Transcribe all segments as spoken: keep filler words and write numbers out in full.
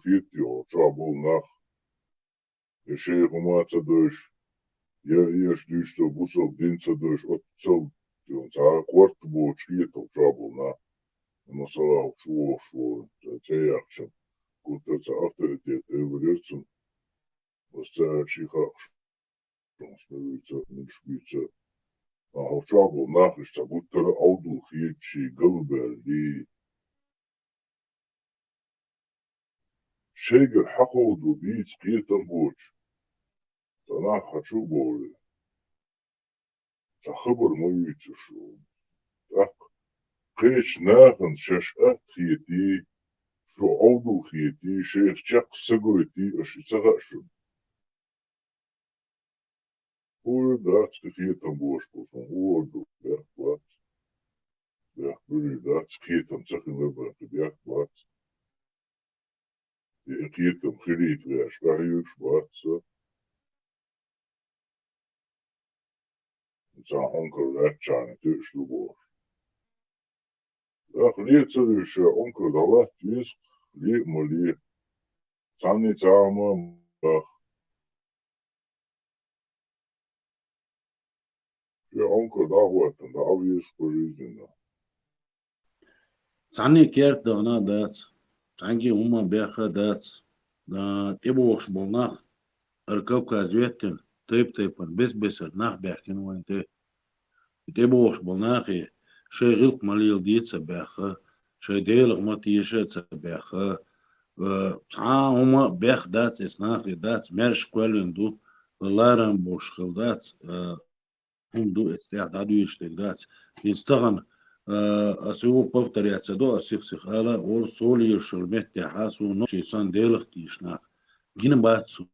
хетий хьо чохь болу нах, я шайх хӀума ца дойш, я эша дуьйцу бусалба дин ца дойш, оццал цхьа корта боцуш хетал чохь болу нах. Масала, хьо чу вогӀуш волу, ца, ца яхча, гуттар а ца авторитет эвлара цунна. Аса ца аьлча, ши хаьа шуна, ас ма вуьйцу, муьлш буьйцу. Ткъа хьо чохь болу нах иштта гуттар а Ӏовдал хеташ, галбаьлла, шайгара хьакховдо бийца кхетам боцуш, цхьа нах хьан чу а бовлий, цхьа хабар ма юьйцуш. ТӀаккха кхечу нахана шаьш атта хетий, шу Ӏовдал хетий, шайх чекх са гойтий, аша и ца хаьа шуна? ХӀора дац кхетам бохуш бу шуна, хӀора ду, бехк бац. Бехк буьлий дац, кхетам ца хилар бан кхин бехк бац. И кхетам хилийта веш, къахьоьгуш бац аса. Цхьа Ӏункар лаьттачарна тоьуш ду бохуш. ТӀаккха ле ца вуьйш, Ӏункар дӀалатта веза, ле а ма ле. Цхьанне цхьа а ма баха. Шен Ӏункар дӀа а хӀоттана, дӀа а веза пожизненно. Цхьанне керта дахана а дац, цхьаьнгге хӀумма бехха а дац. А, тӀебогӀуш болу нах, хӀара Кавказ веттина, тайп-тайпана, бес-бесара нах баьхкина вайна тӀе. И тӀебогӀуш болу нахе шайн гӀиллакх ма леладе а ца баьхха, шайн Делах ма теша а ца баьхха, а, цхьа а хӀума а бехха дац, эцу нахе дац, маьрша кхоьллина ду, ларам болуш хилла дац, а, хӀума ду, эцу тӀехь дӀадоьдуш дерг дац. ХӀинца тахана, а, аса юха повторяться до, аса сих-сиха ала а волу, со лелаш йолу меттехь а, суна нохчий санна Делах тешаш нах гина бац суна.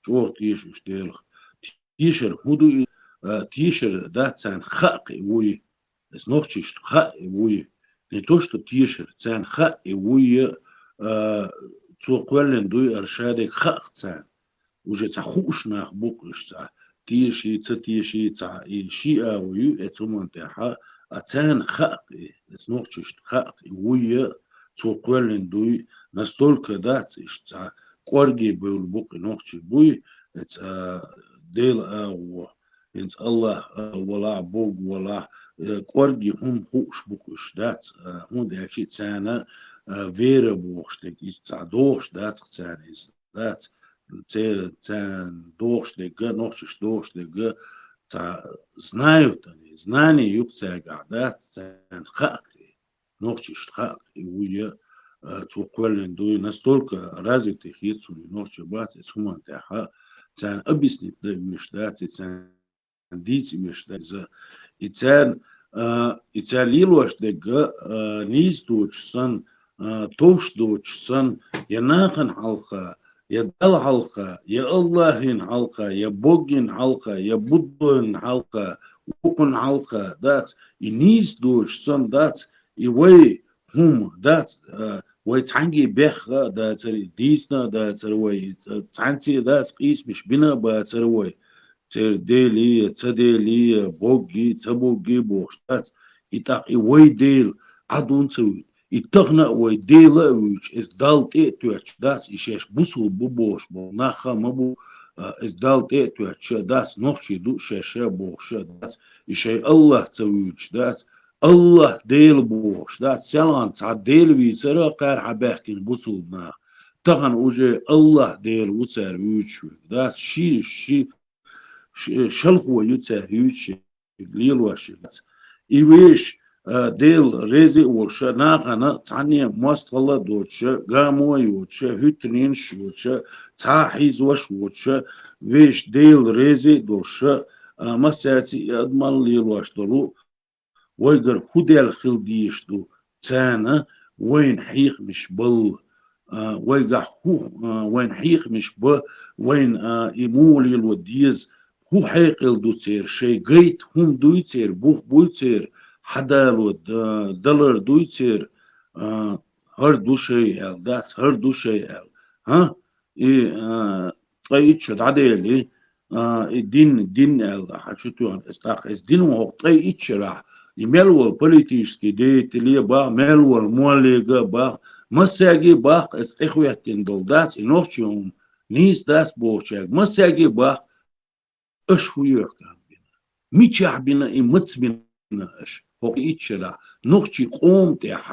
ЧӀогӀа теша уьш Делах. Тешар хӀун ду и? А, тешар дац царна хаьа кхин вуй. Эс нохчишна хаьа и вуй. Не то, что тешар, царна хаьа и вуй, а, цо кхоьллина дуй, ара шадерг хаьа царна. Уже цхьа хууш нах бу-кх уьш цхьа. Теший, ца теший цхьа, и ши агӀо ю эцу хӀуманна тӀехь, а царна хаьа-кх и, эцу нохчишна хаьа-кх и вуй, цо кхоьллина дуй, настолько дац иштта цхьа кӀорге бевлла бу-кх и нохчий буй, эцу, а, Делан агӀо, хӀинца АллахӀ, а, валахь, Бог валахь, э, кӀорге хӀума хууш бу-кх уьш дац, а, хӀунда аьлча царна, а, вера бохуш дерг, иза цхьа догӀуш дац-кх царна иза. Дац, церан, царна догӀуш дерг а, нохчашна догӀуш дерг а, цхьа знают они, знание ю-кх цаьргахь дац, царна хаьа-кх и, нохчашна хаьа-кх и вуй, а, цо кхоьллина дуй, настолько развитый хета суна и нохчий бац, эцу хӀуманна тӀехь а, царна объяснить дан а вуьйш дац, и царна дийца веш дац иза. И царна, а, и цара лелош дерг а, а, нийса доцуш санна, а, товш доцуш санна, я нахана хьалха, я Далла хьалха, я АллахӀана хьалха, я Боггана хьалха, я Буддойна хьалха, вукхунна хьалха дац, и нийса доцуш санна дац, и вай хӀума дац, а, вай цхьаьнгге бехха а дацара, и дийцина а дацара вай, и ца-, цхьаьнцций а дац, къийсамаш бина а бацара вай. Церан Делий, ца Делий, боггий, ца боггий бохуш дац. И тӀаккха и вай Дела Ӏадун ца вуьйту. И тахана а вай Дела а вуьйцуш, иза Далла тӀе а тоьттуш дац, и шаьш бусулба бу бохуш болу нах а ма бу, а, иза Далла тӀе а тоьттуш а дац, нохчий ду шаьш а бохуш а дац, и шайн АллахӀ ца вуьйцуш дац, АллахӀ Дела бохуш дац, селхана цхьа Дела вийцара кхара хьабаьхкина бусулба нах. Тахана уже АллахӀ Дела ву цара вуьйцуш верг дац, ши, ши, ш-, шалхо ю цара юьйцуш, лелош ю. И вешан, а, Дела реза а волуш, нахана цхьанне а мостагӀалла а доцуш, гамо а йоцуш, хӀуьттаненаш а йоцуш, цхьа а хьийзош а воцуш, вешан Дела реза а долуш, а, массаьрца и адамалла лелош долу, вайгара хӀун даьлла хила дезаш ду, царна вайна хьехамаш балла, а, вайгахь хӀун, а, вайна хьехамаш бан, вайна, а, и муха лело деза, хӀун хьекъал ду церан, шайн гайта хӀума дуй церан, бух буй церан, хьадало, а, далар дуй церан, а, хӀара ду шайн аьлла, дац, хӀара ду шайн аьлла. ХӀа? И, а, ткъе итт шо дӀадели, а, и дин, дин аьлла, хьан чу тоьхна эс тӀаккха, эс дин ван хӀокху ткъе итт шарахь, и мел волу политический деятеле а баха, мел волу моллега а баха, Массаьрга баккха, эца тӀехӀоьттина долу дац, и нохчийн хӀума нийса дац бохучаьрга, массаьрга баккха, аша хӀун юьхькӀам бина? Мичахь бина и, маца бина аша? ХӀокху итт шарахь нохчийн къоман тӀехь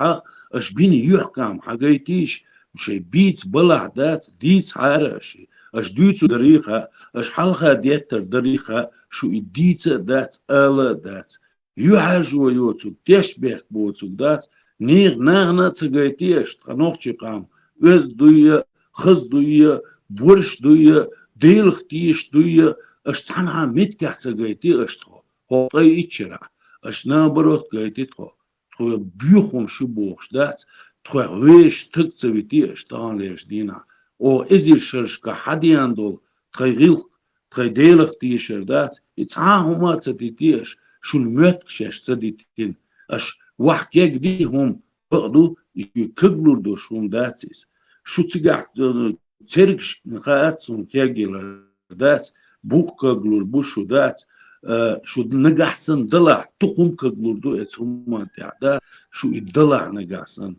аша бина юьхькӀам хьагайтийша, шайн бийца балахь дац, дийцахьара аша, аша дуьйцур дарий хаьа, аша хьалха деттар дарий хаьа, шу и дийца а дац, ала а дац. ЮьхьӀаьржо йоцург, тешнабехк боцург дац, нехан нахана а ца гайтий аша тхан нохчийн къам, оьзда дуй а, хаза дуй а, борш дуй а, Делах тешаш дуй а, аша цхьанхьа меттигехь ца гайтий аша тхо, хӀокху ткъе итт шарахь, аша наоборот гайтий тхо, тхо боьха хӀума шу бохуш дац, тхох вешан стаг ца витий аша таханлерчу дийнахь, оха эзар шерашкахь хьадеана долу тхайн гӀиллакх, тхайн Делах тешар дац, и цхьа а хӀума а ца дитий аша, шуна моьтту шаьш ца дитина, аша ваха кегдий хӀума, бакъ ду, и шуьга каглур долуш хӀума дац иза. Шу цигахь, э, цергаш хаьа цунна кегйилар дац, букъ каглур бу шу дац, э, шу нагахь санна далахь, дукха хӀума каглур ду эца хӀуманна тӀехь, да, шу и далахь нагахь санна.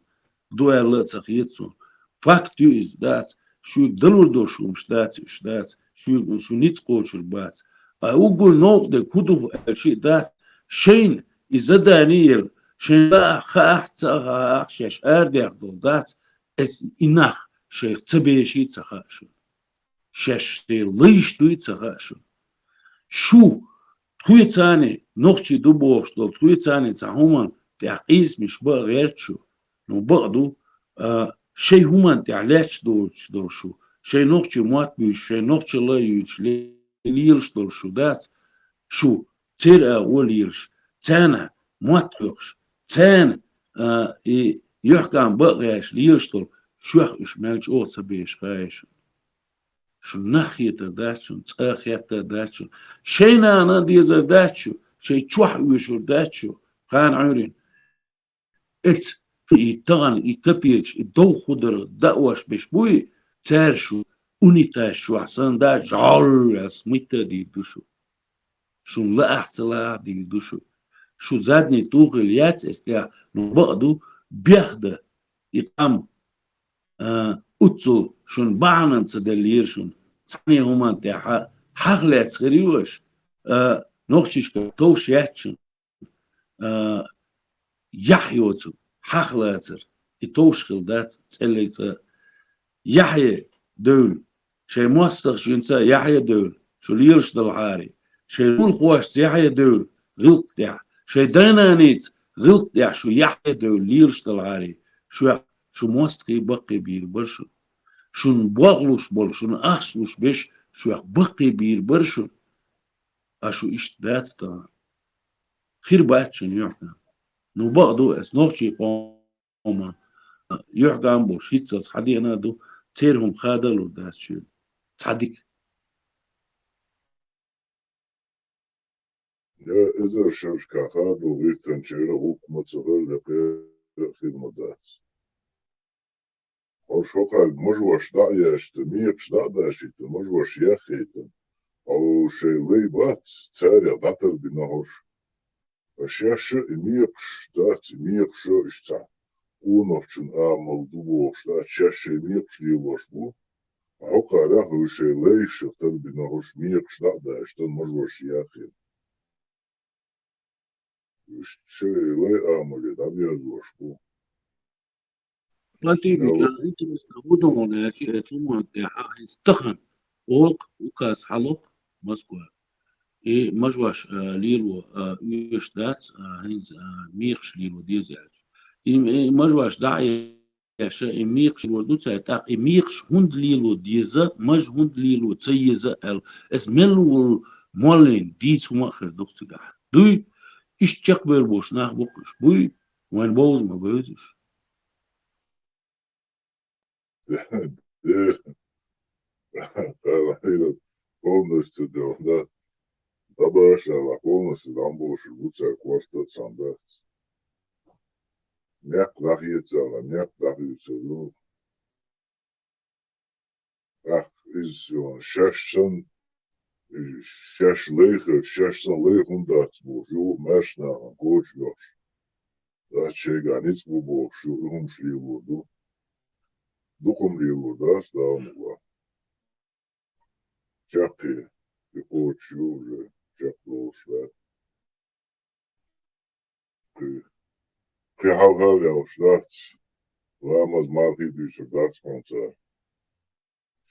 Ду аьлла а ца хета суна. Факт ю иза, дац. Шуьга далур долуш хӀумаш дац уьш, дац. Шуьга, шу ницкъ кхочур бац. Ткъа уггар новкъа дерг хӀун ду аьлча а дац. Шайна и задание елла, шайна лаахь, хаахь, ца хаахь, шаьш арадаьхна долу дац. Эца и нах шайх ца беший ца хаьа шуна. Шаьш шайн лайш дуй ца хаьа шуна. Шу тхоьцаний нохчий ду бохуш долу, тхоьцаний цхьа хӀуманна тӀехь къийсамаш бан а гӀерта шу, ну, бакъ ду, а, шайн хӀуманна тӀехь лаьтташ доцуш долу шу, шайн нохчийн мотт буьйцуш, шайн нохчалла а юьйцуш ле-, лелаш долу шу дац, шу церан агӀо лелаш, царна мотт хьоькхуш, царна, а, и юьхькӀам бан а гӀерташ лелаш долу, шух уьш мел чӀогӀа ца беша хаьа шуна. Шуна нах хетар дац шуна, цӀа хеттар дац шуна. Шайн нана дезар дац шу, шайн чохь оьшур дац шу, кхана Ӏуьйрина. Эца и тахана, и капекаш, и довха хӀудар даош беш буй, цара шу унитаз чохь санна да, жӀолла яц, митта а дийр ду шу. Шуна лаахь ца лаахь дийр ду шу. Шу задний тухийла яц эцтехь, ну, бакъ ду, бехда и къам, а, уццул шуна бахьана ца деллера шуна. Цхьанне хӀуманна тӀехь хьахалаьцна хир ю аша, а, нохчашка товш яц шуна. А, яхь йоцу, хьахалацар, и товш хила дац цӀеллиг цӀа. Яхье девлла, шайн мостагӀчу йинца яхье девлла, шу лелаш далахьарий, шайн лулахошца яхье девлла, гӀиллакх тӀехь, шайн дай-наница гӀиллакх тӀехь шу яхье девлла, лелаш далахьарий, шух шу мостагӀий баккхий бийр бара шуна. Шуна болх луш болу, шуна ахча луш беш, шух баккхий бийр бара шуна. А шу иштта дац тахана. Хир бац шуна юьхькӀам. Ну, бакъ ду, эца нохчийн къоман юьхькӀам болуш хӀинццалц хьадеана а ду, церан хӀума хадалур дац шуьга. Цхьа дика. Я эзар шерашкахь хадо гӀиртанчеран гӀуллакх ма ца хилла, кхера а хир ма дац. ХӀорш хӀокхаьрга мажош дӀа а яьшта, мекхаш дӀа а дашийта, мажош яххийта. Хьо шайн лай бац, царех дӀатарбина хӀорш. Ткъа шаьш а и мекхаш дац, и мекхаш а иштта цхьа къонахчун амал ду бохуш дац, шаьш шайн мекхаш лелош бу. Ткъа хӀокхарех а шайн лайшах тарбина хӀорш мекхаш дӀа а дашийта, мажош яххийта. Уьш шайн лай амале дӀаберзош бу. План Т Б Мел интересно, хӀун ду хьуна аьлча, э, цу мотт тӀехь хӀинца тахана олу-кх, указ хьалу-кх Москва. И мажош, а, лело, а, оьшуш дац, а, хӀинца, а, мекхаш лело деза аьлча. И, и мажош дӀа а еш, и мекхаш лелор ду цара, тӀаккха и мекхаш хӀунда лело деза, маж хӀунда лело ца еза аьлла, эца мел волу моллин дийца хӀума а хир ду-кх цигахь. Дуй? Иштта чекхбевр болуш нах бу-кх уьш. Буй? Вайн бовза ма бевза уьш. Де, полностью дело, да. ДӀабаша аьлла, полностью дӀа ма бовшур бу цара, корта а цхьаьна дац. Некъ дӀахеца аьлла, некъ дӀахуьйцур ду. ТӀаккха иза шаьш санна, шаьш лай хилча, шаьш санна лай хӀунда дац бохуш, юха а маьрша нахана коча йохуш. Дац шайгахь ницкъ бу бохуш, юха и хӀумаш лелор ду. дукха-м лелор дац, Дала мукъ лахь. Чаккхе, и кхочуш ю уже, чакхдолуш дац. Кхе-, кхин хьалха а ваьлча дац, ламаз, мархий дуьйцур дац хьуна цара.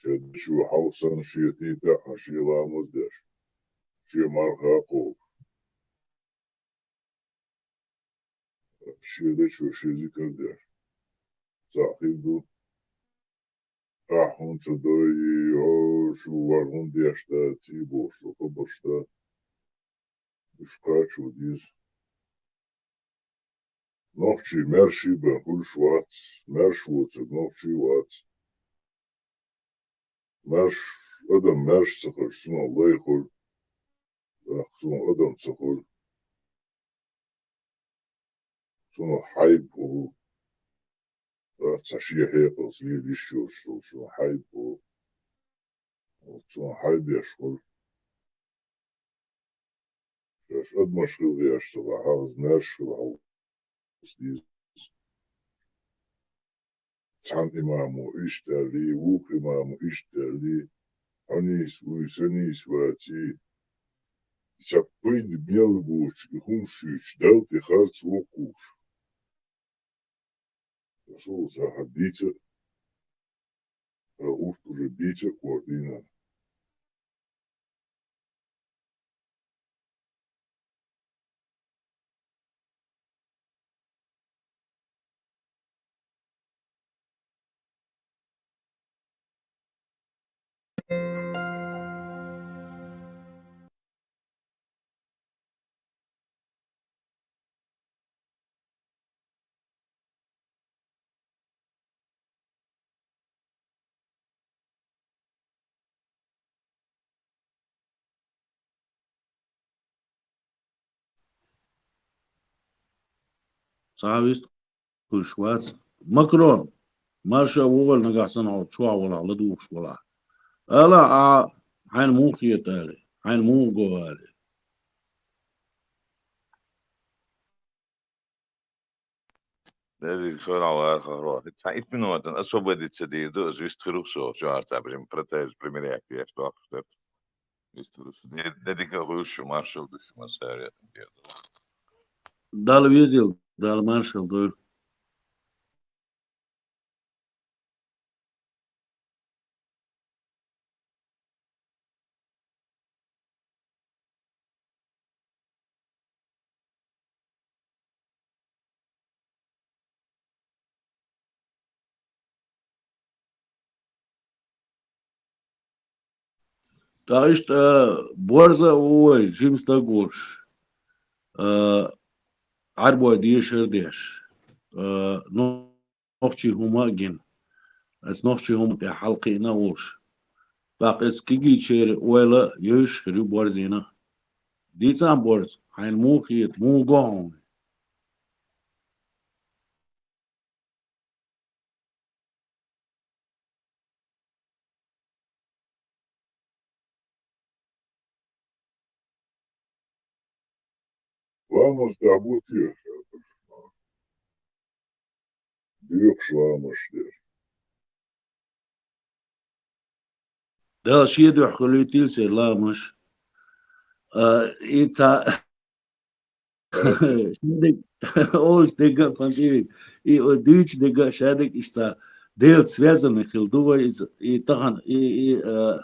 Шен дешо хьалха санна шен тӀе а таьӀна, шен ламаз деш, шен марха а кхобуш. Шен дешо шен зикар деш. Цхьаъ хир ду. Ахь хӀунда ца дойий, хьо шу вар хӀунда деш дац, и бохуш, со хабарш дан. Уьш кхачо деза. Нохчий маьрша бен хуьлуш вац, маьрша воцург нохчий вац. Маьрша, адам маьрша ца хилча, цунах лай хуьлу, тӀаккха цунах адам ца хуьлу. Цунах хьайба хуьлу. ТӀаккха цхьа шен хьекъалца лела йиш йолуш долу цунах хьайба хуьлу. Цунах хьайба еш хуьлу. Шаьш адамаш хила гӀерташ ца лахь, хьалха маьрша хила хьовса деза. Цхьана имамо иштта аьллий, вукху имамо иштта аьллий, хьо нийса вуй, сан нийса ваций, сан пайда мел боцуш и хӀумаш юьйцуш, Далла тӀе харц воккхуш. Расул сахьат дийца а, урт уже дийца а кхор дийнан. Цхьа а вист хуьлуш вац. Макрон, марша а вогӀийла, нагахь санна хьо чохь валахь, ладугӀуш валахь. Ала а, хьайна муха хета али, хьайна муха го али. Дезиг хьо а вара хьо. Цхьа итт минотан освободиться дийр ду, аса вист хир ву со, чохь цхьа прям протез примерять деш доккхуш дара. Вист хир ву со. Де-, де дика хуьлуш шу, маршалла ду шу, массаьрга дер ду. Далла везийла, Далла маршалла дойла. Ткъа иштта, а, борз а ву вай, жима стаг волуш, а, Ӏарбой дешар а деш, а, нохчийн хӀума а гина. Аса нохчийн хӀума тӀехь хьалакхиъна а волуш. ТӀаккха аса кегийчеран ойла йовзуш хир ю борзийн а. Дийцахьа, борз, хьайна муха хета, муха го хьуна? Ламаз тӀехь бу те? Доькъуш ламазаш дер. Дала шен дуьхьа хуьлуьйтийла сера ламазаш. А, и ца Шадерг, олуш дерг а, Пантелей, и, о, дуьйцуш дерг а, шадерг а иштта Делаца связанный хилла ду вай иза, и тахана, и, и, а,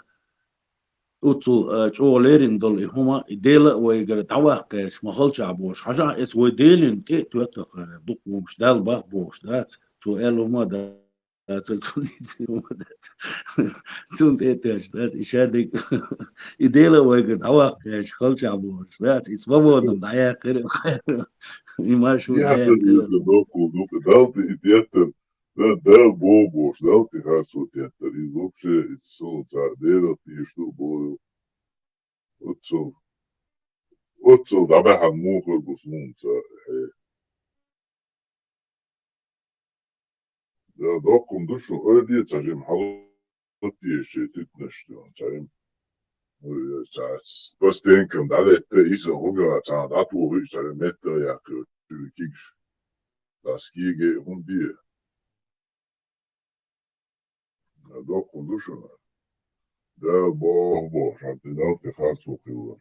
оццул, а, чӀогӀа лерина долу и хӀума, и Дела а вайгара дӀаваккха гӀерташ ма халчахь бохуш. Хьажахь, эца вай Делина тӀе а тоьтту кхара, дукха хӀумаш Далла бакъ бохуш дац, цо аьлла хӀума а дац. Цунна, цунна тӀе а тешна, и шадерг, и Дела а вайгара дӀаваккха гӀерташ халчахь бохуш, дац, и свободно дӀаяьккхира, и маршрут дӀаяьккхира. Доккхул ду, Далла тӀе и теттар, да, Дала боху бохуш, Далла тӀе харцо теттар, и вообще, и суна цхьа Делах тийша ду боху. Оццул, оццул дӀабаьхьна муха бу суна цхьа, хье. Да, доккхун ду шу, ойла де цхьа жима хьалатте шен туьтанаш ду, цхьа жима. Ой, цхьа по стенкам дӀалетта, иса гӀугара цхьа дӀатухуьйту, цхьа жима метта а яккхи, чуьра кигаш. Дас киге хӀунда де? ду шуна. Да, боху, боху, шуна тӀе Далла тӀе харцо хилла.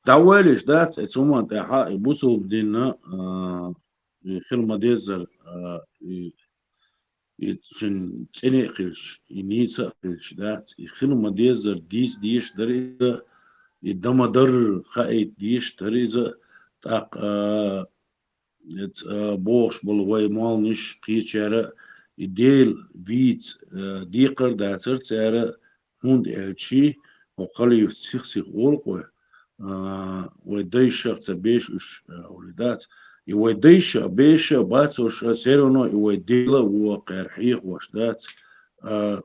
ДӀаваьлиш дац, оцу хӀуманна тӀехьа и бусулба динна, а, и хила ма-деззара, а, и, и цуьнан цӀена а хилча, и нийса а хилча дац, и хила ма-деззара дийца дезаш дара иза, и дан ма-дарра хаийта дезаш дара иза, тӀаккха, а, Эц, а, бохуш болу вай молланаш кхечара и Дела вийца, а, декхар а дацара цара, хӀунда аьлча хӀокху халифас сих-сиха олу-кх вай, а, вай дайша а ца беш уьш, а, олий дац. И вай дайша а, беша а бац уьш, а, все равно и вай Дела а вон кхара хьехош дац. А,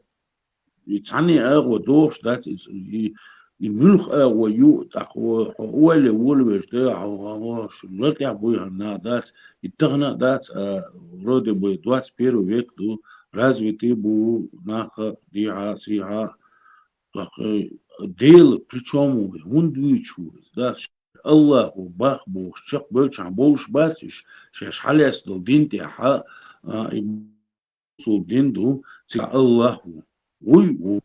И цхьанне агӀо дохуш дац иза, и, и муьлха агӀо ю, тӀаккха хьо, хьо ойла волавеш да, хьо, хьо, хьо, шу лар тӀехь буй хьан нах дац, и тахана а дац, а, вроде бы двадцать первый век ду, развитый бу, наха, дийхьа, сийхьа, тӀаккха, э, Дела при чём ву, хӀунда вуьйцу ву иза, дац, Аллахо бах бохуш, чекхбевлчахьана бовлуш бац уьш, шаьш хьалаьцна долу дин тӀехь, а, и бусулба дин ду, цигахь Аллах ву. Вуй, ву.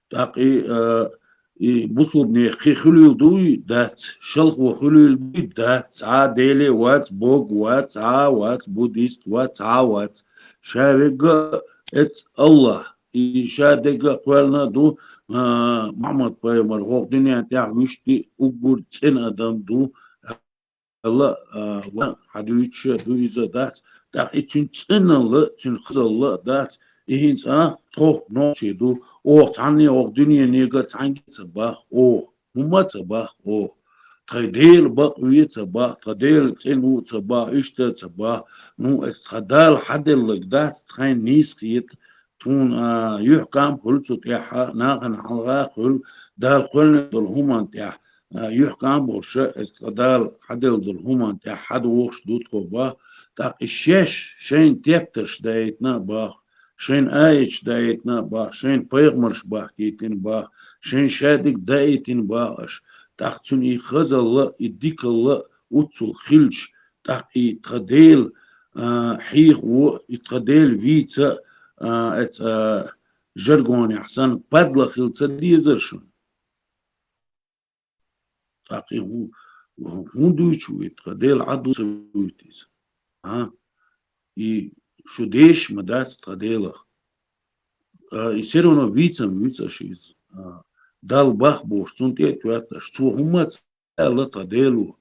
ТӀаккха и, а, и бусулбане кхин хуьлийла дуй, дац. Шалхо хуьлийла дуй, дац. Цхьа а Деле вац, бог вац, цхьа а вац, буддист вац, цхьа а вац. Ша вегга а эц Аллах. И ша дегга а кхоьллина а ду, а, Мухьаммад пайхамар хӀокху дуьнен тӀехь вуьшта уггар цӀена адам ду. Алла, а, ва хьан дуьйцуш а ду иза дац, тӀаккха и цуьнан цӀеналла, цуьнан хазалла а дац, и хӀинца, а, тхо нохчий ду, оха цхьанне а оха дуьненега цхьаьнгге а ца бах оха, хӀумма а ца бах оха. Тхайн Дела бакъве а ца бах, тхан Дела цӀена ву а ца бах, иштта а ца бах. Ну, аса тхан Дала хьаделларг дац, тхайна нийса хета, тхуна, а, юьхькӀам хуьлу цу тӀехь, нахана хьалха а хуьлу, Дала кхоьллина долу хӀуманна тӀехь, а, юьхькӀам а болуш, аса тхан Дала хьаделла долу хӀуманна тӀехь хьадогӀуш ду тхо бах, тӀаккха и шаьш шайна тептарш даийтина а бах, шайна аяташ даийтина а бах, шайна пайхамарш бахкийтина бах, шайна шадерг даийтина бах аша, тӀаккха цуьнан и хазалла, и дикалла уццул хилча, тӀаккха и тхан Дела, а, хьехаво, и тхан Дела вийца, а, эца, а, жаргонехь санна, падла хила ца дезара шуна. ТӀаккха и хӀун, хӀун дуьйцу вуьйту, тхан Дела Ӏад ду ца вуьйту иза? А? И шу дешаш ма дац тхан Делах. А, и все равно вийца ма вуьйцу аша иза. А, Далла бах бохуш, цунна тӀе а тоьтту аша. Цо хӀумма а ца аьлла тхан Дело.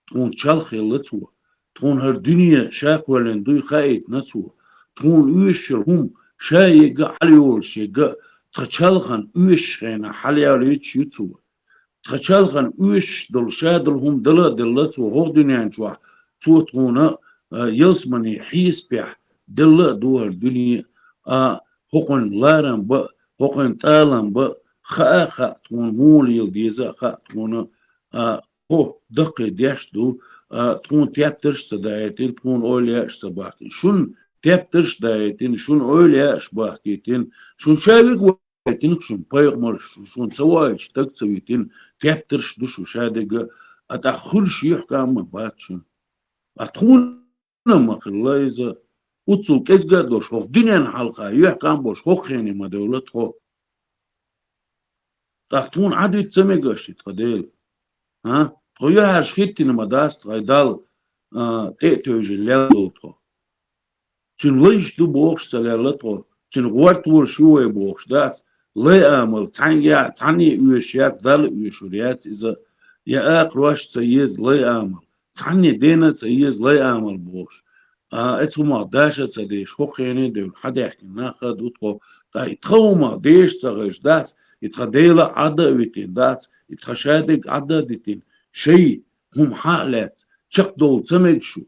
Тхуна чалх елла цо. Тхуна хӀара дуьне ша кхоьллина дуй хаийтина цо. Тхуна оьшуш йолу хӀума ша егга а, хьала йолуш егга а, тхан чалхана оьшуш хенахь хьалаялуьйтуш ю цо. Тхан чалхана оьшуш долу ша долу хӀума дала а делла цо хӀокху дуьнен чохь, цо тхуна, а, ялсамане хьесапехь делла а ду хӀара дуьне, а, хӀокхуьнан ларам бан а, хӀокхуьнан тӀалам бан а, хаа а хаьа тхуна, муха лела деза а хаьа тхуна, а, хӀо даккхий деш ду, а, тхуна тептарш а ца даийтина, тхуна эвлаяаш а ца бахкийтина. Шуна тептарш а даийтина, шуна эвлаяаш а бахкийтина, шуна ша вега вайтина шуна пайхамарш, шуна ца ваийтина стаг ца витина, тептарш а ду шу шадерг а, а тӀаккха хуьлуш юьхькӀам а бац шуна. А тхуна ма хилла иза, уццул кӀезга а долуш, хӀокху дуьненна хьалха юьхькӀам а болуш, хӀокху хене ма девлла тхо. ТӀаккха тхуна Ӏадвита ца мега аша и тхан Дела? А? Тхо юьхьӀаьржа хӀиттина ма дац тхайн Далла, а, тӀе а тевжина лелла долу тхо. Цуьнан лайш ду бохуш ца лелла тхо, цуьнан гӀорта волуш ю вай бохуш дац. Лай амал цхьаьнгге а, цхьанне а оьшуш яц, Далла оьшур яц иза. Я акхарош а ца еза лай амал, цхьанне дена а ца еза лай амал бохуш. А, эцу хӀумах даша а ца деш, хӀокху хене а девлла, хьадаьхкина нах а ду тхо. Ткъа и тхан хӀумах деша а ца хилча дац, и тхан Дела а Ӏадда а витина дац, и тхан шадерг а Ӏадда а дитина, шай хӀума хьа а лаьцна, чекхдовла ца мега шу.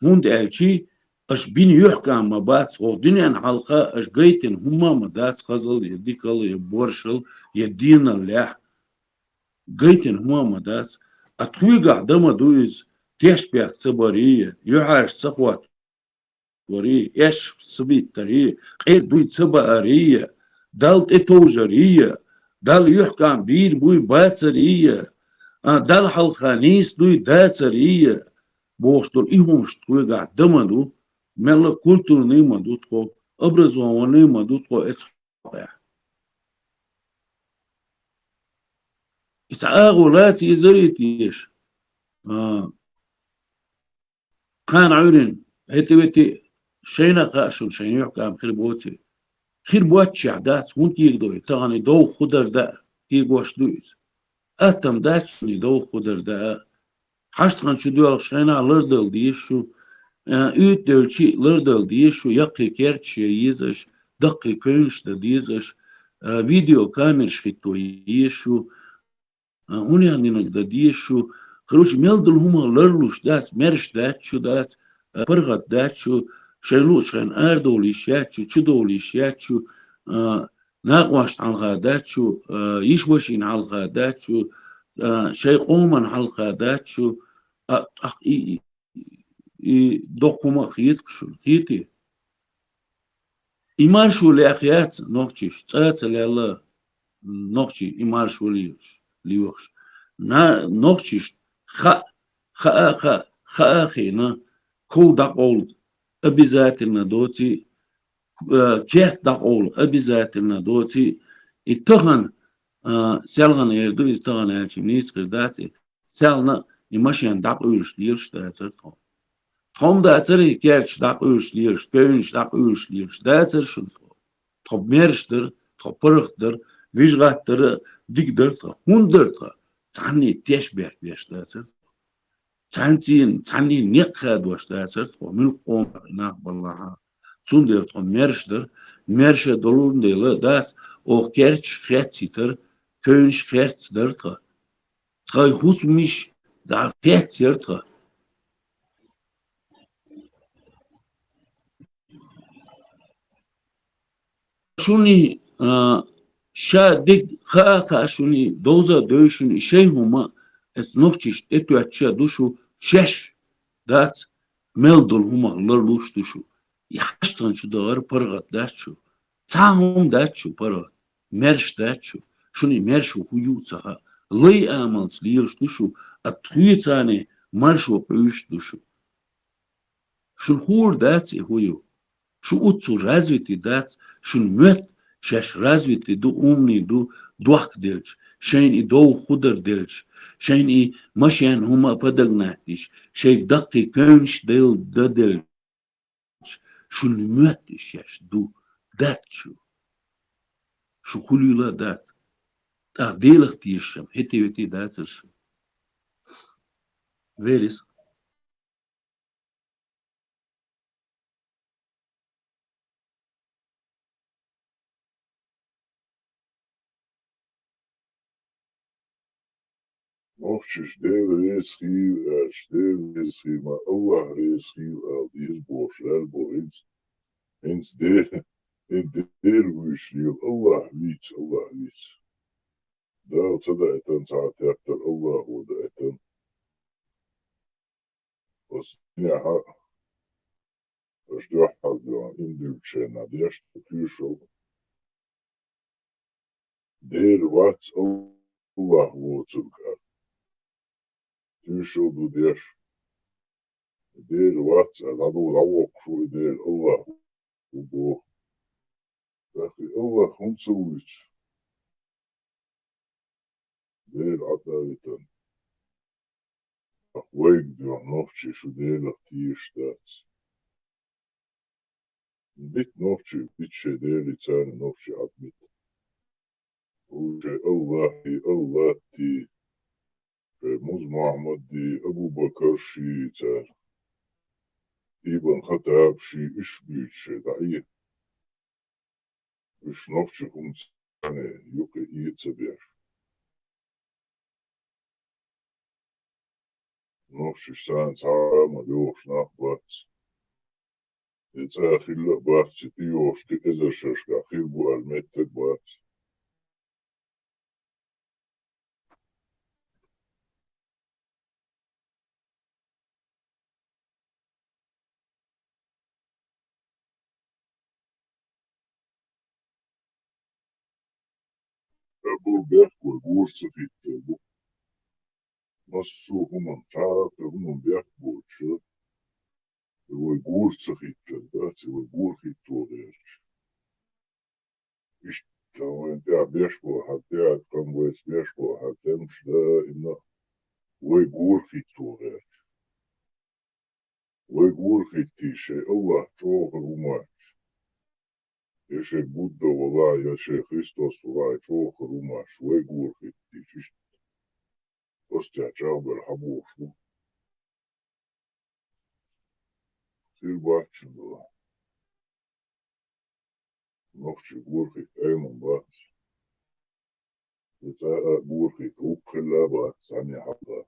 ХӀунда аьлча аша бина юьхькӀам ма бац, хӀокху дуьненна хьалха аша гайтина хӀумма а ма дац, хазал я дикал я боршал я деналлехь. Гайтина хӀумма а ма дац. А тхоьгахь дан ма ду иза, тешнабехк ца барий, юьхьӀаьржа ца хӀотту. вари, эш ца биттари, къера дуй ца баари, Далла тӀетовжари, Далла юхькам бийр буй бацари, а, Далла хьалха нийса дуй дацари, бохуш долу и хӀумаш тхоьгахь дан ма ду, мелла культурный ма ду тхо, образованный ма ду тхо, эцхьа. Иза агӀо лаца езаре теша. А, кхана Ӏуьйрина, хӀета вети шайна а хаьа шуна, шайн юьхькам хир боций. Хир боцчехь дац, хӀунда кегадо и тахана, и довха хӀун дар даа, кегош ду иза. Аттам дац шуна и довха хӀун дар даа. Хьаштаган чу доьлхуш хенахь лардала деза шу, а, уьйтӀа девлчи лардала деза шу, яккхий керташ ян еза аша, даккхий кевнаш дан деза аша, а, видеокамераш хӀитто еза шу, а, хӀун ян динарг дан деза шу. Короче, мел долу хӀума ларлуш дац, маьрша дац шу дац, а, паргӀат дац шу, шайн луучу хенахь арадовла йиш яц шу, чудовла йиш яц шу, а, накъошна хьалха дац шу, а, йиш-вешина хьалха дац шу, а, шайн къоман хьалха дац шу, а, тӀаккха и, и, и доккха хӀума а хеташ шуна, хетий? И маршо лехь яц нохчийш, цӀа а ца лелла нохчий и маршо лелаш, лоьхуш. На-, нохчийш хаа, хаа, хаа, хаа хиъна, ков дӀакъовла обязательно доций, э, керт дӀакъовла обязательно доций, и тахана, э, селхана эр ду, иза тахана аьлча нийса хир дац, и селхана и машен дӀакъуьйлуш лелаш дацара тхо. Тхо-м дацара и керташ дӀакъуьйлуш лелаш, кевнаш дӀакъуьйлуш лелаш дацара шуна тхо. Тхо маьрша дара, тхо паргӀат дара, вижа гӀаттара, дика дара тхо. ХӀунда дара тхо? Цхьанний теш беш беш дацара тхо. Цхьаьнццийн, цхьанний некъ хадош дацара тхо, муьлхха къомах и нах балахьа. Цундела тхо маьрша дара, маьрша долун дела дац, оха керташ хеццийтара, кевнаш хеццадара тхо. Тхайн хӀусамаш дӀа хеццаяра тхо. Шуни, а, ша дерг хаа а хаа шуни, довза а девза шуни, шайн хӀума, эцу нохчийчу тӀетоьттуш а ду шу, шаьш дац, мел долу хӀумах ларлуш ду шу. И хьаштаган чу дахар паргӀат дац шу. Цхьа хӀума дац шу паргӀат, маьрша дац шу. Шуни маьрша хӀун ю а ца хаьа. Лай амалца лелаш ду шу, а тхоьцане маршо къуьйсуш ду шу. Шуна хуур дац и хӀун ю. Шу уццул развитый дац, шуна моьтту шаьш развитый ду, умный ду, дохка делча, шайна и довха хӀун дар делча, шайна и машен хӀума а подогнать дича, шайга даккхий кевнаш дел-, дан делча, шуна моьтту и шаьш ду, дац шу. Шу хулийла а дац. ТӀаккха Делах тешаш-м хӀетте-ветте дацара шу. Велис. Нохчийчу Дела реза хийла аьлча, Дела реза хийла ма, Аллах реза хийла ала деза бохуш лелла бу хӀинца. ХӀинца Де-, хӀинца Дела вуьйцуш лела, Аллах вийца, Аллах вийца. Дала ца даийтина цхьа а тептар, Аллахо даийтина. Аса динехьа, аша дуьххьал дуьхьа, имдуьлгучу шайна деш ду, туьйшал. Дела вац Аллах воцург ара. Туьйшал ду деш. Дела вац ара, дӀадув дӀавоккхуш ву и Дела, Аллах ву боху. ТӀаккха и Аллах хӀунда ца вуьйцу? Дела Ӏадда а витана. Вайга дуьхьа нохчий шу Делах тешаш дац. Бита нохчий, бита шайн Делий царна нохчий Ӏадмита. Ву шайн Аллахий, Аллатий, шайн Муз Мухьаммадий, Абу-Бакарший цара. Ибн Хаттабший, уьш буьйцу шайн дӀаий. Уьш нохчий хӀума царна юкъе ийца а беш. Нохчийчу царна цхьа а ма лоьхуш нах бац. И цӀа хилла а бац, и тӀейогӀуш кхин эзар шерашкахь хир бу аьлла меттиг а бац. бу бехк вай гур ца хӀиттар бу. Массо а хӀуман, цхьа а хӀуман бехк боцуш, и вай гур ца хӀиттар дац, и вай гур хӀитто гӀерташ. Иштта вайн тӀехь беш бу хӀара тӀехь, кхам вайца беш бу хӀара тӀемаш даимна вай гур хӀитто гӀерташ. Вай гур хӀиттий шай Аллахь чӀогӀа хир ву моьтташ. Я шай Будда валахь, я шай Христос валахь, чӀогӀа хир ву моьтташ, вай гур хӀиттий иштта. Оцу тӀехь чӀагӀбар хьан бохуш ву? Хир бац шуна. Нохчий гур хӀитта Ӏеман бац. И цӀа а гур хӀитта хӀуъа хилла бац, цхьанне хьалха.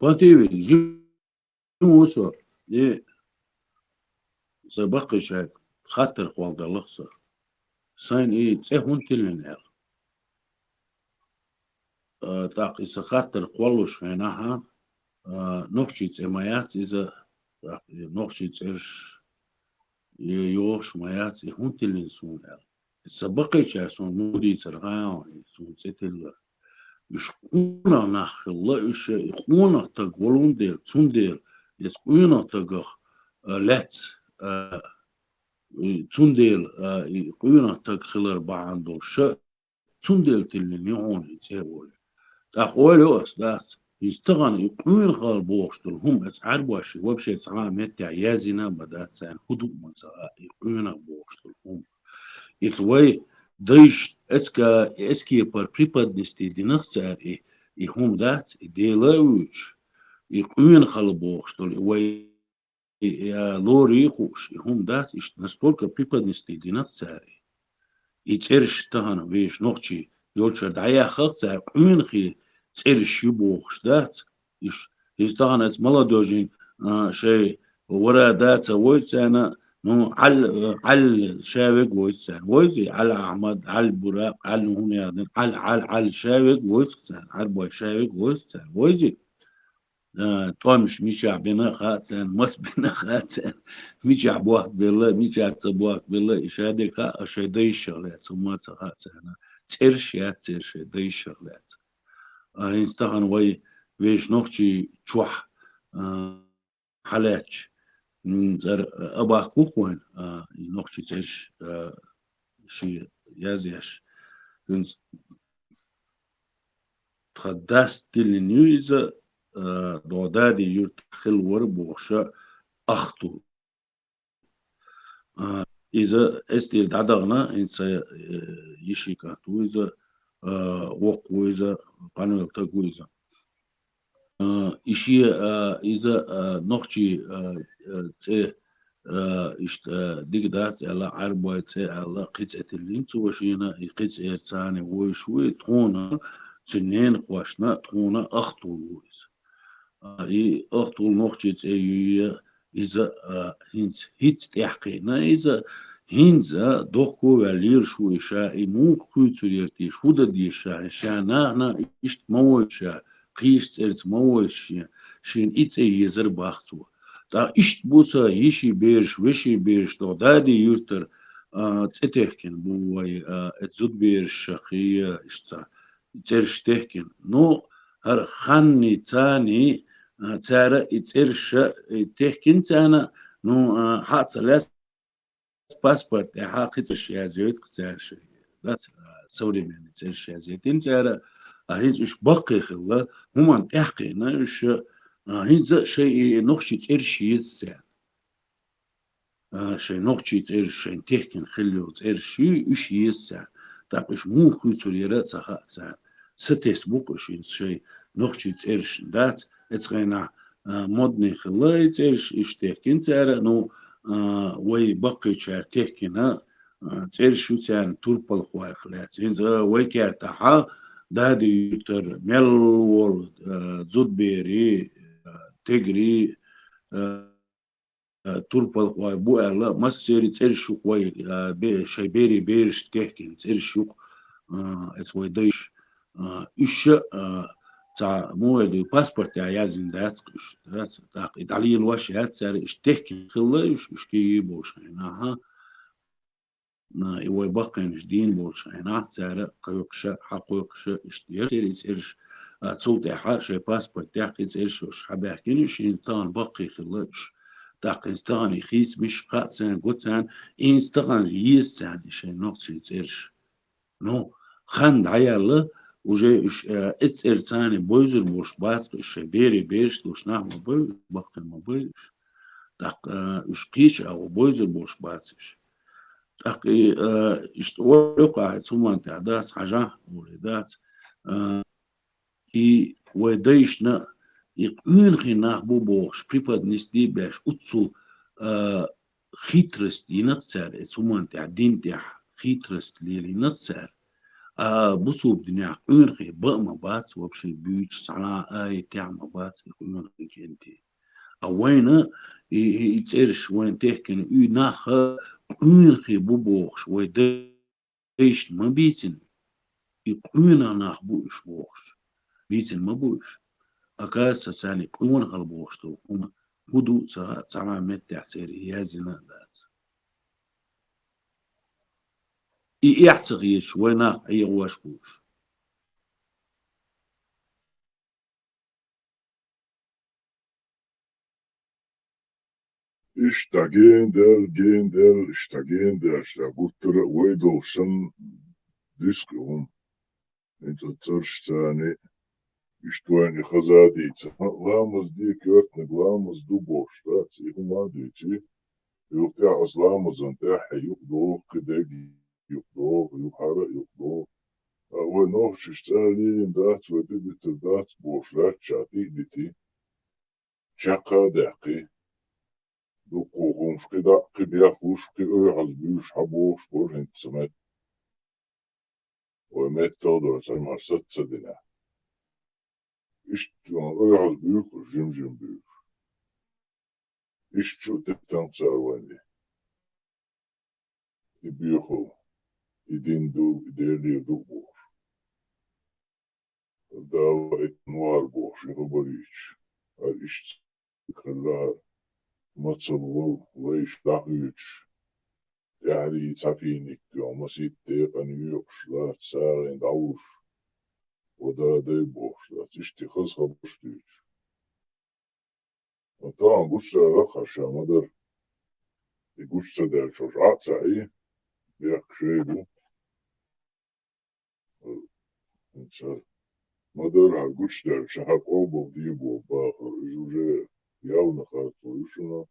Пан ТВ, жима ву со, и сан баккхийчаьрга хаттар кхолладаллалц со. Сайна и цӀе хӀунда тиллина аьлла. А, тӀаккха и сан хаттар кхоллалучу хенахь, а, нохчийн цӀе ма яц иза, тӀаккха и нохчийн цӀераш йо-, йохуш ма яц, и хӀунда тиллина суна аьлла. Сан баккхийчара суна муха дийцар гӀайгӀа, и суна цӀе тиллар. Уьш къонах нах хилла, уьш и къонах таг волун дела, цундела, иза къонах тагах, а, лаьцна, а, и цундела, а, и къонах таг хилар бахьана долуш, цундела тиллина ю хьуна и цӀе олий. ТӀаккха ойла йо ас, дац, иза тахана и къонахалла бохуш долу хӀума, аса Ӏаьрбоша вообще цхьа а меттехь яздина а ма дац царна, хӀун ду а ма ца хаьа и къонах бохуш долу хӀума. Иза вай дайша эцка-, эцкепара преподнести динарх цара и, и хӀума дац, и Дела а вуьйцуш, и къонахалла бохуш долу, и вай и, а, лорий хууш, и хӀума дац, иштта настолько преподнести динарх цара и. И цӀераш тахана вешан нохчий йолчара дӀаяххарх цара къонахий цӀераш ю бохуш дац. Иш, иза тахана аса молодёжийн, а, шай вара да ца войцу царна, ну, Ӏал-, Ӏал ша вег войцу царна. Войзи Ӏал Ахьмад, Ӏал Буракъ, Ӏал хӀун яхадина, Ӏал, Ӏал, Ӏал ша вег войцу царна, Ӏарбой ша вег войцу царна. Войзи. А, тӀомаш мичахь бина а хаьа царна, маца бина а хаьа царна, мичахь бохк белла, мичахь ца бохк белла, и шадерг хаьа, а шайн дайшах лаьцна хӀумма а ца хаьа царна. ЦӀераш яц церан шайн дайшах лаьцна. А, хӀинца тахана вай вешан нохчий чохь, а, хьалаьцча, м, цӀера, а, абахка ву-кх вайн, а, и нохчий цӀераш, а, шен язъеш. ХӀинца тхан дас тиллина ю иза, а, догӀу Дади-Юьртахь хилла вара бохуша ахту. А, иза эстийла дӀадахана, хӀинца, э, йиши кӀант ву иза, а, воккха ву иза, къанвелла таг ву иза. А, и шен, а, иза, а, нохчий, а, а, цӀе, а, иштта, а, дика дац аьлла, Ӏарбой цӀе аьлла, кхин цӀе тиллина цо шена, и кхин цӀера царна вуьйш ву, и тхуна, цуьнан ненахошна, тхуна ахтул ву иза. А, и ахтул нохчий цӀе юй иза, а, хӀинца, хӀинца тӀаьхьакхиъна иза, хӀинца дохко а ваьлла лелаш ву и ша, и муха кхуьйцур яра те, хӀун дан деза ша, ша нахана иштта ма войла ша, кхечу цӀерца ма войла шен, шена и цӀе езар бах цо. ТӀаккха иштта бу сан йиши бераш, веши бераш, догӀу Дади-Юьртара, а, цӀе техкина бу вай, а, эцу зудаберашах и, а, иштта цӀераш техкина. Ну, хӀара ханний, царний, а, цара и цӀераш, и техкина царна, ну, а, хьа а ца лаьцна, паспорт тӀехь кхин цӀераш язйойту-кх цара шайн. Дац, а, современный цӀераш язйойтина цара, а, хӀинца уьш баккхий хилла, хӀуманна тӀаьхьакхиъна уьш, а, хӀинца а шайн и нохчий цӀераш еза царна. А, шайн нохчий цӀераш, шайн техкина хилла йолу цӀераш ю, уьш еза царна. ТӀаккха уьш муха хуьйцур яра а ца хаьа царна. Са тесна бу-кх уьш хӀинца шайн нохчий цӀерашна дац. Эцу хенахь, а, модный хилла и цӀераш, уьш техкина цара, ну, а, вай баккхийчара техкина, а, цӀераш ю царна турпалхойх лаьцна. ХӀинца, а, вай кертахь Дади-Юьртара мел волу, а, зудаберий, а, тегрий, а, а, турпалхой бу аьлла, массеран цӀераш ю-кх вай, а, бе-, шайн берийн берашна техкина цӀераш ю-кх, а, эцу вай дайша. А, уьш, а, Цхьа, мо вай дуй, паспортехь яздина дац уьш, дац, тӀаккха и дӀалелош яц цара, иштта техкина хилла уьш, уьш кийий болуш хьайна, аха. На, и вай баккхийнаш дийна болуш хьайна, цара кхойкхуша, хьакхойкхуша, иштта яра церан и цӀераш, а, цул тӀаьхьа шайн паспорт тӀехь и цӀераш уьш хьабаьхкина, уьш хӀинца тахана баккхий хилла уьш. ТӀаккха хӀинца тахана и хийца миш кхаъ царна го царна, и хӀинца тахана еза царна и шайн нохчийн цӀераш. Ну, хан дӀаяьлла, уже уьш, э, эццӀера царна бойзур болуш бац уьш, шайн берийн бераш долуш нах ма бай уьш, баккхий ма бай уьш. ТӀаккха, э, уьш кхечу агӀор бойзур болуш бац уьш. ТӀаккха и, э, иштта ойла йоккхахь, цу хӀуманна тӀехь дац, хьажахь, олий дац. Э, и вай дайшна, и къонахий нах бу бохуш, преподнести беш, уццул, а, хитрость йина-кх цара, и цу хӀуманна тӀехь, дин тӀехь хитрость лелийна-кх цара. А бусулба динехь къонахий бан а ма бац, вообще буьйцуш цхьана а аятехь а ма бац и къонахий кӀентий. А вайна и, и, и цӀераш вайна техкина, и нах къонахий бу бохуш, вай дайшна ма бийцина, и къонах нах бу уьш бохуш. Бийцина ма бу уьш. Оказывается, царна и къонахалла бохуш долу хӀума хӀун ду ца, цхьана а меттехь церан яздина а дац. И эхь ца хеташ, вай нах Ӏехош бу уьш. Иштта гена даьлла, гена даьлла, иштта гена даьлла, ша гуттара а вай долуш санна диск а хӀума. ХӀинца цӀераш царна, иштта вайна и хаза а дийца. Ламаз де, коьртаниг ламаз ду бохуш дац, и хӀума а дуьйций. Юха тӀехь аса ламазан тӀехь юкъа догӀу, кхидерг юкъа догӀу, юххьара а юкъа догӀу. А вай нохчаша цӀа лелийна дац, вай тӀе дитар дац бохуш лаьттача тӀе а дитий. Чекх а даьккхий. Дуккха хӀумаш кхидӀа а, кхин бехлуш, кхин оьгӀаз буьйш хьан бохуш бара хӀинца ца метта. Вай меттал а доцу Ӏамар саца ца дина. Иштта оьгӀаз буьйхуш, жим-жим буьйхуш. Иштта чу а теттам цара вайна. И боьхал, и дин ду, и Делера ду бохуш. Дала и нохар бохуш, и хабар йийцуш. ХӀара иштта хилла хӀара. Мацалла вал, лайш дӀахуьйцуш. ТӀаьхьарий цхьа финик йо, масийтта декъана йоькъуш лаца, сагӀина дӀалуш. Ва да дай бохуш лаца. Иштта хаза хабарш дуьйцуш. Тахана гучудаьлла хӀара ша ма-дарра. И гучу ца даьллачохь Ӏа а ца Ӏий, бехк шай бу. ХӀинца хӀара ма-дарра хӀара гучудаьлла, ша хӀара къобалде боху бахар, иза уже явна харцо ю шуна.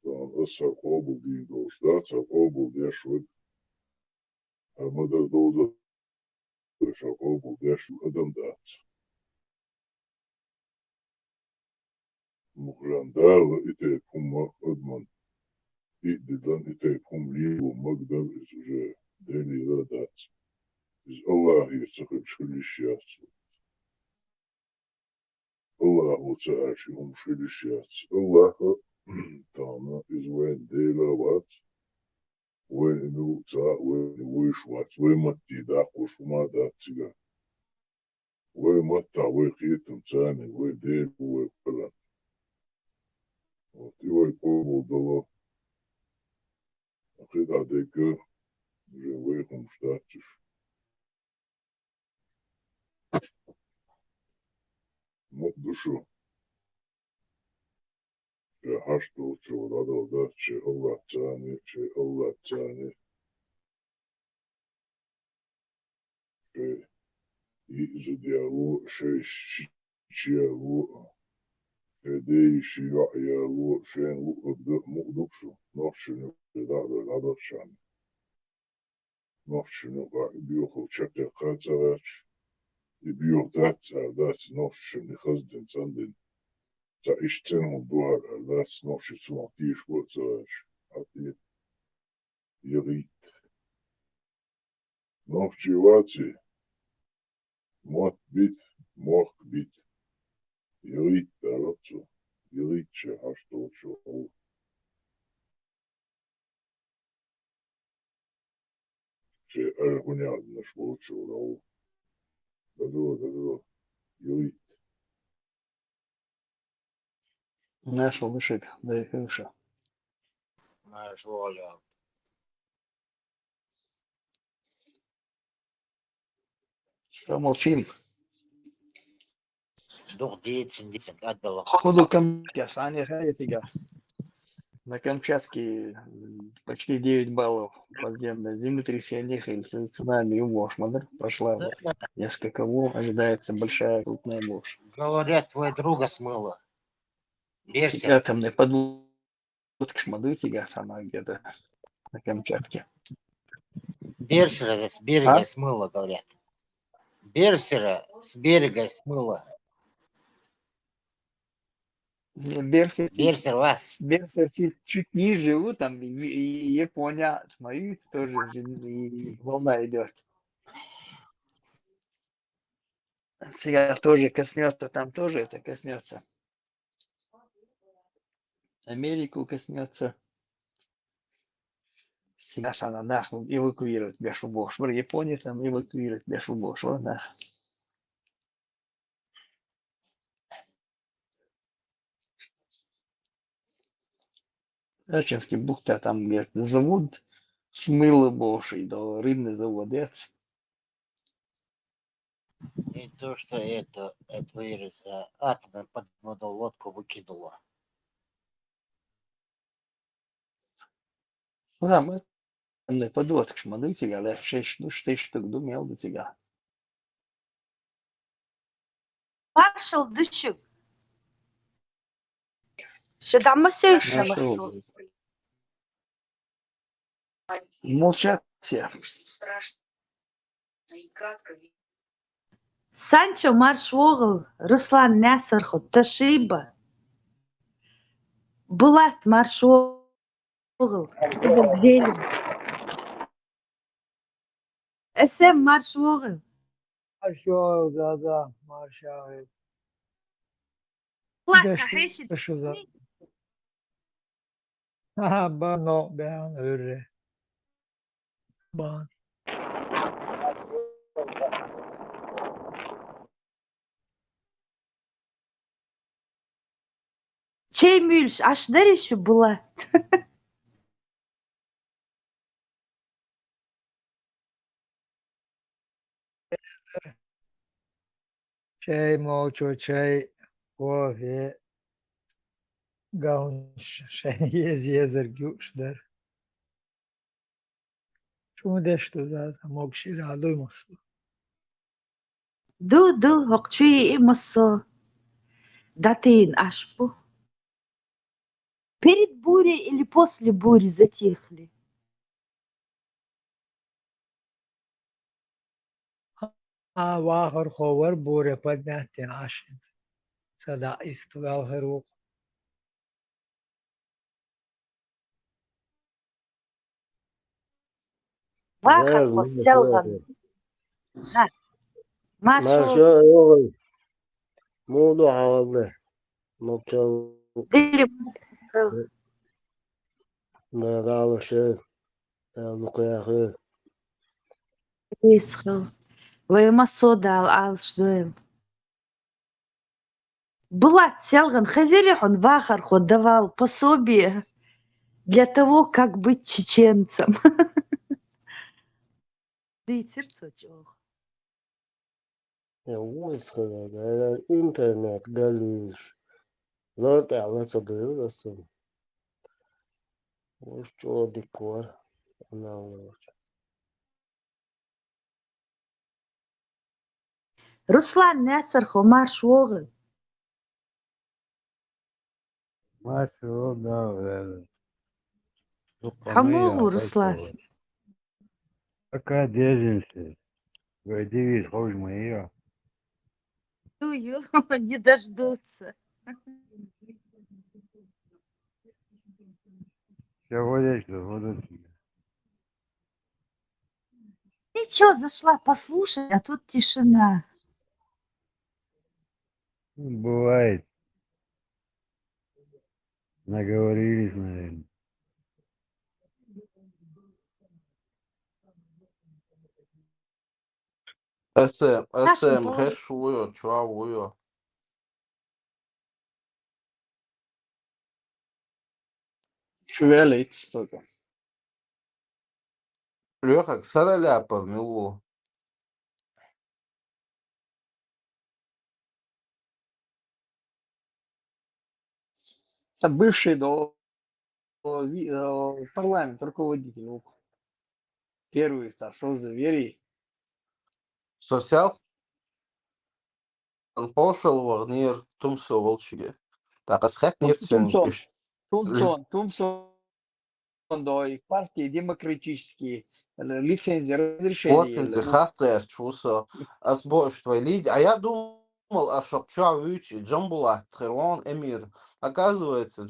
Тахана аса хӀара къобалдийна долуш дац, хӀара къобалдеш вай. ХӀара ма-дарра довза, ша къобалдеш ву адам дац. Мухран Дала и тайпа хӀума адаман и а дидалан, и тайпа хӀума лело магдар иза уже Делера а дац. Иза Аллахера ца хилча хила йиш яц. Аллахо ца аьлча и хӀумаш хила йиш яц. Аллаха тахана иза вайн Дела а вац, вайна цхьа а вайна вуйш вац, вай матте даккхуш хӀума а дац цигахь. Вай маттахь, вай кхетамца, вай Дела ву, вай кхоьллина. Вот, и вай къобалдало. КхидӀа дегга, уже вай хӀумаш дац уьш. Мукъа ду шу. Шайн хьашт долччо дӀадала дац, шайн Аллахьца, шайн Аллахьца. Шайн йиъ зуда яло, шайн ши яло, шайн ден йишин йоӀ яло, шайна луъург дан мукъа ду шу, нохчашна юкъахь дӀа а дай дӀадахчарна. Нохчашна юкъахь и боьхалла чекхъяккха а ца гӀерташ, и боьха дац аьлла дац, нохчашна и хаза дина, цӀандина. Цхьа иштта цӀена хӀума ду хӀара аьлла дац, нохчий цунах тешаш а ца гӀерташ. Хьан тӀе? ЯгӀийта. Нохчий ваций? Мотт бита, мохк бита. ЯгӀийта аьлла цо. ЯгӀийта шайн хьашт долччо. Шайн аьрра хӀун яханаш болччо ву. Дадо, дадо. Юрий. Нашел дышек, да и хорошо. Нашел, я. Что молчим? Дух дейтсин, дейтсин, аддала. Худу кам я сани хая тига. На Камчатке, м, почти девять баллов подземное землетрясение, или ц-, цунами, и мощь, мадр, прошла. Да, да, да. Несколько волн, ожидается большая крупная мощь. Говорят, твой друга смыло. Берсера. Атомный подводка, шмадуйте, сама где-то на Камчатке. Берсера с берега, а? Смыло, говорят. Берсера с берега смыло. Не, Берсер чуть, Берсер вас. Берсер чуть, чуть ниже, вот там и, и Япония, смотрите, тоже же и волна идет. Тебя тоже коснется, там тоже это коснется. Америку коснется. Сейчас она нахуй эвакуирует бешубош. Япония там эвакуирует бешубош. Вот нах. Ачинский бухта, там, говорит, завод смыло боший, да, рыбный завод, это. И то, что это, это вирус, а, атомную подводную лодку выкинуло. Ну, да, мы, мы подводка, смотрите, говорят, шесть, ну, шесть штук, думал, до тебя. Маршал дышек. Ши дамасейш. Маршал. Молчат все. Санчо, марш воғыл, Руслан Нәсір ху, ташиба. Булат, марш воғыл. Эсем, марш воғыл. Марш воғыл, Заза, марш воғыл. Булат, дәш-, хеші. Дәш-, Ха, ба, но, бән, өрі. Ба. Чей мюльш, аш дәрі ші, Булат. Чай, молчу, чай, кофе, гаун, ш-, шай, ез, езер, гюш, дар. Чумдеш ту, да, да, мог шира, дуй мусу. Ду, ду, хокчуи и мусу. Датын ашпу. Перед бурей или после бури затихли? А, вахар ховар буре поднятие ашин. Сада ист валхарук. Вахар хо селган. Маршо. Маршо, оғай. Муду хавалды. Мокчал. Дили. Да, да, вообще. Да, ну, каяхы. Исхал. Вай масо дал, ал, что. Булат, селган, хазери хун вахар хо давал пособие для того, как быть чеченцем. Дый цирцочох. Я ужас хада, да, интернет, галиш. Лорд, я лаца даю, расу. Уж чё дикор, она лорд. Руслан Нәсір хо, марш воғыл. Марш воғыл, да, да. Хамуғу, Руслан. Пока держимся. Войди, видишь, хож моё. Ю, ю, не дождутся. Всё, вот здесь, вот здесь. Ты чё, зашла послушать, а тут тишина. Бывает. Наговорились, наверное. Ас, ас Нашим м хеш позже. Вуйо, чуа вуйо. Швелит что-то. Лёха, Сараляпов, милу. Са бывший до, до ви-, э, парламент руководитель, вот. Первый, та, что за вери? Социал? Ан посол вагнир тумсо волчиге. Так, ас хет нир Тумсон, цен. Тумсон, Тумсон. Дой партии демократические, э, лицензия, разрешение. Вот инзи хаттер чусо. Ас бош твой лид. А я думал, а шок чуа вич, Джамбулат, Херон, Эмир. Оказывается,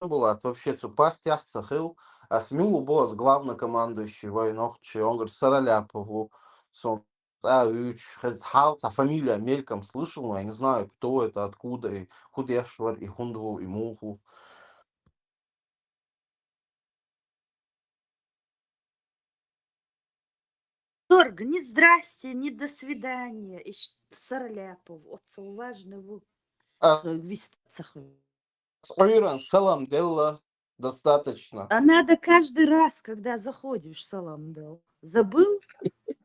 Джамбулат вообще цу партиях цахил. Ас милу бос главнокомандующий войнах, чи он говорит, Сараляпову. Сон а вич, хез хал, а фамилия мельком слышал, но я не знаю, кто это, откуда, и худешвар, и хундву, и муху. Торг, ни здрасте, ни до свидания. И ш-, Сараляпов, отцо важный ву. А, э, вистацах. Ойран салам делла достаточно. А надо каждый раз, когда заходишь, салам дал. Забыл?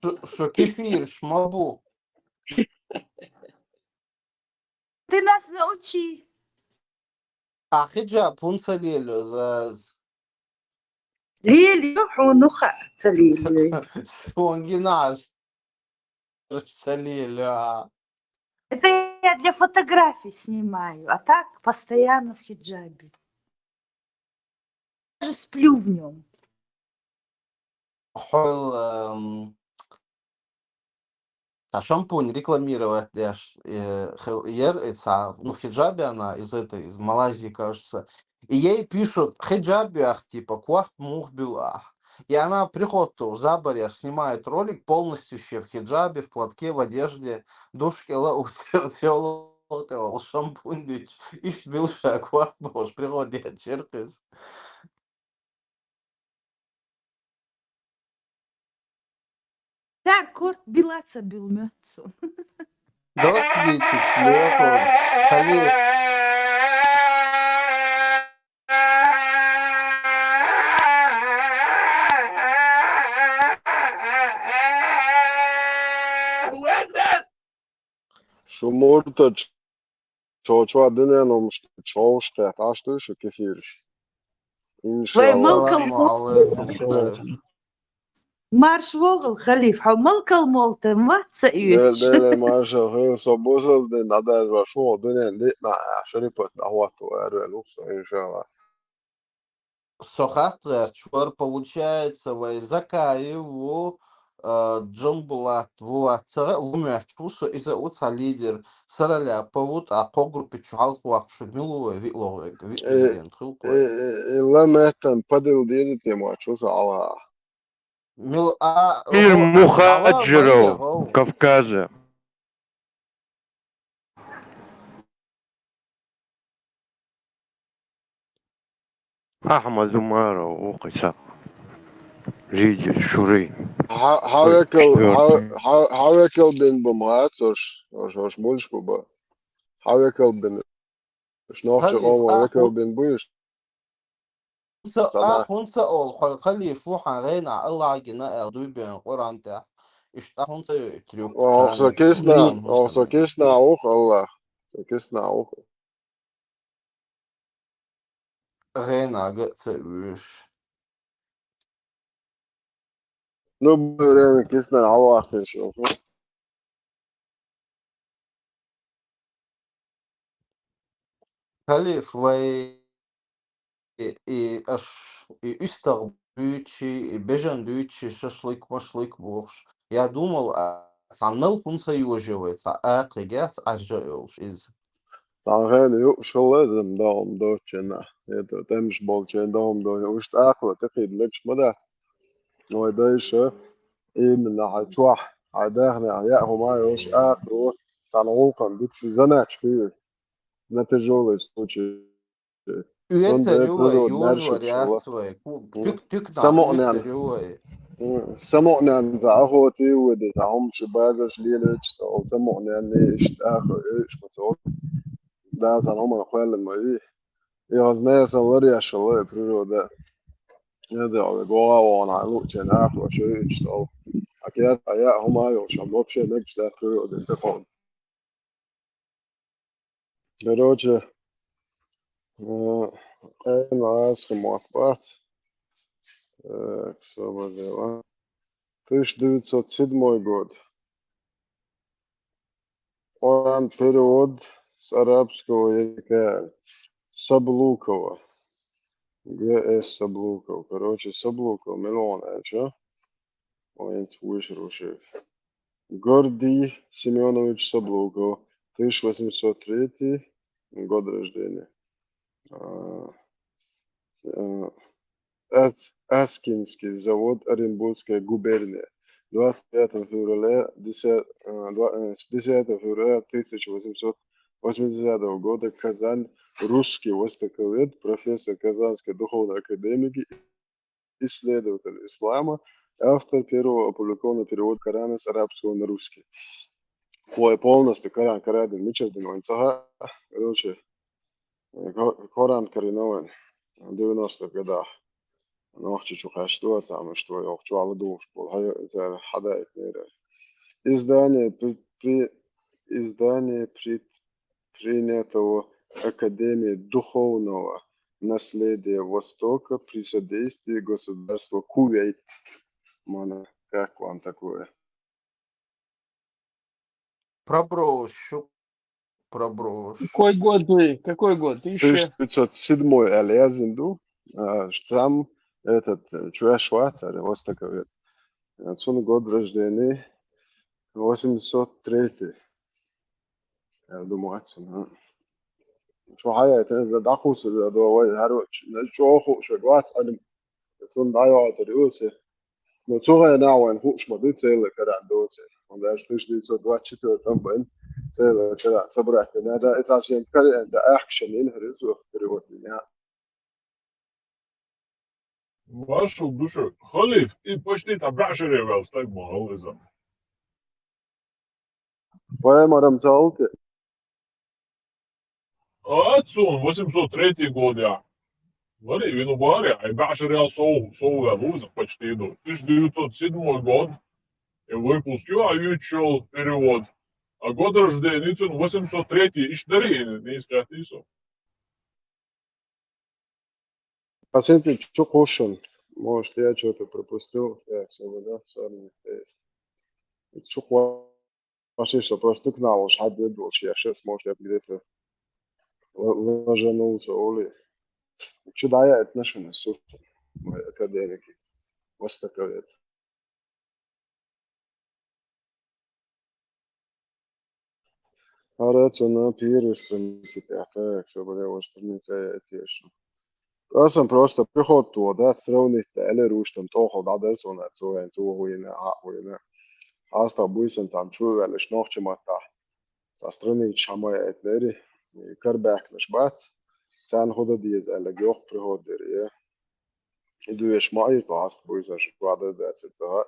Ш-, шо кефир, шмабу. Ты нас научи. А хиджаб хунца лелю заз. Лелю, хунуха ца лелю. Шунгинас. Ца лелю, а. Это я для фотографий снимаю, а так постоянно в хиджабе. Даже сплю в нём. Хол, эм, а шампунь рекламировать деш, э, хел-, ер, это, ну, в хиджабе она из этой, из Малайзии, кажется. И ей пишут, хиджабиях, типа, кварт мух билах. И она приходит в забарьях, снимает ролик полностью все в хиджабе, в платке, в одежде, душкела, утела, шампунь дич, иш билша кварт бош, приходит черкес. Тар корт билаца билмёцу. Дот дитиш, лёхо, халиф. Шумурта ч-, чо-, чо диненом ш-, чоушка, таш ты шу кефирш. Вай, иншалла. Малкам Саламу алейкум, халиф. Марш вогъал, халиф, хьо малкам молта, ваца Де-, уьч. Деле, маршал, хин со бузал де, надо ва шу динен де, на, шарипат, на, вот, вар, вар, лукс, иншалла. Со хаттар чур, получается, вай Закаев ву, э, Джамбулат ву, а цара лумяч ву, со иза уца лидер, Сараляпов ву, а ко группе чу халкъ вахши милу вай, виъло вай, ви Э, президент хилкъ вай. Э, э, э, ла меттан падил деза тема чу са ала. Мил-, а, Мир о, Мухаджиров, ава, ава. Кавказа. Ахмад Умаров, укхиса. Лидер, шури. Ха-, хавекал, Чёрт. Ха-, ха-, хавекал бин бу мацош, ош, ош мульш бу ба. Хавекал бин. Шнохча Халиф, къома а, векал ху-, бин буйш. Са-, а, Сана. Хунца ол, хо-, халиф, фу хан гъена Аллахгина эл дуй бен Къуран тя. Ишта хунца ю трюк Ох, са тани. Кисна, Ой, ох, са Кисна ух, Аллах. Са Кисна ух. Гъена га ца уьш. Ну, время Кисна Аллах, конечно. Халиф вай и, и аш, и уьстагъ дуьйцу, и бежан дуьйцу, шашлык, машлык бохуш. Я думал, а, цхьа нал хунца йожа вай, цхьа акхига, цхьа аржа йолуш иза. Цхьа хена юуш хилла, зам догӀум доцученна. Это, тӀемаш болчен догӀум доцученна. Уьш тӀаккха тӀекхийда мегаш ма дац. Вай дайша, именно хьайн чохь, хьайн дахнехь яа хӀума а йолуш, акха йолуш, цхьана гӀуллакхана дукха ши занач хир. На тяжёлый случай. Оьцар ю вай, южар яц вай. Ку-, туьк-, туьк нах оьцар ю вай. Самукъанен цхьа охота йийци, цхьа хӀума ши базаш лелача цӀа, Самукъанен иштта аха уьш ма цо. Да, цхьа хӀума кхоьллина ма вий. И хазна ясан лар яшал природа. Я да, вай гога вона лучен ахо шо уьш цӀа. А кер а я хӀума йолуш, вообще мегаш да природа тӀекховда. Короче, э, э, нас хӀума бац. Так, свободила. Тысяча девятьсот седьмой год. Он перевод с арабского языка Саблукова. Г С Саблуков. Короче, Саблуков, миллион, а чё? Ой, это слышал вообще. Гордий Семёнович Саблуков, тысяча восемьсот третий год рождения. А, э, Ас-, Аскинский завод, Оренбургская губерния. Двадцать пятого февраля, десятого, э, два-, э, с десятого февраля тысяча восемьсот восьмидесятого года Казань, русский востоковед, профессор Казанской духовной академии, исследователь ислама, автор первого опубликованного перевода Корана с арабского на русский. Ой, полностью Коран карадин, мичардин вайн цаха, короче, э, Ко-, Коран карина вайн девяностых годах. Нохчи чу хаш дуа, там, что я хочу ала душ, пол, хая, это, хада, это, нейра. Издание при, при, издание при, принятого Академией духовного наследия Востока при содействии государства Кувейт. Мана, как вам такое? Проброшу, проброшу. Какой год вы? Какой год? Тысяча... Тысяча девятьсот седьмой, а лезен ду. А, сам этот, э, чуя шват, а востоковед. Отсюда год рождения. Восемьсот третий. Я думаю, отсюда. Чё, хая, это, да, да, хусу, да, да, вай, харо, ч-, на, чё, ху, чё, гвац, а не, цун да, я, это, рюсе. Но цугай на вайн хуш ма ду цела каран доце. Он даже тысяча девятьсот двадцать четвёртом бен цела каран собрать надо. Это же каран, это action in, хризу, перевод меня. Вашу душу. Халиф, и почти там башаре вел стаг ма хализам. Поэма Рамзалты. А отцун восемьсот третий год я. Вари, вину бари, ай башаре ал соу, соу я луза почти ду. Тысяча девятьсот седьмой год. И выпуск ю, а ючел перевод. А год рождения цун восемьсот третий, иш дари, не искать исо. А с этим чё кушан? Может, я чё-то пропустил? Так, всё, да, всё, не есть. Это чё ква-, вообще, что просто к нам уж хат не был, я сейчас, может, я где-то л-, ложанулся, Оли. Чё да я отношения с, мои академики? Востоковед. Арацуна первой страницы тяхта, всё, бля, вот страница я тешна. Асан просто приход туда, да, сравнить, да, или руш там, тохо, да, да, сона, цуэн, цугуина, ахуина. Аста буйсан там, чу, или шнохчи матта. Са страница шамай этлери, и карбяхнаш бац, цан худа диез, или гёх приход дери, я. И дуеш ма ир то аст буйсан шуада дацит цаха.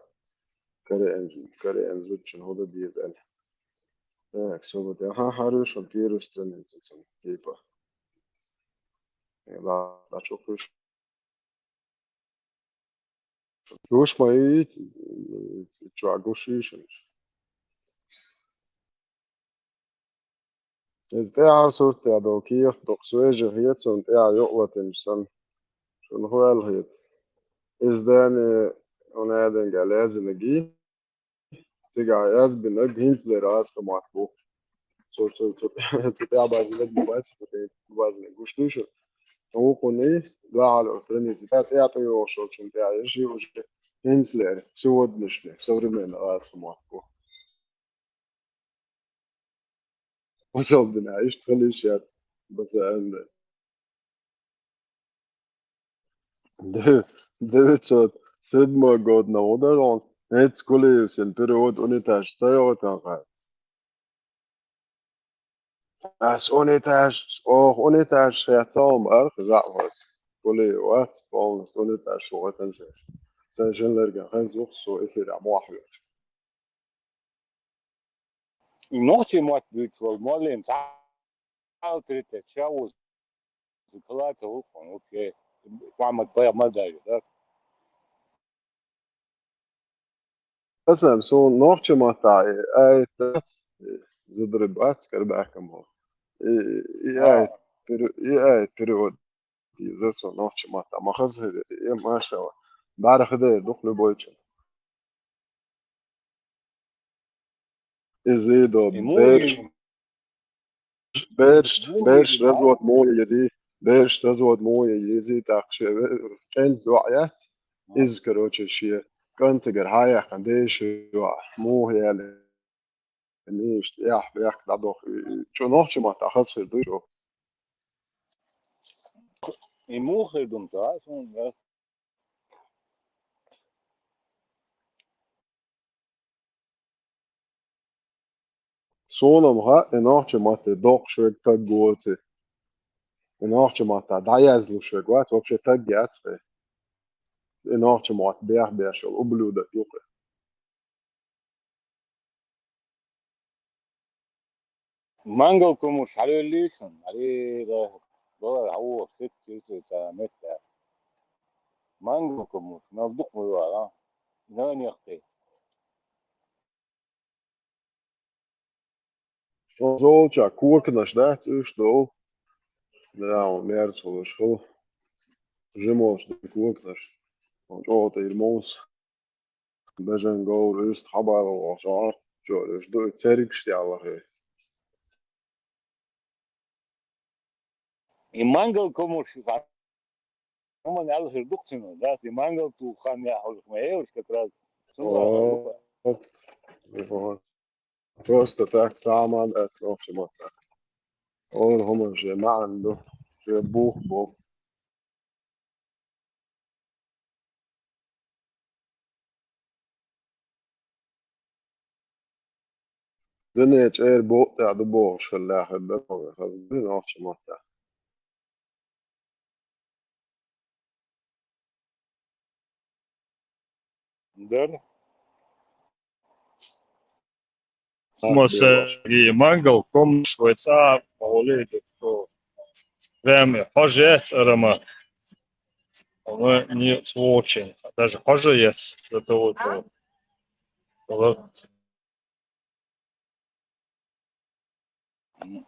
Каре энзу, каре энзу чин хода диез эл. Так, всё вот, ага, хорошо, первую страницу, типа. Да, да, чё пиш. Душ ма ит, чё, агушишь? Иза тӀаьхьара сурт тӀе до кехат доккха свежий хецунна тӀаьхьа йоӀлатинчу санна. Шуна хӀу аьлла хета? Иза дани хӀун аьллинга лезинарг, цигахь язбинарг хӀинцалера аса ма бу. Цу, цу, цу, цу тӀаьхьа базинарг ма бац, цу тӀаьхьа базинарг гуш дуй шу? Вукхунний, дуьхьал страница тӀе, тӀе, тӀе йогӀуш йолчун тӀе, я ши уже хӀинцалера, сегодняшний, современный аса ма бу. Особенно, иштта хила йиш яц, база аьлла. Де-, девятьсот седьмой год на ударон, эц Кулиевсин перевод унитаж ца йогӀу тан хай. Ас унитаж, ох, унитаж шеца ом арх жаӀвас. Кулиев вац, полностью унитаж шугӀатан шеш. Сайн жин лерган ханзухсо эфира мохвер. Нохчий мат бит вол молин цаал трите чавуз клаца ухун, окей. Мама твоя мадаю, да? Асам сон нохчий мата, ай, задрыбать, карбакам. И, и, ай, пере-, и, ай, перевод. Иза сон нохчий мата, махаз, и, машала. Бархде, дух любой чин. Изидо, берш, берш, берш, развод моя ези, берш, развод моя ези, так что, э, кент дуаят, из, короче, ши, кантагар хаяхан, деш, моя яли, ниш, ях, ях, дадох, чё нохчий мата, хасыр, ду, чё. И мухыр дум, да, сон, да. Сонам ха, и нохчий мата докшвек таг гоци. И нохчий мата даязлушвек вац, вообще таг яц хе. И нохчий мат бях бяшал, ублюдок юхе. Мангал кумуш халюлишн, ари да, долар хау сет сет та метта. Мангал кумуш, навдук муйвара. Нанехты. Золча, кокнаш, да, цуш дол. Да, он мерц холош, хол. Жимолш, да, кокнаш. Он чё-то ирмоус. Бежен гол, рыст, хабар, он шар, чё, рыст, да, церик штялахе. И мангал кумуш, ха-, хуман алхир дуксина, да, и мангал ту хан я, хол, ма, э, как раз. О, вот. Просто так, саман, это, в общем, вот так. Он хуман же маан, да, же бух, бух. Дунен чӀер бокъ тӀехь ду бохуш хилла хир ду, хаза ду нохча маттахь. Дара. Масаги мангал комнаш вай цӀа а гӀоле ду. Прямо хьожа яц арама. Ама не сволочен. Даже хьожа яц до того, что.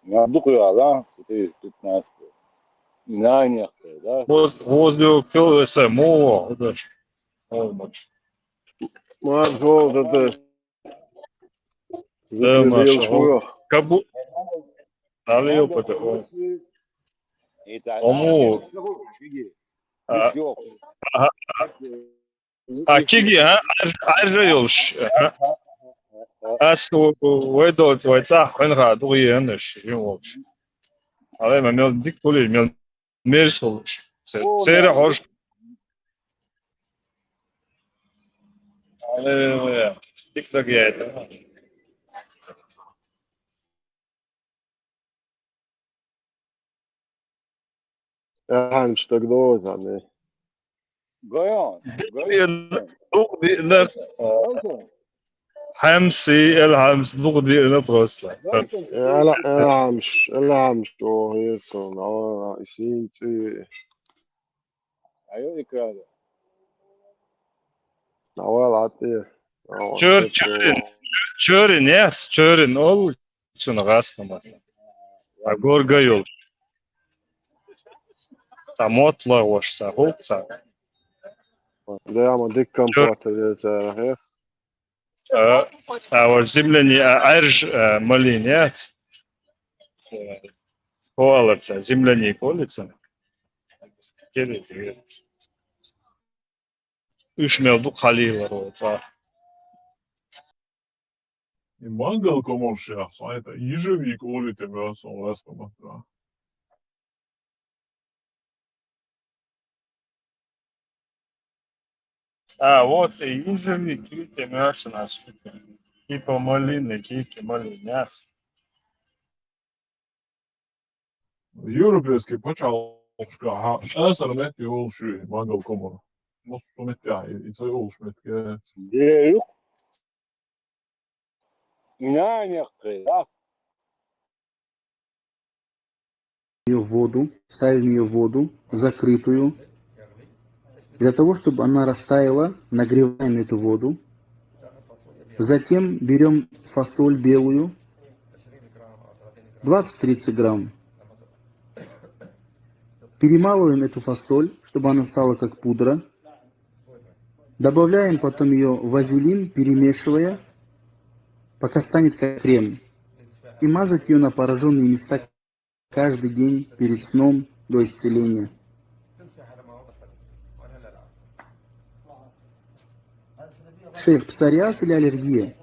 Я дукха яла, четыреста пятнадцать. Нанехта, да? Вот, вот, кил эса, мова, это ж, о, мач. Ман гол, да, да. Да, Закрыл маша, шкуру. Кабу-, дали опыта, о. Ому. А, ага. А киги, а? Ар-, аржа йолуш. Ага. Ас у-, у-, вай долчу вай цӀахь хьуьнха дугӀу еанаш, жин волуш. Алай ма мел дика хуьлий, мел мерза хуьлуш. Се-, сера хьожуш. Алай, дика даг яйта. Ахьанаш стаг доза, не? Гойон, гойон. Дукха диъна. Гойон. Хьамси, эл хьамс, дукха диъна просто. Гойон. Эл, эл хьамс, эл хьамс, о, хьесо, на, на, исин ци. Айо экран. Давай, ладно. Чуьр-, чуьрин, чуьрин, яц, чуьрин, ол. Цуьнан гӀаскхьа ма. А горга йолуш. Цхьа мотт лагӀош, цхьа хӀуллакх, цхьа. Да, ма дика компот еза, хе? А, а ваш земляни-, а, Ӏаьржа, а, малийна яц? Э, хӀо аларца, земляника олица? Кедица. Уьш мел дукха хьалийлар вай цӀа. И мангал комаршех, это ежевика олуьйту моьтту сан гӀаскхьа маттахь. А, вот и ежевика, типа, моьтту сан. Типа малины, типа малины, яц. Европейский пачхьалкхашкахь асар метта йолуш ю и мангал комар. нуссу метте, и, и цӀай уллуш метте. Дерюк. Наняккхе, да? Её в воду, ставим ее в воду, закрытую. Для того, чтобы она растаяла, нагреваем эту воду. Затем берем фасоль белую, двадцать-тридцать грамм. Перемалываем эту фасоль, чтобы она стала как пудра. Добавляем потом ее в вазелин, перемешивая, пока станет как крем. И мазать ее на пораженные места каждый день перед сном до исцеления. Шейх, псориаз или аллергия?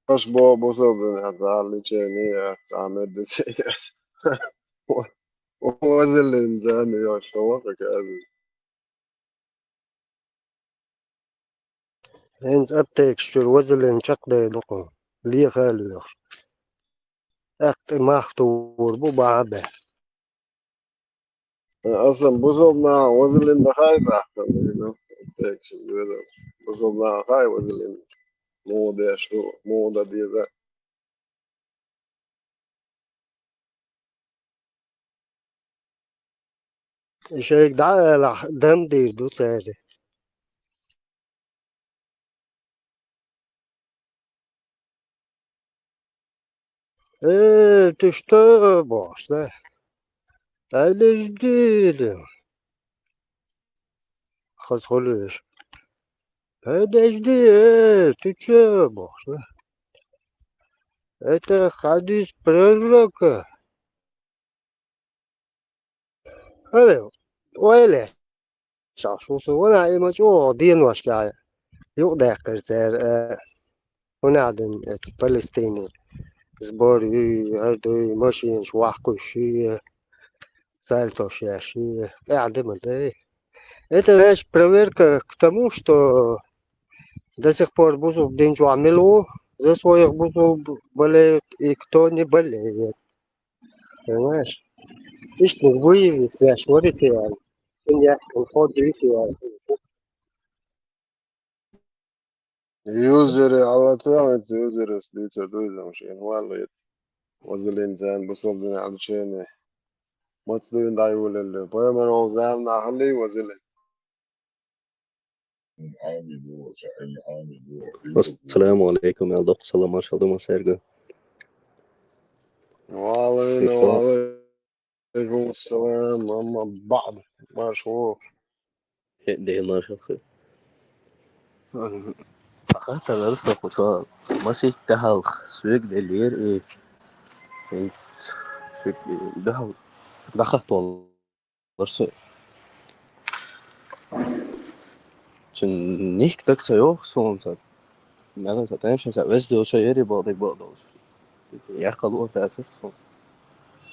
Аш бо бусалба дин хьа лечение яц, цхьа медицина яц. Вазелин зама йош, шо ваха каза. ХӀинца аптекаш чуьра вазелин чекхдер ду-кх, леха а лоьхуш. ТӀаккха тӀе мах тувр бу бахьа а баьхкина. Асан бусалба наха вазелин дахай баьхкина, ну, аптекаш чуьра. Бусалба наха хай вазелин муха деш ду, муха дан деза. И шайга дӀа а алахь, дам дийр ду цаьрга. Э, ты что, бохуш, да? Подожди, да. Хаза хуьлуьйш. Подожди, э, ты чё, бохуш, да? Это хадис пророка. Хьале, ойла еш, шу со ванахь и ма чӀогӀа деношкахь юкъадаьккхира цара, э, хӀунда аьлла, эцу Палестине сбор юй, хӀара дуй, машинаш ваха кхуьссуй, сальто шаьшшуй, тӀаьхьа де ма дарий. Это, знаешь, проверка к тому, что до сих пор бусалба дин чохь мила ву, за своих бусалба болеют и кто не болеет. Понимаешь? Иштта выявить деш варите аьлла. Цунна яьккхина хӀо дуьйцу аьлла. Юзере хьалатоьхна, юзерас дуьйцур ду иза, шена валлахӀи. Вазелин царна бусалба дин хьалчене. Маца дуьйна дӀайолалла. Пайхамар волу заманахь хилла вазелин. Ассаламу алейкум, аьлла доккха салам, маршалла ду массаьрга. Ва алейна, ва алейкум ассалам, амма баъд, марша вогӀу. Э, Дела маршалла хуьлда. Ага, тахана ара тохучо масийтта хьалха соьга деллера и хӀинца соьга дуьхьал, соьга дӀахатта волу. Лар со. Цуьнан нихк даг ца йоху суна ца. Мела ца тайм шайн ца веза долча яри боху даг боху долуш. Яккха луъар дацара суна.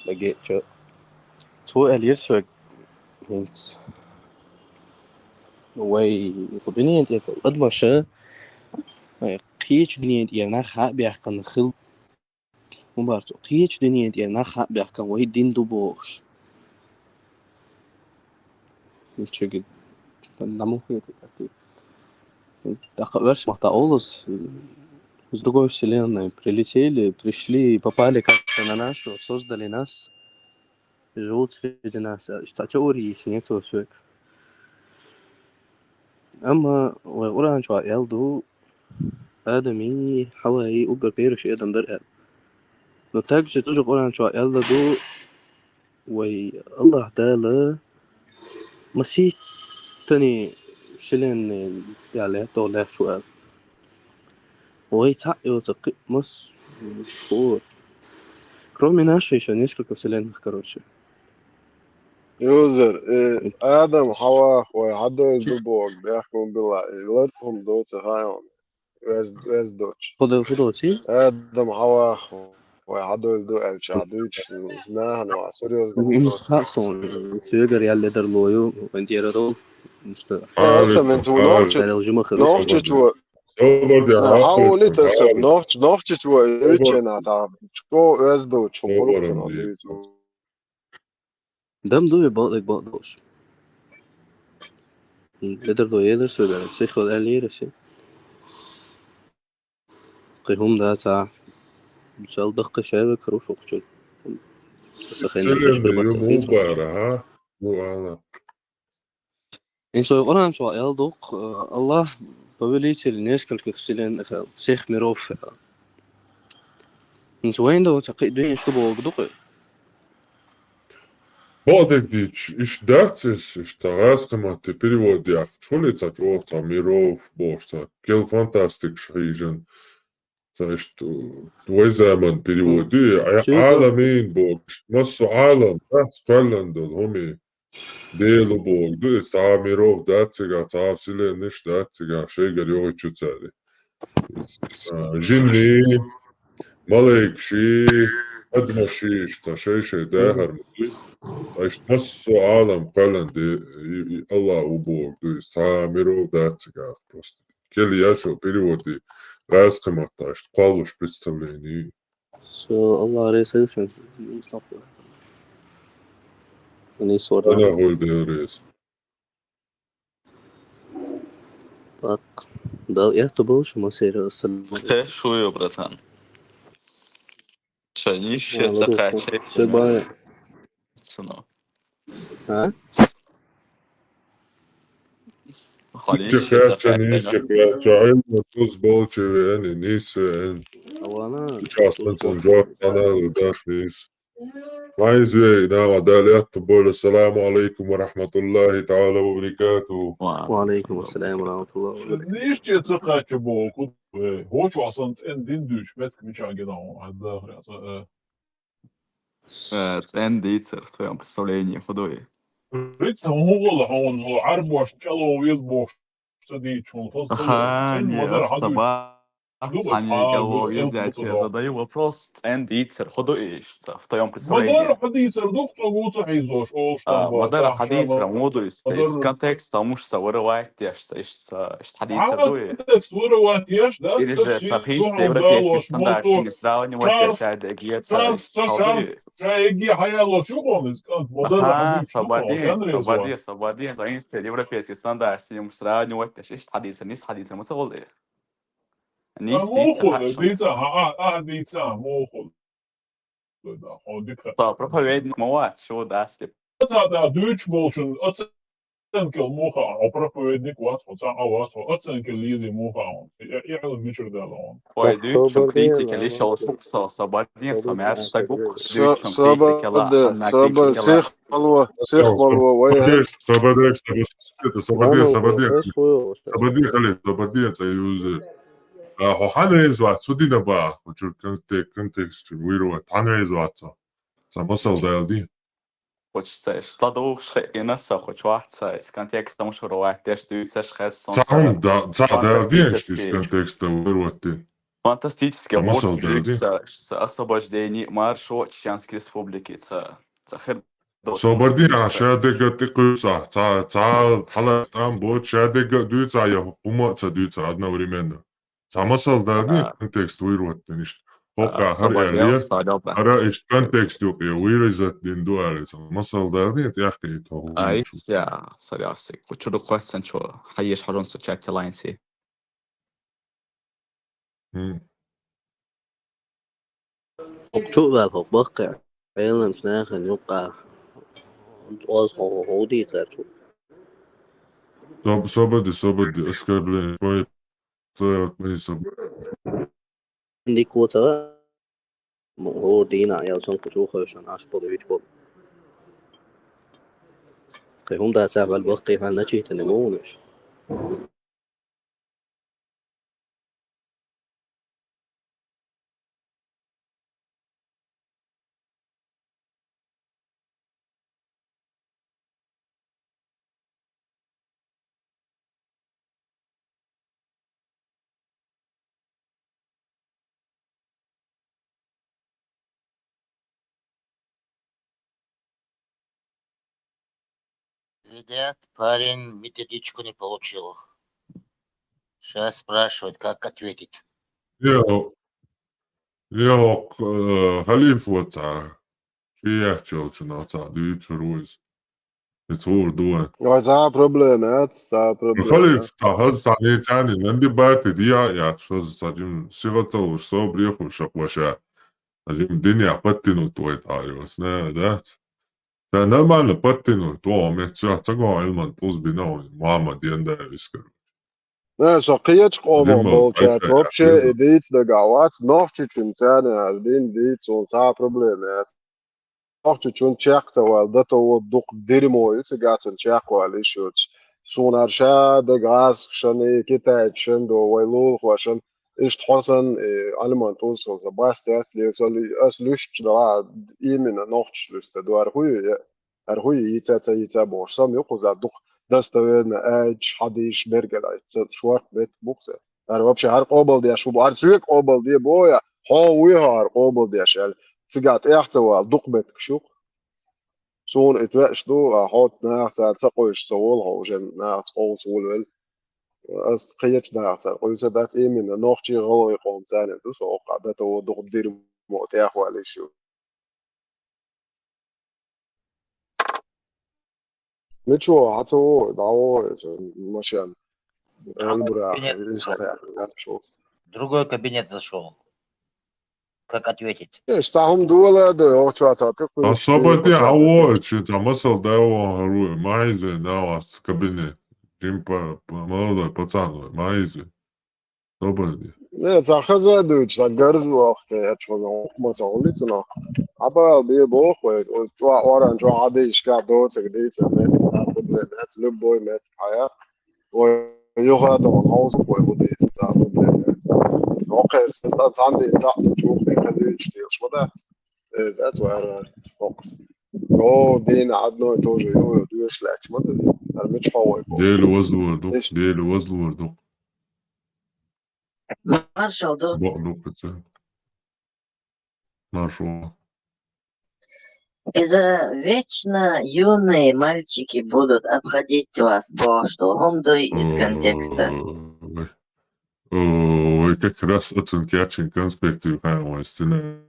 Даге чо. Цо аьллера соьга хӀинца. Вай кху дуьнен тӀе адамаша, вай кхечу дуьнен тӀера нах хьа а баьккхина хила. ХӀун бара цо, кхечу дуьнен тӀера нах хьа а баьккхина, вай дин ду бохуш. Чуьга, тан, наму хету тӀаккха. ТӀаккха оьрсийн маттахь олу аса, с другой вселенной прилетели, пришли, попали как-то на нашу, создали нас. Живут среди нас, а, иштта теория йисинера цо соьга. Амма вай Къуръан чохь аьлла ду, Адамий, Хьаваий уггар бераш Адам дара аьлла. Но также тоже Къуръан чохь аьлла ду, вай АллахӀ Дала масийтта вселенная аьлла, тӀе лаьтташ ву аьлла. Вай цхьаъ йоцург кхин а мас-, кроме нашей ещё несколько вселенных, короче. Юзер, э, Адам, Хьава, вай хьадойла ду боху, бехкам била, и лартӀа хӀума доцу хьайван. Вез-, вез доцу. ХӀун до-, хӀун доций? Адам, Хьава, вай хьадойла ду аьлча, дуьйцуш, нахана ван серьёзно. М, ха, сон, соьгара ял ледарло ю, вайн тӀера дол. Иштта. Аса, мен цу нохча-, царел жима хир нохчачо. Собар де, хьан волий таса, нохч-, нохчачо, собар. Ючена, та, чко, вез доцу, собар, хӀума, Андрей. Дуьйцу. Дам ду и бакъдерг бакъдолуш. Бедар ду елира соьгара, сихха аьллера ши. Кхин хӀума дац, а? Сел дахка шаьве каруш вокхучун. Аса хеннар Селен бешкара ю бацал хӀинца мубара, а? Ну, ала. Ин со Къуръан чохь аьлла ду-кх, э, Аллах повелитель нескольких вселенных аьлла, всех миров аьлла. Ин со вайн ду, ца кхин дуьйна иштта боху ду-кх. Бакъдерг дийцча, иштта дац иза, иштта гӀазкхийн матте перевод яхча, хуьлий цхьа чӀогӀа цхьа миров бохуш, цхьа кел фантастикаш хьийжина, цхьа иштта, вай заман перевод ю, Ӏа-, Ӏаламийн боху, иштта массо а Ӏалам, дац кхоьллина долу хӀума. Дела боху ду иза, цхьа а миров дац цигахь, цхьа а вселеннаш дац цигахь, шайгара йогӀучу цара. А, жинний, малайкаший, адамаший, иштта шай-шай дахар ма дуй. Ткъа иштта массо а Ӏалам кхоьллина де, и, и Аллах ву боху ду иза, цхьа а миров дац цигахь просто. Кел яшо переводи гӀазкхийн маттахь, иштта кхоллуш представление. Со Аллах реза хила шуна. Нийса вара. Ана гӀойла Дела реза. Так. Дала аьтто болуш, масера, ассаламу алейкум. Хе, шу ю, братан. Чай, ниш Ва, ладу, сакхачай. Все бай. Цуно. А? Хьо ниш Ниш кхаьчча, сакхачай, ниш да? Кхаьчча, Ӏилма тус болчу веана, нис веана. Вана, Участан тус цун болчу. Жоп хьанал даш нис. Вайз вей, нама, Дала аьтто болу. Ассаламу алейкум ва рахматуллахи та'ала ва баракатуху. Ва алейкум ассалам ва рахматуллахи ва баракатуху. Ниш че ца кхачча боху, вей. ХӀочу асан цӀен дин дуьйцу, метка мича гина хьуна, хьан дахарехь, ца, э. Э, цӀен дийцар, в твоём представлении, хӀун ду и? Риц, хӀун гӀала хьуна, хӀо Ӏарбош кӀело веза бохуш ца дийцу хьуна, хаза Аха, хаза. ЦӀен не, ма дара, аса хьан дуьйцу? Ба-, Ду цхьана хьан кӀело веза, я те ду. Задаю вопрос, цӀен дийцар, хӀун ду и иштта, в твоём представлении? Ма дара хьан дийцар, ду, цо ву ца хьийзош, олуш А, там ба, ма дара сахьа хьан дийцар, шала. Муду иштта, Ма дара. Из контекст, а муш са вара вайт деш, са иштта, иштта хьан дийцар ду и? Контекст вара вайт деш, да? Или же ца пхьийш европейский стандарт, шайна сравнивать деш, шайна деге ца иштта хьал ду и? Ша эгге хьаяллалц ю хьуна иза кӀант, ма дара хьан Аха, дийцар, ю хьуна, собади, кан реза собади, ван. Собади, за инсте европейский стандарт, шайна сравнивать деш, иштта хьан дийцар, нис хьан дийцар, ма ца гӀоле. Нис А, дийца муха, хьаша. Дийца, а, а, а, дийца, муха. Да, хьо дика. Та проповедник ма вац, шу дац, тип. Ца да дуьйцуш болчун, оценкел муха, хьо проповедник вац, хьо цхьа а вац, хьо оценкел лизи муха хьуна. И, и, и хьала мичара дала хьуна. Ой, дуьйцучун критикел ишал шух со, собади, со мягаш стаг ву-кх, дуьйцучун критикела, собади, ханна собади, критикела. Сих балво, сих балво, вай. Собади, собади, собади, собади, собади, собади, собади, цӀа юзу. А, хьо хьан реза вац, цу дина баха, хьо чуьра конте-, контекст чуьра вуьйр вац, хьан реза вац цо? Сан масал дала ди? Хочется, что духш хе-, и нас хочется, из контекста муш вуьйр вац, теш дуьйцаш хес сон. Ца хьун да, ца дала ди, из контекста вуьйр вац ди? Фантастический. Сан масал дала ди? Освобождение маршо Чеченской Республики, ца, ца хер Собади, а, ша дегга тӀекхуьйсу, ца, ца хьала там боцу, ша дегга дуьйцу, я хӀума а ца дуьйцу одновременно. Ца масал дали, а, контекст вуьйр ваттан иштта. ХӀокха хӀара аьлла, хӀара иштта контекст юкъе вуьйр иза дина ду аьлла, ца масал дали, тӀехкхийтта хӀокху. Ай, я, сарясик, кху чуьра кхоьссанчо, хьаеш хьажун со чатте лайнси. ХӀокху чу а ваьлла хӀокху баккхий Ӏеламчу нахана юккъа оз хьо, хьо дийцар чу. Соб-, собади, собади, оскорбление. Ой, ой, собади. Дика ву ца ваьа, хӀора дийнахь ял сан кху чу хевшина Ӏаш болу, вич болу. Кхин хӀума дацахь ваьлла баккхий хьан начийтина ма ву меш. Видят, парень методичку не получил. Щас спрашивают, как ответить. Йо, йо, э, халифа вацахьа. кхиэч йолчунах цхьа дуьйцур ву иза. Иза хуур ду вайн. Вай, цхьа проблема яц, цхьа проблема. Халиф, цхьа хаза цхьа ницкъ яц, нанди бати дия яц, шоза цхьа жим сигъатал уж собрехуш шак ваша. Цхьа жим динех подтянуть вайта хьарёс, не, дац? Ца нормально подтянуть, во, мет цоьх ца го, Ӏилман тӀуз бина вайн, Мухьаммад Яндаев искар. Не, со кхечу къомах Дима, болчаьрца вообще и дийца дагахь вац, нохчичун царна аш дин дийца, цхьа проблема яц. Нохчичун чекх ца вала, дато вот дукха дерьмо ю, цигахь цунна чекх вала йиш йоцуш. Суна ара ша дага гӀазкхашан, и китайцашан до, вай лулахошан, иштта хьо санна, и Ӏилман тӀуз хилла сан баста яц, ле, со ли-, ас луьстуш дала, именно нохчаш луьста ду, ара хӀу ю, е-, ара хӀу ю, йийца ца йийца бохуш, сам ю кхуза дукха достоверно аьлча, хьадийша бергара, ца шорта меттиг бу-кх сан. ХӀара вообще хӀара къобалдеш ву, хӀара соьга къобалде боху я, хьо вуй хьо хӀара къобалдеш аьлла. Цигахь тӀех ца вала, дукха меттигаш ю-кх. Суна и тоьаш ду, а хьо наха цара ца къуьйсуш ца волу хьо, уже наха ца къовса волавелла. Ас кхечу наха цара къуьйсур дац, именно нохчий гӀалгӀай къоман царна ду со хӀокху дато дукха дерьмо тӀех вала йиш ю. Мичо, хьан ца вогӀу, дӀавогӀу иза машен. Элбура, Кабинет. Иза хьаьрчо. Другой кабинет зашёл. Как ответить? Эш, цхьа хӀума дола а ду, охьачу цхьа тӀекхуьйсуш. А собаде хьан вогӀу, чи цхьа масал дай вогӀу хӀара ву, ма хьийзай, на вас кабинет. Жим па-, па-, молодой пацан вай, ма хьийзай. Собар де. Не, цхьа хаза а дуьйцу, цхьа гарз вахка, я чхьо хӀукма ца гӀули цунах. Абал бе боху вай, оцу чохь оран чохь Ӏадийшка доцург дийца меттиг, цхьа проблема яц, любой меттиг хьая. Вай юха а доху хьовсу вай хӀу дийца, цхьа проблема яц. Окхерсан цхьа цхьаьна дийца, чух дийца, дийца, дийца, ма дац. Э, дац вай ара, фокус. О, дийна одно и то же, ю, ю, дуьйш лаьтташ ма ду. Ара мича хьо вай боху. Дела вазлур ду, Дела вазлур ду. Маршал ду. Бо-, ду кхуьца. Маршал. Из-а вечно юные мальчики будут обходить вас, бо, что хӀума дуй из контекста. Ой. Ой, как раз оцунка ячин конспектив хьан вай сцена.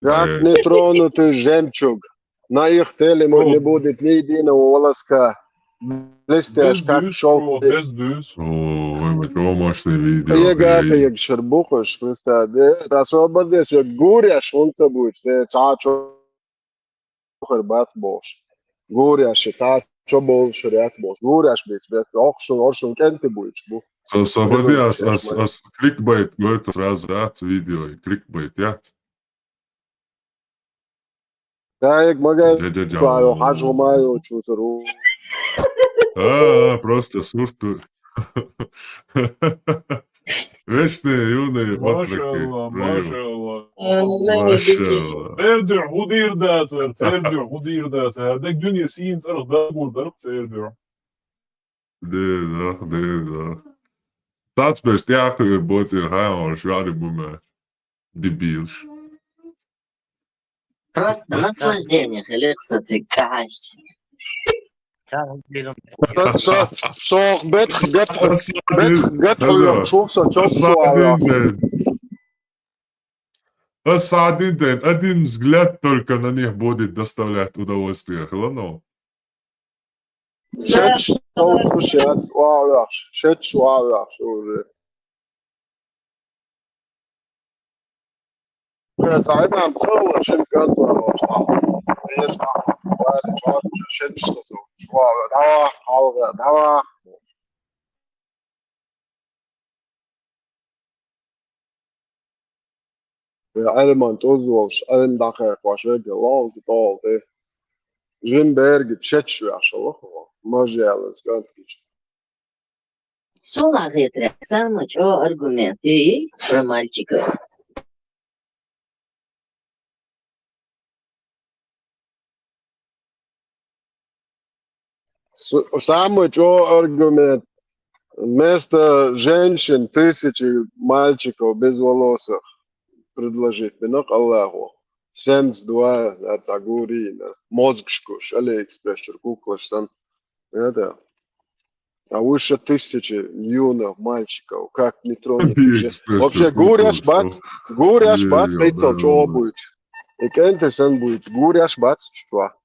Как нетронутый жемчуг. На их теле не будет ни единого волоска. Блестящ, как шёлк. Бездуьйс. О, вай ма чӀогӀа мощный видео. Ега, эй. Кхиегаш хир бу хӀуш, Христа. Де, та собар де, соьга гуреш хӀунда ца буьйцу, те цхьа чо хир бац бохуш. Гуреш, цхьа чо болуш хир яц бохуш. Гуреш бийц бец, оху шун, оху шун кӀентий буьйцуш бу. Со-, собар де, ас, ас, ас кликбейт гойту сразу, яц видео, кликбейт, яц. Дайг магазин Дядя Джон. Хьажу ма йоцуш ву. А, а, просто сурт ду. Вечные юные отроки. Машалла, приём. Машалла. Машалла. Цердуьр хӀу дийр дац, цердуьр хӀу дийр дац. Дег дуьне сийна цӀарах дагур дарх цердуьр. Де, да, де, да. Тац беш тӀаккха боцӀе хьан ваш, вари бу ма. Дебилш. Просто наслаждение, хиликъ сацик кахьаш. Со, со, со, бет, бет, бет, бет, хьуна, шух со, чоп, со, Ас садин ден, один взгляд только на них будет доставлять удовольствие, хилано? Шеташ товш яц, вау, яхш, шеташ, вау, яхш, уже. Цхьа имам ца вара, шин кӀант вара, вара, вара, шеташ са, вау, давай, хьалха, давай. Ӏилман тӀуз волуш, Ӏилма дӀакхайкхош верг лаллаза тӀолу тӀе. Жин берга шеташ вехаш ваха, мажа ялаза кӀантгича. Суна хетарехь, самый чӀогӀа аргумент и про мальчиков. С-, самый чӀогӀа аргумент. Вместо женщин тысячи мальчиков безволосых предложить бина Аллахо. Семьдесят два, это гурина. Мозгаш куш, Алиэкспресс чуьра куклаш сан. Это. А уж тысячи юных мальчиков, как не тронуть. Алиэкспресс чуьра куклаш сан. Вообще, гуреш бац, гуреш бац, бейцал чӀогӀа буьйцу. И кӀентий санна буьйцу гуреш бац чу чохь.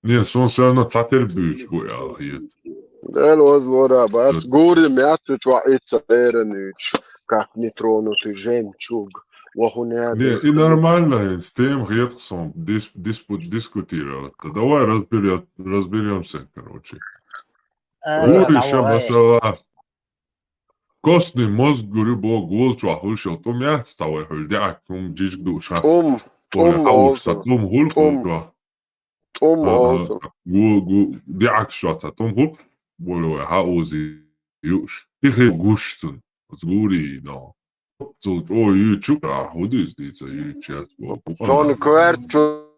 Не, суна санна цхьатера буьйцу бу аьлла хета. Дела оза лора бац, гури метту чохь итца эрануьйтуш, как нетронутый жемчуг, вахуна. Не, и нормально, хӀинца тема хета суна дис-, диспут-, дискутировать. Давай разберём-, разберёмся, короче. Гури ша, масала, костный мозг гури бо гула чохь хуьлуш йолу тӀум яц цхьа вай хьуьлла, деӀак хӀума жижиг дууш хац. ТӀум, тӀум, тӀум хуьлу чохь. ТӀум, гу-, деӀак чохь цхьа тӀум хуьлу, болу вай хьауза юуш. И хир гуш цунна, оцу гурий но. Цул чӀогӀа юьйцу, а, хӀун дийца дийца юьйцу яц боху. Цунна коьртачу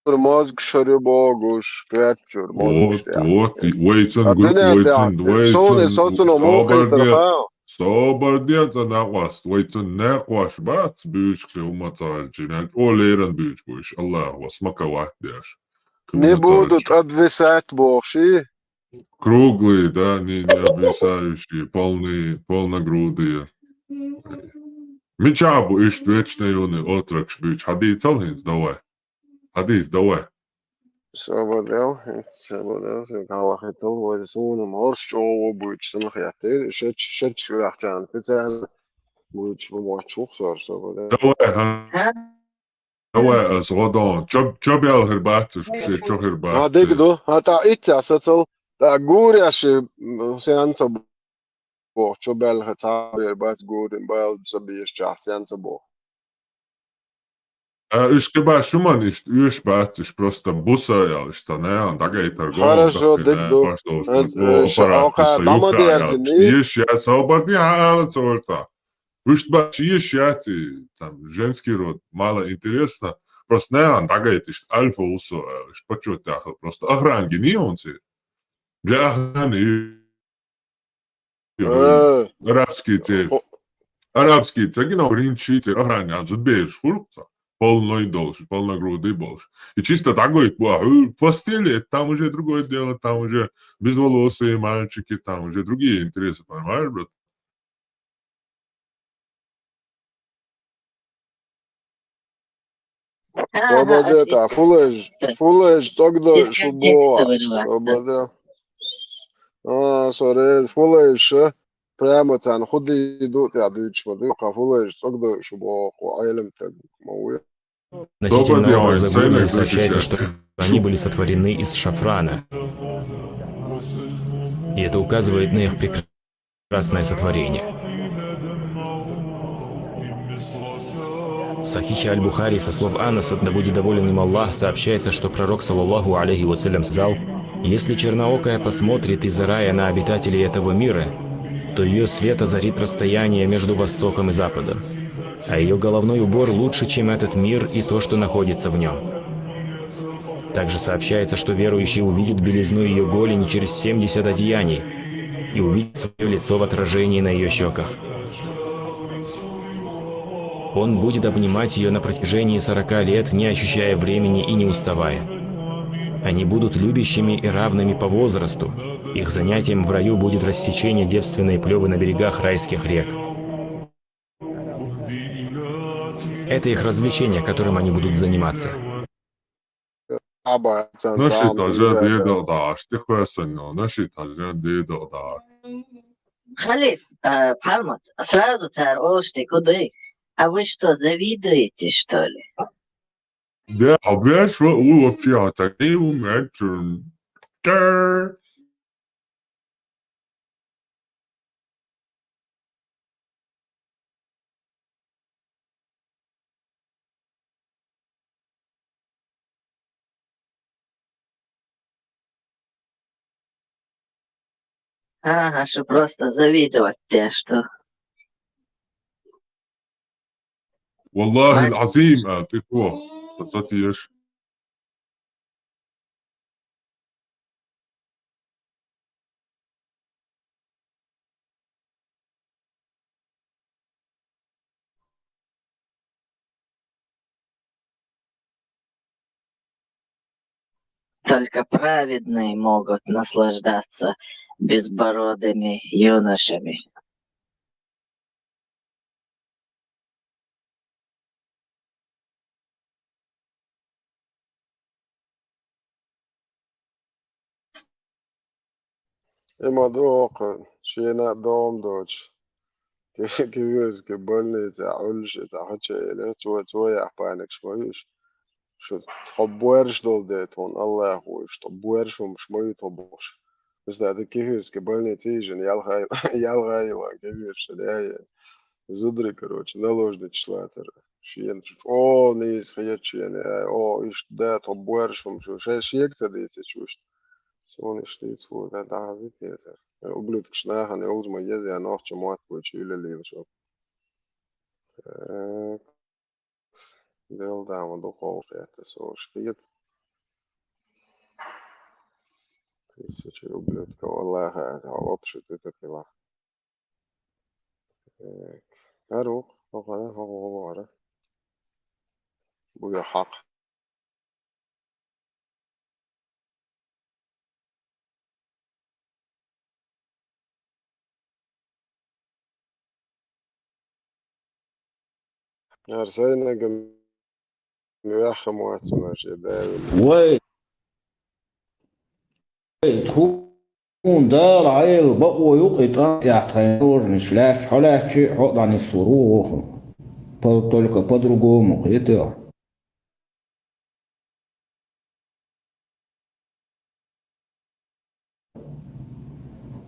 мозгаш хир ю бохуш, коьртачуьра мозгаш. Вот, вот, вайцун гу-, вайцун, вайцун, собар де, собар де цӀа накъост, вайцун накъош бац, буьйцуш хӀума ца хилча, мел чӀогӀа леррина буьйцуш бу уьш, Аллахо смаковать деш. Не будут обвисать бохуш и? Круглые, да, не, не обвисающие, полные, полногрудые. Мичахь бу иштта вечно юный отрокаш буьйцуш, хьадийцал хӀинца, давай. Хьадийца, давай. Собар де, собар де, хӀаллакхийтал вай, суна-м хӀорш чӀогӀа буьйцуш санна хеттера, шаьш, шаьш ваьхчарна специально буьйцуш бу моьттуш ву-кх со, собар де. Давай, хӀа. Давай, ас гӀо дан. Чо-, чо бел хир бац уьш, шен чо хир бац. ХӀа, дика ду. ХӀа, тӀаккха итт сацал, тӀаккха гуреш, м, сенца боху, чо баьлла цхьа бер бац гурин бала ца бешачохь, сенца боху. А, уьш кхин баш хӀуманна иштта оьшуш бац, уьш просто буса аьлла, иштта цхьа наьха дӀагайтар го. Хорошо, дика ду. Оха дӀа ма дерзина. Еш яц, собар де, хьан ала ца вара тӀаккха. Уьш баш еш яц, и, там, женский род, мало интересно. Просто наьха дӀагайта, иштта альфа ву со аьлла, иштта почёт яхар. Просто охрана гина хӀунда церан. Для охраны. Э. Арабский церан. О. Арабский ца гина, принций церан охрана, а зудбераш хуьлу-кх цо. Полный долуш, полногрудый болуш. И чисто дӀагойту боху, в постели, это там уже другое дело, там уже безволосые мальчики, там уже другие интересы, понимаешь, брат? Ага, собар де, аш тӀаккха, фулайш, фулайш цӀогдой шу боху. Собар де. А, сори, фулайш, прямо царна хӀун дийр ду тӀехь дуьйцуш ма ду, кхин фулайш цӀогдой шу боху, Ӏеламстаг ма ву. Относительно образа гурий сообщается, что они были сотворены из шафрана. И это указывает на их прекрасное сотворение. В Сахихе Аль-Бухари со слов Анаса, да будет доволен им Аллах, сообщается, что Пророк, саллаллаху алейхи ва саллям, сказал: «Если черноокая посмотрит из рая на обитателей этого мира, то её свет озарит расстояние между востоком и западом. А её головной убор лучше, чем этот мир и то, что находится в нём». Также сообщается, что верующий увидит белизну её голени через семьдесят одеяний и увидит своё лицо в отражении на её щёках. Он будет обнимать её на протяжении сорока лет, не ощущая времени и не уставая. Они будут любящими и равными по возрасту. Их занятием в раю будет рассечение девственной плёвы на берегах райских рек. Это их развлечение, которым они будут заниматься. Наши тоже дедал даш, ты хуясанё, наши тоже дедал даш. Халид, а, Пхьармат, сразу цара олуш дика ду, а вы что, завидуете, что ли? Да, а бля, что, у, вообще, а так, и у меня, чё, чё? Ага, что просто завидовать те, что. Валлахи аль-Азим, а, ты кто? Что за ты ешь? Только праведные могут наслаждаться безбородыми юношами. И ма ду оха, шена а догӀма доцуш. Киверски больница Ӏуьллуш и цхьа хӀача элира, цо, цо яхь паникаш ма ю уьш. Шу тхо боьрша долу де тхуна, Аллахо, уьш тхо боьрша хӀумаш ма ю тхо бохуш. Уьш да киверски больница йижина ялхай, ялхай йилан киверш, яй. Зударий, короче, наложницаш лацара. Шена чӀогӀа нийса хета шена, яй, о, иштта да, тхо боьрша хӀумаш ю, шай шега ца дийцича уьш. Суна иштта дийца хӀу, да, дӀахаза тезар. Ублюдкаш нахана йовза ма еза, я нохча мотт коча юьлалийла шо. Так. Дел дама дукховхетта со шкет. Тысяча ублюдков, Аллаха, это вообще ты так дела. Так. Харух, хохара, хохара. Буя хак. Ар сайнага муьххьа моццунаш я даьлла. Вай, вай, тхуна Дала Ӏела бакъо юкъа и тӀам тӀехь тхайн наложницаш лаьтташ, хьо лаьттачи, хьо а дӀанисвур ву воху. По-, только по-другому, кхетий хьо.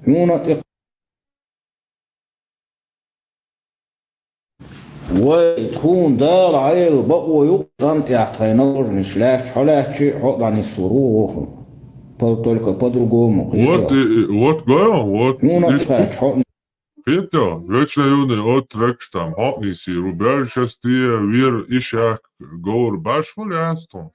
Хьуна тӀе-, вай, тхуна Дала Ӏела бакъо юкъа тӀам тӀехь тхайн наложницаш лаьтташ, хьо лаьттачи, хьо а дӀанисвур ву воху. По-, только по-другому, кхетий хьо. Вот, и, и, вот, го, вот, хьуна тӀе кхаьчча, хьо а Кхетий, вечно юный от трекш там, хьо а нисйийр ву, баьржа шаьш тӀе вер, и шаьхк говр баш хӀун лаьцна тхуна?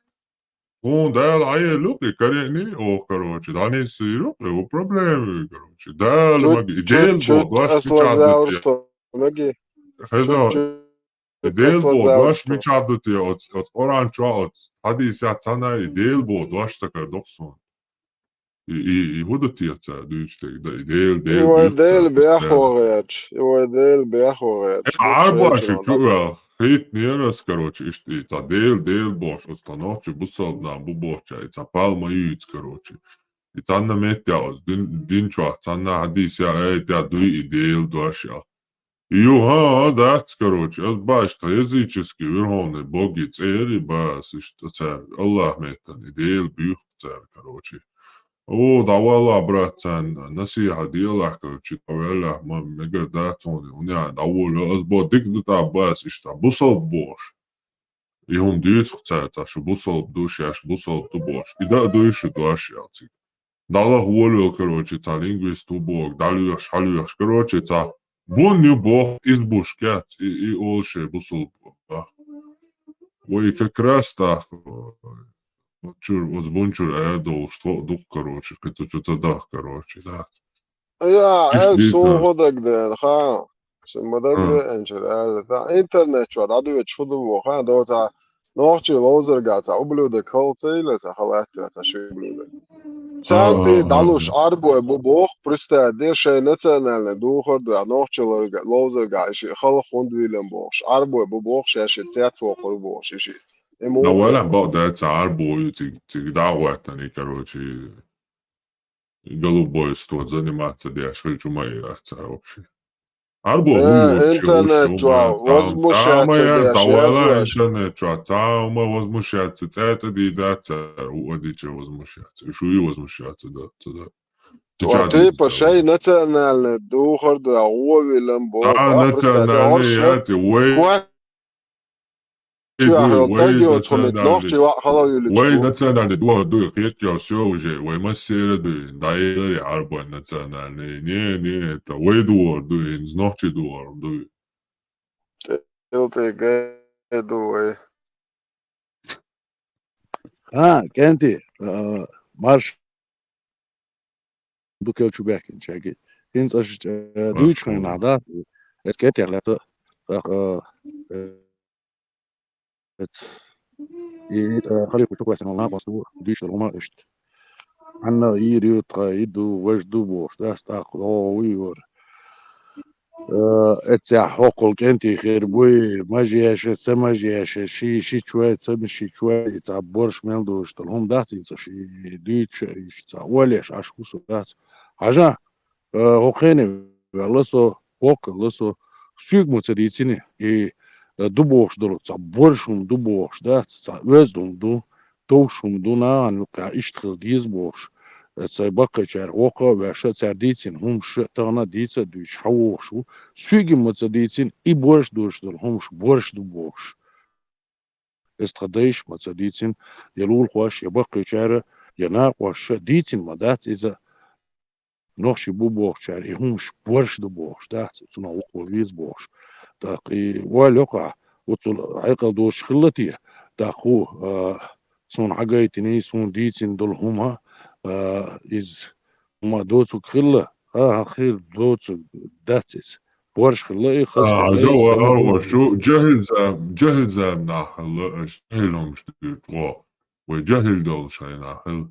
Тхуна Дала Ӏела юкъа и карийна оха, короче, дӀанисйийр ву, и ву проблема, короче. Дала маги, и Дела боху дош мичахь ду те? Хеза, и Дела боху дош мичахь ду те? Оцу, оцу Къуръан чохь, оцу хьадисехь цхьана и Дела боху дош ца кара доху суна. И, и, и хӀун ду те цара дуьйцу дерг? Да, и Дела, Дела, и вай Дела бехо гӀерташ, и вай Дела бехо гӀерташ. Ӏарбоша чу а хийтинера ас, короче, иштта и цхьа Дела, Дела бохуш, оцу тхан нохчий бусалба нах бу бохуча, и цхьа пал ма юьйцу, короче. И цхьанна меттехь оцу дин, дин чохь, цхьанна хьадисехь, аятехь дуй и Дела дош а. Юха, а, дац, короче, ас баш тхан языческий верховный боги цӀера и бац, иштта цаьрга, Аллах меттана, и Дела буьйху цаьрга, короче. О, дӀавалла, брат, царна насихьа делахь, короче, дӀаваллахь, ма мегар дац хьуна, хӀунда дӀаволла, ас бо дика ду тӀа бац, иштта, бусалба бохуш. И хӀума дуьйцу цара, цхьа шу бусалба ду, шаьш бусалба ду бохуш. И дан а дуй шу дош, аьлла цига. ДӀалаха волавелла, короче, цхьа лингвист ву боху, дӀалоьхуш, хьалоьхуш, короче, цхьа бун ю боху, избушка, и, и олу шайн бусалба боху. Вай как раз так, чуьра, оцу бун чуьра арадолуш, тхо а дукха, короче, кхин цу чу ца даха, короче, дац. Я, иштта аьлла, суна хӀун дагадеана, ха? Сан ма дагадеанчара аьлла, сан интернет чохь дӀадоьдуш хӀун ду боху, ха, доцахь, нохчий ловзаргахь цхьа ублюдок хала ца йилла, цхьа халатта цхьа ши ублюдок. Царна тӀера дӀалуш Ӏарбой бу боху, представь де, шайн национальный духар а дуьхьа, нохчий ловзаргахь и шиъ халха хӀунда вийлан бохуш, Ӏарбой бу бохуш, шаьш и цец воккхур бохуш, и шиъ. И муха ваьлахь бакъ дац, цхьа Ӏарбой ю цига, цига дӀа а гӀоьттина, и, короче, голубойством заниматься деш хилча, ма яц цара вообще. Ӏарбо хӀун ю вообще, интернет чохь возмущаться деш, дӀавала интернет чохь, цхьа хӀума возмущаться, цӀе-цӀе дийр дац цара, хӀуъа дича возмущаться. Уьш хӀун ю возмущаться дац, ца дац. Типа шайн национальный духар а дуьхьа гӀо вилла боху. Национальный яц, вай Вай национальный духар дуй, кхетча, всё уже, вай массера дуй, дӀаелира Ӏарбойн национальный. Не, не, это вай духар дуй, хӀинца нохчий духар дуй. ЛТГ ду вай. А, кӀентий, а, марш. Дукел чу баьхкинчаьрга. ХӀинца аша, э, дуьйцу хенахь, да? Эс кӀентех лаьцна, тӀаккха, э, эц-, и, и, э, халифа чу кхоьссина накъост ву, дуьйцуш дара хӀума иштта. Хьанна ира ю тхан, и ду, важа ду бохуш, дас тӀаккха, о, вуй вара. Э, эццехь хӀоккхул кӀентий хир буй, мажа еша, ца мажа еша, ши, ши чой, ца ши чой, и цхьа борш мел долуш дара. ХӀума дац, и цхьа ши дуьйцуш, и цхьа олеш, Ӏаш хӀусу дац. Хьажа, э, хӀокхене ваьлла со, воккхалла со, соьга ма ца дийцина, и, э, ду бохуш долу, цхьа борша хӀума ду бохуш, да, цхьа оьзда хӀума ду, товш хӀума ду, нахана юкъахь иштта хила деза бохуш, э, цхьа баккхийчара воккха а ваьш, цара дийцина хӀумаш тахана дийца а дуьйцуш хьан вохуш ву, соьга ма ца дийцина, и борша доцуш долу хӀумаш борша ду бохуш. Иза тхан дайша ма ца дийцина, я лулахоша, я баккхийчара, я накъоша дийцина ма дац иза. Нохчий бу бохучара, и хӀумаш борша ду бохуш дац, цунах воккхавала веза бохуш. ТӀаккха и ойла йоккхахь, оццул хьекъал доцуш хилла те, тӀаккха хӀу, а, суна хьагайтиний, суна дийцина долу хӀума, а, иза хӀума доцург хилла, а, хӀан хир доцург дац иза. Борша хилла и хаза А, хилла, хьажа иза ва тӀе ма аргӀаш ду. Шу, жахӀил зам-, жахӀил заманахь хилла, аша жахӀил хӀумаш дуьйцу гӀо. Вай жахӀил долуш хьайна хилла.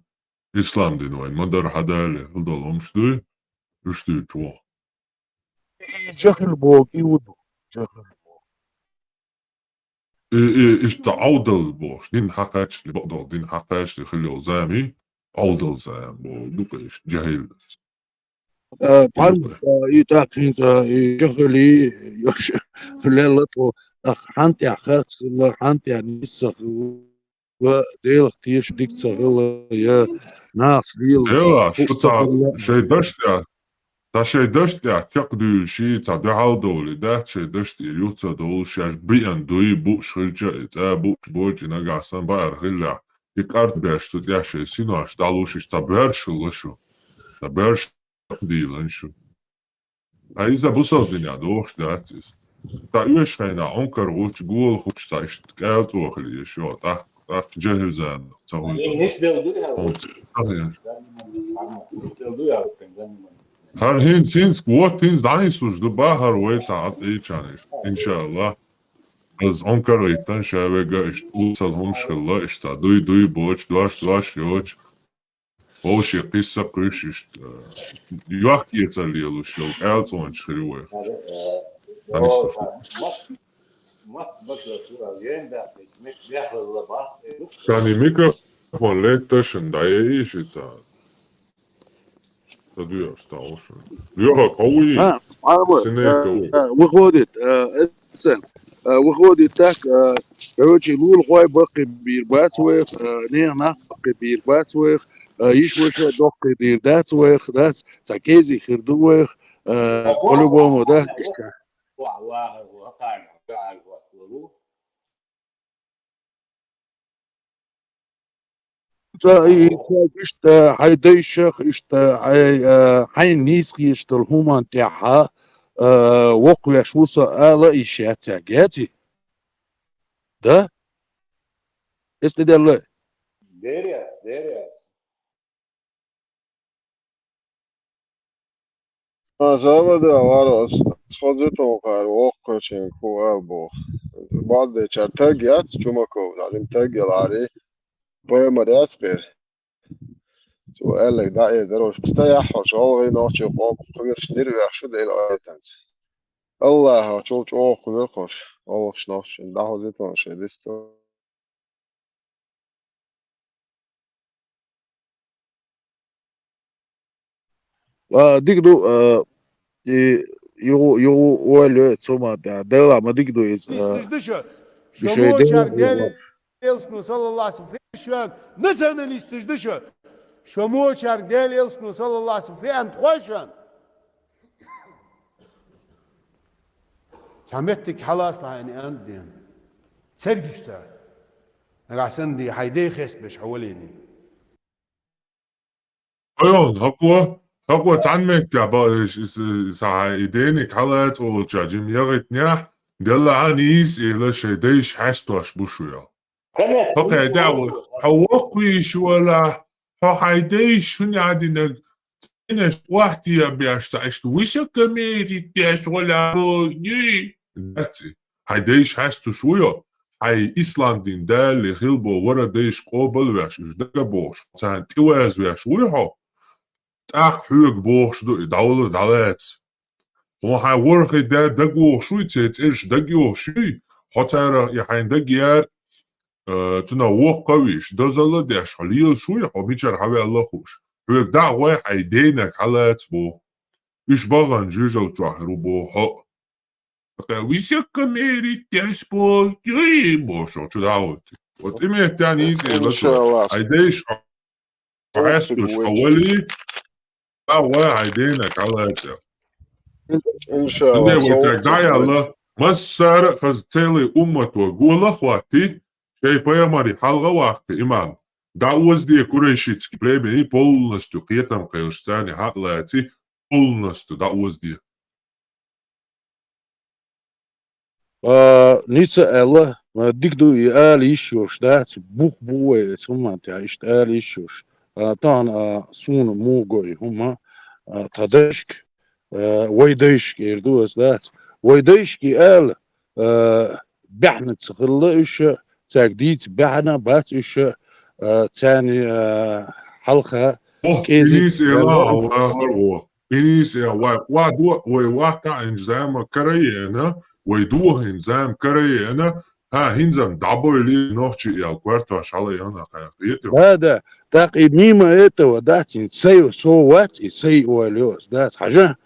Ислам дин вайн ма дарра хьадале, хӀу долу хӀумаш дуй, уьш дуьйцу гӀо. И жахӀил боху, и ву ду, жахӀил боху. И, и, иштта Ӏовдал бохуш, дин хьакхаччале, бакъдолу дин хьакхаччале хила йолу зама, Ӏовдал зама боху, ду-кх иштта, жахӀил. Э, И бан, ду-кх. Э, и тӀаккха хӀинца, и жахӀил, и, йош, лелла тхо, тӀаккха хьан тӀехь харц хилла, хьан тӀехь нийса хилла. Ва Делах теша дика ца хилла, я нахаца лела Дела, хӀуъа шу ца цхьа хилла. Шайн дашца, цхьа шайн дашца чекхдуьйлуш, цхьа дуьхьал довлий дац, шайн дашца юха ца довлуш, шаьш биъна дуй, бууш хилча, и цӀа бууш боцу, и нагахь санна баар хилла, и къарт беш цу тӀехь шайн синош дӀалуш, иштта цхьа боьрша хилла шу. Цхьа боьрша дийлан шу. Ткъа иза бусалба динехь дохуш дац иза. Ткъа оьшуш хенахь Ӏункар гӀулч гола хуьлуш цхьа иштта кӀел цӀохиле еш йо, тӀаккха, тӀаккха жахӀил зама ца хуьйцу. Хьо ца хьежа. ХӀара хӀинца, хӀинца, вот хӀинца дӀанислуш ду бахара вай цхьа Ӏад Ӏийчарна иштта, иншааллах. Аз Ӏункар гӀиттан ша вега иштта усал хӀумаш хилла, иштта дуй, дуй боч, дош, дош йоч. Вовшийн кхисса кхуьйсуш иштта, э, йохк-эцар лелуш йолу кӀел цӀонаш хир ю вайх. Хьанисса шу. Шани микрофон летта шун дӀаяйи шица. Ца дуьйш, ца вовшийн. Йоха, кхо вуй? А, а, вот, Синека а, ву. А, выходит, а, Сэн, а, выходит так, а, короче, лулахой баккхий бийр бац вайх, а, нехан нах баккхий бийр бац вайх, а, йиш ваша доккхий дийр дац вайх, дац, цхьа кезий хир ду вайх, а, по-любому, да, иштта. Ца, и, ца, иштта, хьайн дайшах, иштта, хьайн, а, хьайн нийса хеташ долу хӀуманна тӀехьа, а, воккхавеш ву со ала йиш яц цаьрга, яций? Да? Эс тӀе делла? Дерригаш, дерригаш. Ма, Савада, варо, ас, ас хаза витан кхара воккхачийн хӀу ала боху. Баддечара таг яц, Чумаков, Далим таг ялари, П М Р яц бер. Цо аьлларг дӀаэр дарош, постоянно хьо шолгӀа нохчий къомах кхоьруш дира ваьхна шу Дела айтанца. Аллахьа чул чӀогӀа кхоьру хьош, олхаш нохчийн дӀахоза витан шайн дистан. А, дика ду, а, и, югу, югу, ойла йой цу ма, да, Дела ма дика ду иза, а, Националисташ ду шу. Шо мочарг Дела, Дела, Элчано саллаллаху алейхи ва саллям феан, националисташ ду шу. Шо мочарг Дела, Элчано саллаллаху алейхи ва саллям феан тхойшан. Цхьа меттиг хьалаца лайна аьнна дена. Цергаш ца. Нагахь санна ди хьайн дей хестабеш хьо валийний. Айон, хӀокхо, хӀокхо цхьана меттехь ба-, ш-, с-, сахьа и дениг хьалаца олча жим ягӀитнехь, делла Ӏан йийс эла шайн дайш хьаьстош бу шу ял. ХӀокхе дӀа ву, хьо воккхавийш вала, хьо хьайн дайш шуна Ӏадинаг, цӀенаш охьтия беш ца иштта высокомерить деш вала, о, нуй. Дац и. Хьайн дайш хьаьстуш ву йо, хьайн ислам дин Дали хилбо вара дайш къобалвеш, уьш дага бохуш, царна тӀевазвеш вуй хьо? ТӀаккха хьоьга бохуш ду и, дӀавала, дӀалаца. Хьо хьайн ворхӀе да дагавохуш вуй, церан цӀераш дагайохуш юй, хьо царах и хьайн дагаяр, а, цунах воккха а вийш, дозалла а деш, хьо лелаш вуй, хьо мичара хьаваьлла а хууш. Хьоьга дӀа а гӀой, хьайн денаг хьалаца боху. Уьш бахана жижал чохь ру бохьо. ТӀаккха высокомерие, деспот, юй, бошо, чу даӀвати. Вот именно тян йийца элла чу. Иншаллах. Ай дайш, Хьастуш хьо вали, а вай хьайн дена кӀалаца. Иншаллах. Сан вацаг дӀаяла, массара а хаза целый уммато гола а хӀотти, шайн пайхамаре хьалха а ваккха имам. ДӀаозде курайшитский племени полностью кхетам кхелаш царна хьа а лаци, полностью дӀаозде. А, нийса аьлла, а, дика ду и ала йиш йолуш дац, бух бу вай эцу хӀуманна тӀехь, иштта ала йиш йолуш. А, тахана, а, суна муха го и хӀума, а, тхан дайшка, а, вай дайшка эр ду ас дац. Вай дайшка и ала, а, баьхьна ца хилла уьш, цаьрга дийца баьхьна бац уьш, а, царна, а, хьалха Ох, кӀезиг Инис эла, аьлла. Аллахар гӀо. Инис эла, вай, ва до, вай вахта хӀинца зама караена, вай дохина зама караена, хӀа, хӀинца дӀабойли нохчи эл кортош хьала яна кхайкхету. Да, да, так и мимо этого, да, цин сай со вац, и сай ойла йо, да, хьажа.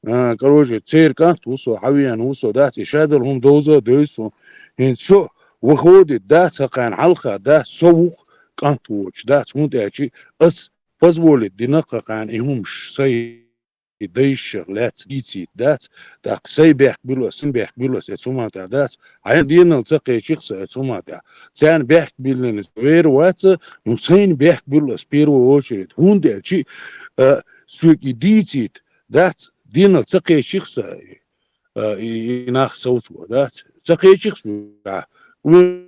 А, короче, церан кӀант ву со, хьавена ву со, дац, и шадолу хӀума довза а девза со. ХӀинца со выходит, дац, хӀокхарна хьалха, дац, со ву-кх кӀант воцуш, дац, хӀунда аьлча ас позволить дина-кх хӀокхарна и хӀумаш сай дайшшах лаьцна дийцийта, дац, тӀаккха сай бехк било, сайн бехк било, эцу хӀуманна тӀехь, дац, хьайна денал ца кхечи-кх со эцу хӀуманна тӀехь. Царна бехк биллина вер вац, ну, сайна бехк било, с первой очередь, хӀунда аьлча, а, соьга и дийцийта, дац, денал ца кхечи-кх со, а, и, и нах совцо, дац. Ца кхечи-кх соьга, а,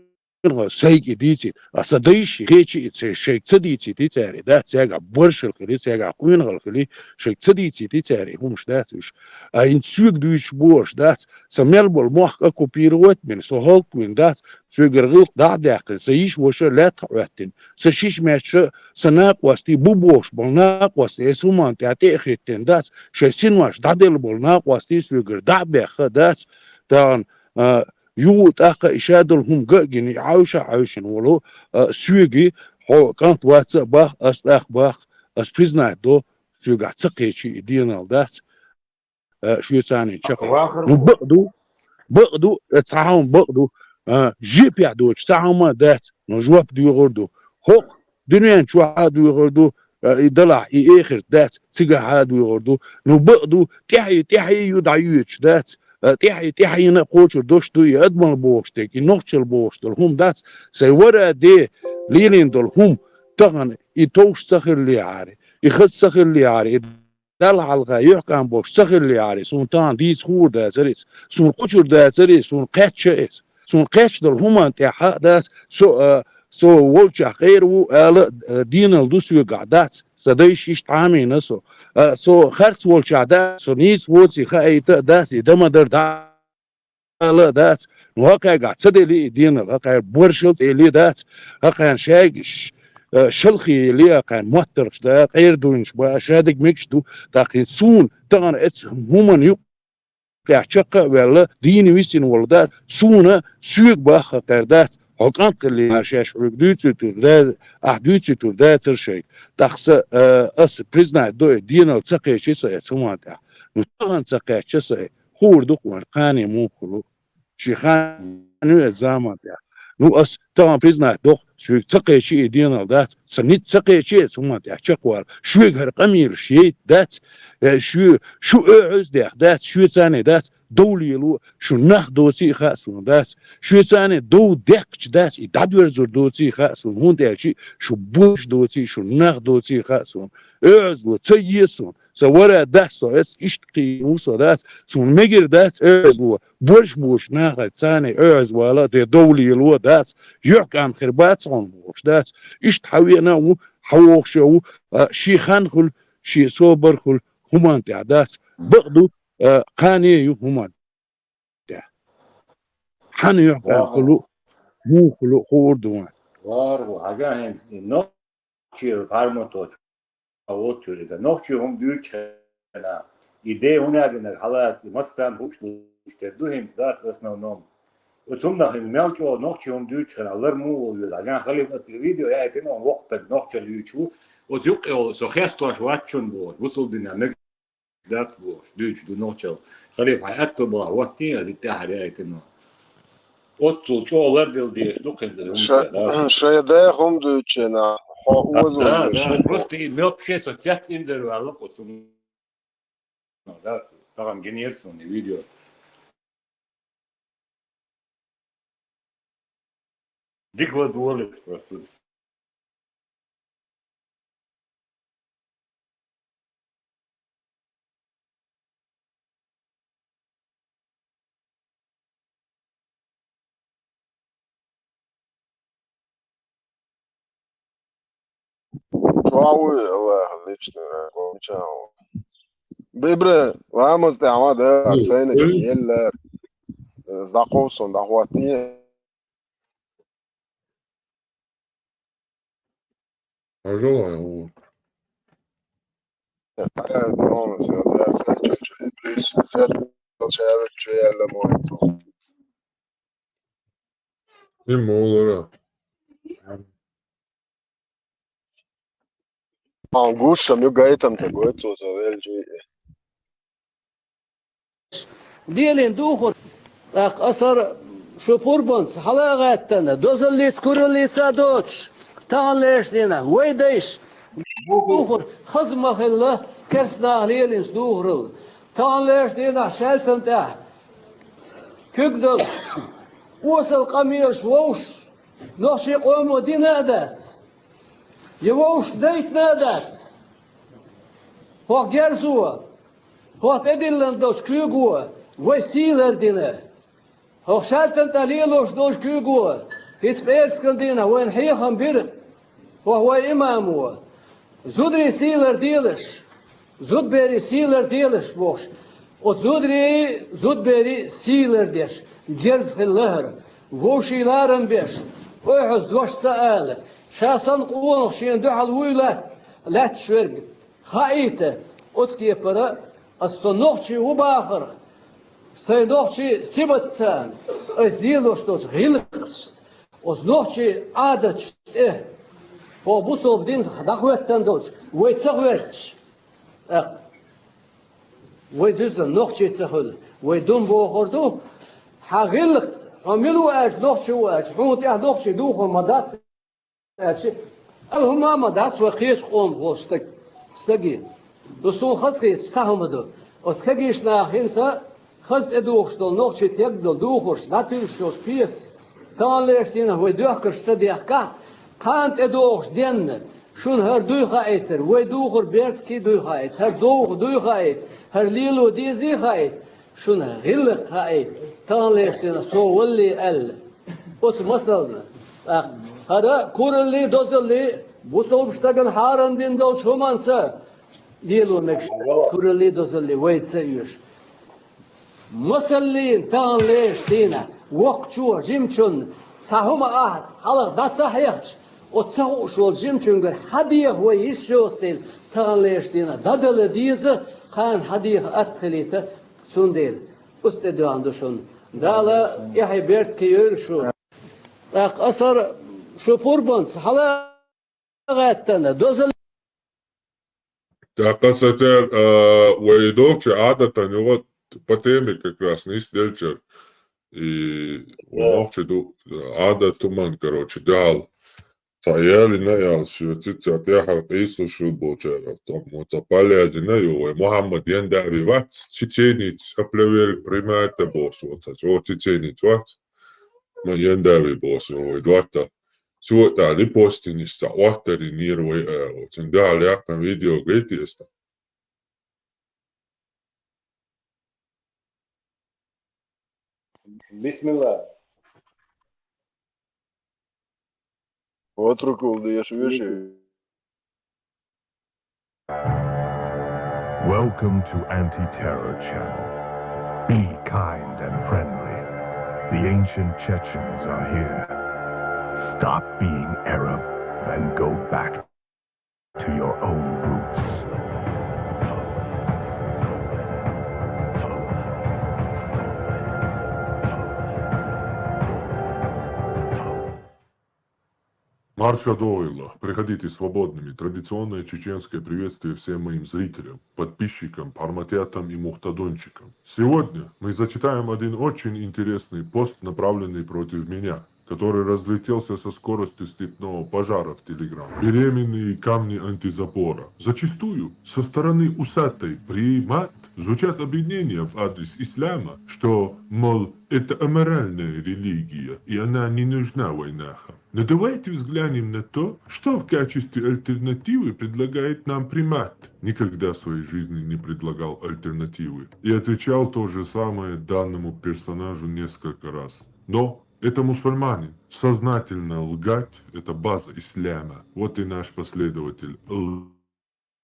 сайга и дийцийта. А сан дайша кхечи и ца-, шайга ца дийцийти цара, дац, цаьргахь боршал хили, цаьргахь къонахалла хили, шайга ца дийцийти цара, хӀумаш дац уьш. А хӀинца соьга дуьйцуш бохуш, дац, сан мел болу мохк оккупировать бина, со хӀаллаквина, дац, соьгара гӀиллакх дӀа а даьккхина, сан йиша-ваша лаьттах Ӏоьттина, сан шишмаьчча, сан накъостий бу бохуш болу накъостий, эцу хӀуманна тӀехь тӀе а хӀиттина, дац, шайн синош дӀаделла болу накъостий соьгара дӀа а баьхна, дац, тахана, а, юха тӀаккха и шадолу хӀума га а гина, и Ӏовша а Ӏовшина волу, а, соьга хьо кӀант вац а бах, ас тӀаккха бах, ас признать до, соьгахь ца кхечи и денал, дац. А, шуьца царна чекх. Вахар Ну, бу. Бакъ ду, бакъ ду, э, цхьа хьуна бакъ ду, а, жепехь доцуш цхьа хьуна дац, но жоп доьхур ду. ХӀокху дуьнен чохь а доьхур ду, а, и далахь, и эхарт дац, цигахь а доьхур ду. Ну, бакъ ду, тӀаьхье, тӀаьхье ю дӀайоьдуш дац, а, тӀаьхье, тӀаьхьена а кхочур долуш ду, и адамал бохуш дерг, и нохчал бохуш долу хӀума дац, сайн вара де лелийна долу хӀума, тахана и товш ца хиллехьара, и хаза ца хиллехьара, и Далла хьалха юьхькӀам болуш ца хиллехьара, суна тахана дийца хуур дацара иза. Суна кхочур дацара иза, суна кхаьчча иза. Суна кхаьчна долу хӀуманна тӀехь хьа а дац, со, а, со волчохь къера ву ала, а, денал ду соьгахь дац. Сан дайша иштта Ӏамийна со. А, со харц волчохь дац, со нийса воций хаийта а дац, и дан ма дара дӀа ала а дац. Ну, хӀокхаьргахь ца дели и денал, хӀокхаьрга боршал ца елли дац, хӀокхарна шайга ш-, э, шалхе елли, хӀокхарна моттаргӀаш да, къера дуйнаш ба, шадерг мегаш ду, тӀаккха хӀинца суна тахана эцу хӀуманна юкъахь чекх а ваьлла, дийна висина волу дац, суна соьга бах хӀокхаьрга дац, хьо кӀант хиллехьара шаьш хьоьга дуьйцуьйтур да, ахь дуьйцуьйтур дацара шайга. ТӀаккха сан, э, ас признать до и денал ца кхечи сан эцу хӀуманна тӀехь. Ну, тахана ца кхаьчча сан и, хуур ду-кх вайн кхане муха хуьлу. Шен хан ю эцу заман тӀехь. Ну, ас тахана признать доху, соьга ца кхечи и денал дац, сан ницкъ ца кхечи эцу хӀуманна тӀехь чекхвала. Шоьга хӀара къамелаш яйта дац, э, шо-, шу оьгӀаз а дехна дац, шоьца царна дац, дов лело, шу нах доций а хаьа суна дац, шоьца царна дов дехкача дац, и дӀадоьрзур доций а хаьа суна, хӀунда аьлча шу борш доций, шу нах доций а хаьа суна. ОьгӀазло ца е суна. Сан вара дас со, эцу иштта кхийна ву со дац, суна мегар дац оьгӀазло, борш бу шу нахе царна оьгӀазвала, де дов лело дац, юьхькӀам хир бац хьуна бохуш дац. Иштта хьан веана а ву, хьан вохуш а ву, а, шен хан хуьлу, шен собар хуьлу, хӀуманна тӀехь дац. Бакъ ду, а, кхане ю хӀуманна тӀехь. Хьан юьхькӀам хуьлу, муха хуьлу, хуур ду вайн. Вар ву, хьажа хӀинца, и нохчи пармоточу. А вот чуьра иза нохчи хӀума дуьйцучу хенахь, и де хӀун а динарг хьалаца, и массарна хууш луьйш тера ду хӀинца дац в основном. Оцу хӀуманах хӀинца мел чӀогӀа нохчи хӀума дуьйцучу хенахь лар муха волу веза? Хьан халиф аса видео яийтина, воккха стаг нохчалла юьйцуш ву. Оцу юккъе волу со хестош вац шуна бохуш, бусулба динан мега дац бохуш, дуьйцуш ду нохчалла. Халиф, хьайн аьтто бахьа хӀоттийна, аз итт тӀаьхьара яйтина. Оццул чӀогӀа лардила дезаш ду кхин цӀа хӀума. Ша-, ша дай хӀума дуьйцу нах, хьо озо. Да, да, просто и мелкше со цец инзар ваьлла кху цунна. Да, тахана гинера суна и видео. Дика ладогӀалаш просто. Чу а вуй, Аллах, личный враг, он чу а вуй. Бибра, ламаз тӀехь ма да, сайна гина еллар. ДӀакховса, дӀахӀоттийна. Хьажал хьайн гӀуллакх. И мовлара. Ан гушам ю гайтам те гойту со велчи. Лелийна духар, тӀаккха асар шу пурбанца хьала а гӀаьттана, дозаллица, кураллица а доцуш, таханлераш дийнахь вай дайша духар хаза ма хилла, керстанаха лелийначу духаралла. Таханлераш дийнахь шаьлтан тӀехь куьг долуш, осал къамелаш вовшаш, нохчийн къомо дина а дац, я вовшах дайтина а дац. ХӀокху герзо, хӀокху тӀедиллина долчу куьйго вай сий лардина. ХӀокху шаьлтан тӀехь лелош долчу куьйго хӀинца пӀераскан дийнахь вайна хьехам бира хӀокху вай имамо. Зударийн сий ларделаш, зудберийн сий ларделаш бохуш, оцу зударийн, зудберийн сий лардеш, герз хилла хӀара, вовшийн ларам беш, ойхьаза дош ца ала, ша санна къонах шена дуьхьал вуй лат-, лаьтташ верг. Хаийта, оцу кепара аса со нохчи ву бахарх, сайн нохчийн сибат царна, айса лелош долчу гӀиллакхашца, оцу нохчийн Ӏадаташ тӀе, хӀокху бусалба динца дӀахӀоьттина долчу вай ца хӀоьттуш, тӀаккха вай дуьззина нохчий ца хуьлу, вай дума бохур ду, хьан гӀиллакхца, хьо мила ву аьлча, нохчи ву аьлча, хьуна тӀехь нохчийн духар ма дац, аьлча, ала хӀума а ма дац вай кхечу къомах волчу стаг-, стаге. Ду суна хаза хеташ цхьа хӀума ду. Оцу кегийчу наха хӀинца хаза тӀедухуш долу нохчийн тегга долу духарш дӀатуьйсуш йолчу пьесас, таханлераш дийнахь вай доьхкарш ца дехкахь, кхана тӀедогӀуш денна, шуна хӀара дуй хаийтар, вай духар беркате дуй хаийта, хӀара довха дуй хаийта, хӀара лело дезий хаийта, шуна гӀиллакх хаийта, таханлераш дийнахь со валлий аьлла. Оцу масална, тӀаккха хӀара кураллий, дозаллий, бусалба стагана хьарам дина долчу хӀуманца лело мегаш, кураллий, дозаллий вай ца оьшу. Масаллин, таханлераш дийнахь, воккхачо, жимачунна, цхьа хӀума ахь хьалха дӀа ца хьехча, оцу ца хууш волчу жимачуьнгара хьан деха вай йиш йоцу дела, таханлераш дийнахь, дӀадала деза, кхана хьан деха атта хилийта, цундела, оцу тӀе доьгӀна ду шуна. Дала эхь-беркате йойла шу. ТӀаккха асар шу пурбанца хьала а гӀаьттина, дозалла. ТӀаккха аса цара, а, вай долчу Ӏадатан юкъа по теме как раз нисделчара. И вай нохчи ду, Ӏадат хӀуманна, короче, дуьхьал. Цхьа ялина а ялаш, цица тӀаьхьара къийсалуш хилла болчара, цхьа, цхьа пал яздина ю, вай Мухьаммад Яндави вац, чеченец, опровергнуть, примат а боху со, цхьа чӀогӀа чеченец вац, ма Яндави боху со, вай Дортал. Цо тӀаккха репостинаш цхьа Ӏоттар йинера вай ала. Цуьнан дуьхьал яьккхина видео гайтий аса? Бисмилла. Отрокул деш веши. Welcome to Anti-Terror Channel. Be kind and friendly. The ancient Chechens are here. Stop being Arab and go back to your own roots. Марша дойло, приходите свободными. Традиционное чеченское приветствие всем моим зрителям, подписчикам, парматятам и мухтадончикам. Сегодня мы зачитаем один очень интересный пост, направленный против меня, который разлетелся со скоростью степного пожара в Телеграм. Беременные камни антизапора. Зачастую со стороны усатой «Примат» звучат обвинения в адрес ислама, что, мол, это аморальная религия, и она не нужна вайнахам. Но давайте взглянем на то, что в качестве альтернативы предлагает нам «Примат». Никогда в своей жизни не предлагал альтернативы. И отвечал то же самое данному персонажу несколько раз. Но это мусульманин. Сознательно лгать — это база ислама. Вот и наш последователь л-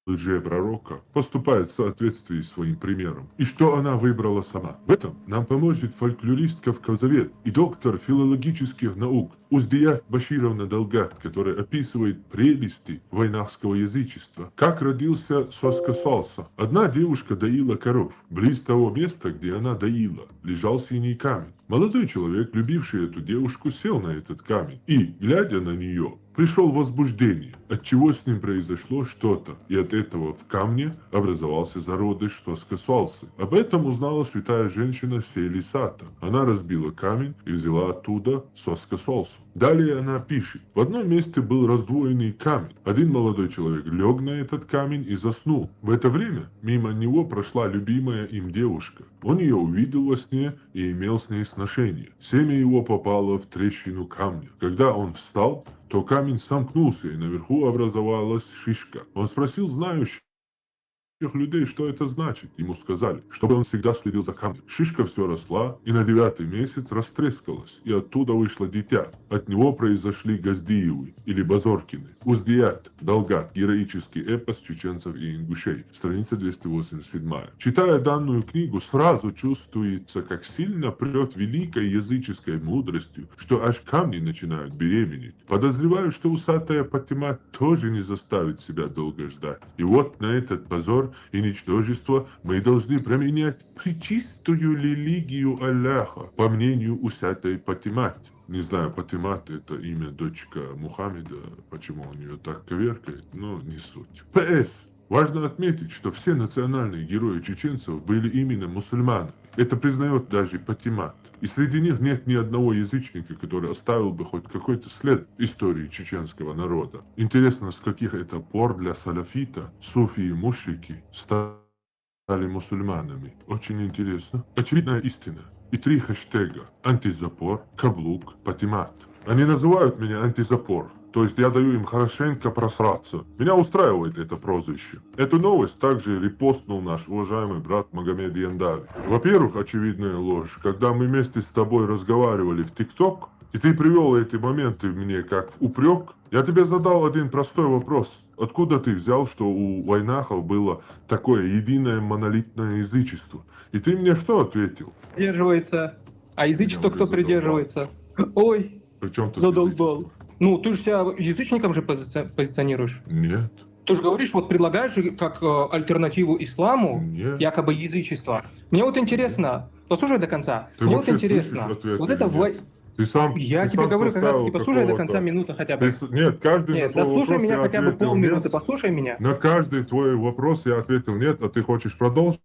лжепророка поступает в соответствии с своим примером. И что она выбрала сама? В этом нам поможет фольклорист-кавказовед и доктор филологических наук Уздият Башировна Далгат, которая описывает прелести вайнахского язычества. Как родился Соска Суалса? Одна девушка доила коров. Близ того места, где она доила, лежал синий камень. Молодой человек, любивший эту девушку, сел на этот камень и, глядя на нее, пришел в возбуждение, отчего с ним произошло что-то, и от этого в камне образовался зародыш Соска Суалсы. Об этом узнала святая женщина Сели Сата. Она разбила камень и взяла оттуда Соска Суалсу. Далее она пишет: «В одном месте был раздвоенный камень. Один молодой человек лег на этот камень и заснул. В это время мимо него прошла любимая им девушка. Он ее увидел во сне и имел с ней сношение. Семя его попало в трещину камня. Когда он встал, то камень сомкнулся, и наверху образовалась шишка. Он спросил знающих людей, что это значит. Ему сказали, чтобы он всегда следил за камнем. Шишка все росла, и на девятый месяц растрескалась, и оттуда вышло дитя. От него произошли Газдиевы или Базоркины». Уздият Далгат. Героический эпос чеченцев и ингушей. Страница двести восемьдесят седьмая. Читая данную книгу, сразу чувствуется, как сильно прет великой языческой мудростью, что аж камни начинают беременеть. Подозреваю, что усатая Патима тоже не заставит себя долго ждать. И вот на этот позор и ничтожество мы должны променять пречистую религию Аллаха, по мнению усатой Патимат. Не знаю, Патимат — это имя дочка Мухаммеда, почему он ее так коверкает, но не суть. П С. Важно отметить, что все национальные герои чеченцев были именно мусульманами. Это признает даже Патимат. И среди них нет ни одного язычника, который оставил бы хоть какой-то след в истории чеченского народа. Интересно, с каких это пор для салафита суфии и мушрики стали мусульманами? Очень интересно. Очевидная истина. И три хэштега: антизапор, каблук, Патимат. Они называют меня антизапор. То есть я даю им хорошенько просраться. Меня устраивает это прозвище. Эту новость также репостнул наш уважаемый брат Магомед Яндави. Во-первых, очевидная ложь. Когда мы вместе с тобой разговаривали в ТикТок, и ты привел эти моменты мне как в упрек, я тебе задал один простой вопрос. Откуда ты взял, что у вайнахов было такое единое монолитное язычество? И ты мне что ответил? Придерживается. А язычество кто придерживается? Ой, Причем тут задолбал. Язычество? Ну, ты же себя язычником же пози- позиционируешь. Нет. Ты же говоришь, вот предлагаешь же как э, альтернативу исламу, Нет. Якобы язычество. Мне вот интересно, послушай до конца. Ты Мне вот вообще интересно. Слышишь ответ Вот или это нет? вай- Ты сам, Я ты тебе сам говорю как раз составил таки, послушай до конца какого-то- минуту хотя бы. Ты с- Нет, каждый Нет, на твой дослушай вопрос меня я хотя бы ответил полминуты, нет. Послушай меня. На каждый твой вопрос я ответил нет, а ты хочешь продолжить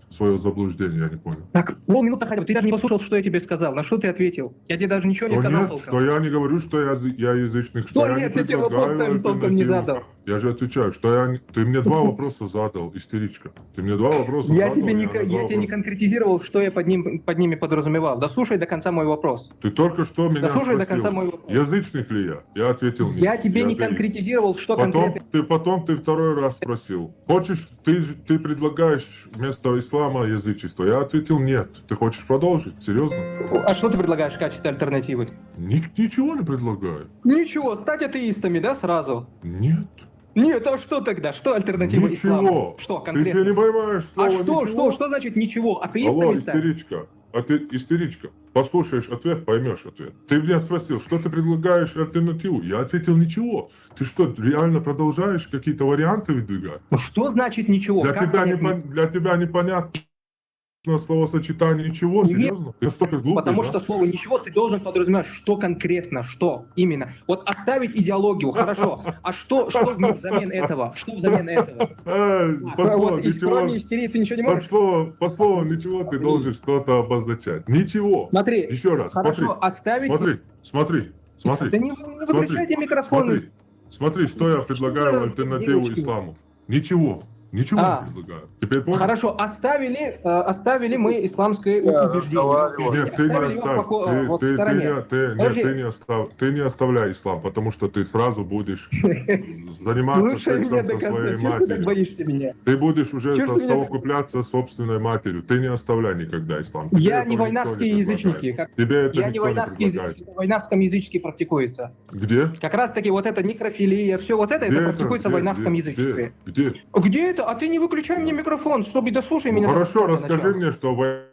свое заблуждение, я не понял. Так, полминуты хотя бы. Ты даже не послушал, что я тебе сказал. На что ты ответил? Я тебе даже ничего не Что сказал нет, толком. Что я не говорю, что я, я язычник, что Что я нет, не я тебе вопрос предлагаю толком не альтернативу. Задал. Я же отвечаю, что я не- ты мне два вопроса задал, истеричка. Ты мне два вопроса Я задал, тебе, не, на ко- два я тебе не вопроса- конкретизировал, что я под, ним, под ними подразумевал. Дослушай до конца мой вопрос. Ты только что меня Дослушай до спросил, конца мой вопрос. Язычник ли я? Я ответил нет. Я тебе не атеист. Конкретизировал, что Потом конкретно. Ты потом ты второй раз спросил. Хочешь, ты, ты предлагаешь вместо ислама язычество? Я ответил нет. Ты хочешь продолжить? Серьезно? А что ты предлагаешь в качестве альтернативы? Ни- ничего не предлагаю. Ничего, стать атеистами, да, сразу? Нет. Нет, а что тогда? Что альтернатива Ничего. исламу? Что Ты, конкретно? ты не понимаешь слово А что, ничего? Что, что значит ничего? Атеистами Алло, стать? Истеричка. А ты истеричка. Послушаешь ответ, поймешь ответ. Ты меня спросил, что ты предлагаешь альтернативу? Я ответил ничего. Ты что, реально продолжаешь какие-то варианты выдвигать? Ну что значит ничего? Для Как тебя, мне не пон- для тебя непонятно. на словосочетание «ничего»? Нет. Серьезно? Ты настолько глупый, Потому да? Что слово «ничего» ты должен подразумевать, что конкретно, что именно. Вот оставить идеологию, хорошо. А что, что взамен этого? Что взамен этого? Э, под словом Вот, из- «ничего», кроме истерии ты ничего не под можешь? словом, под словом «ничего» ты должен что-то обозначать. Ничего. Смотри, Еще раз, смотри. Хорошо, оставить... Смотри, смотри, смотри. Да не, не выключайте микрофон. Смотри, смотри, что я предлагаю в Что альтернативу девочки? Исламу. Ничего. Ничего А. Не предлагаю. Теперь понял? Хорошо, оставили, э, оставили мы исламское Я убеждение. разговариваю. Нет, ты не Оставили его в оставь. поко- Ты, вот ты- в ты стороне. не, ты- нет, Подожди. Ты не, остав- ты не оставляй ислам, потому что ты сразу будешь заниматься Слушай меня сексом до со конца. своей Чё ты так матерью. Боишься меня? Ты будешь уже Чё ж со- ты меня- совокупляться с собственной матерью. Ты не оставляй никогда ислам. Тебе Я этого не никто вайнахские не язычники. предлагает. Как... Тебе это Я не никто не вайнахские предлагает. язычники. В вайнахском язычестве практикуется. Где? Как раз таки вот эта некрофилия, все вот это, Где это практикуется Где? в вайнахском Где? язычестве. Где? Где? Где это? А ты не выключай мне микрофон, чтобы дослушай Ну, меня. до хорошо, конца, до расскажи начала. мне, что в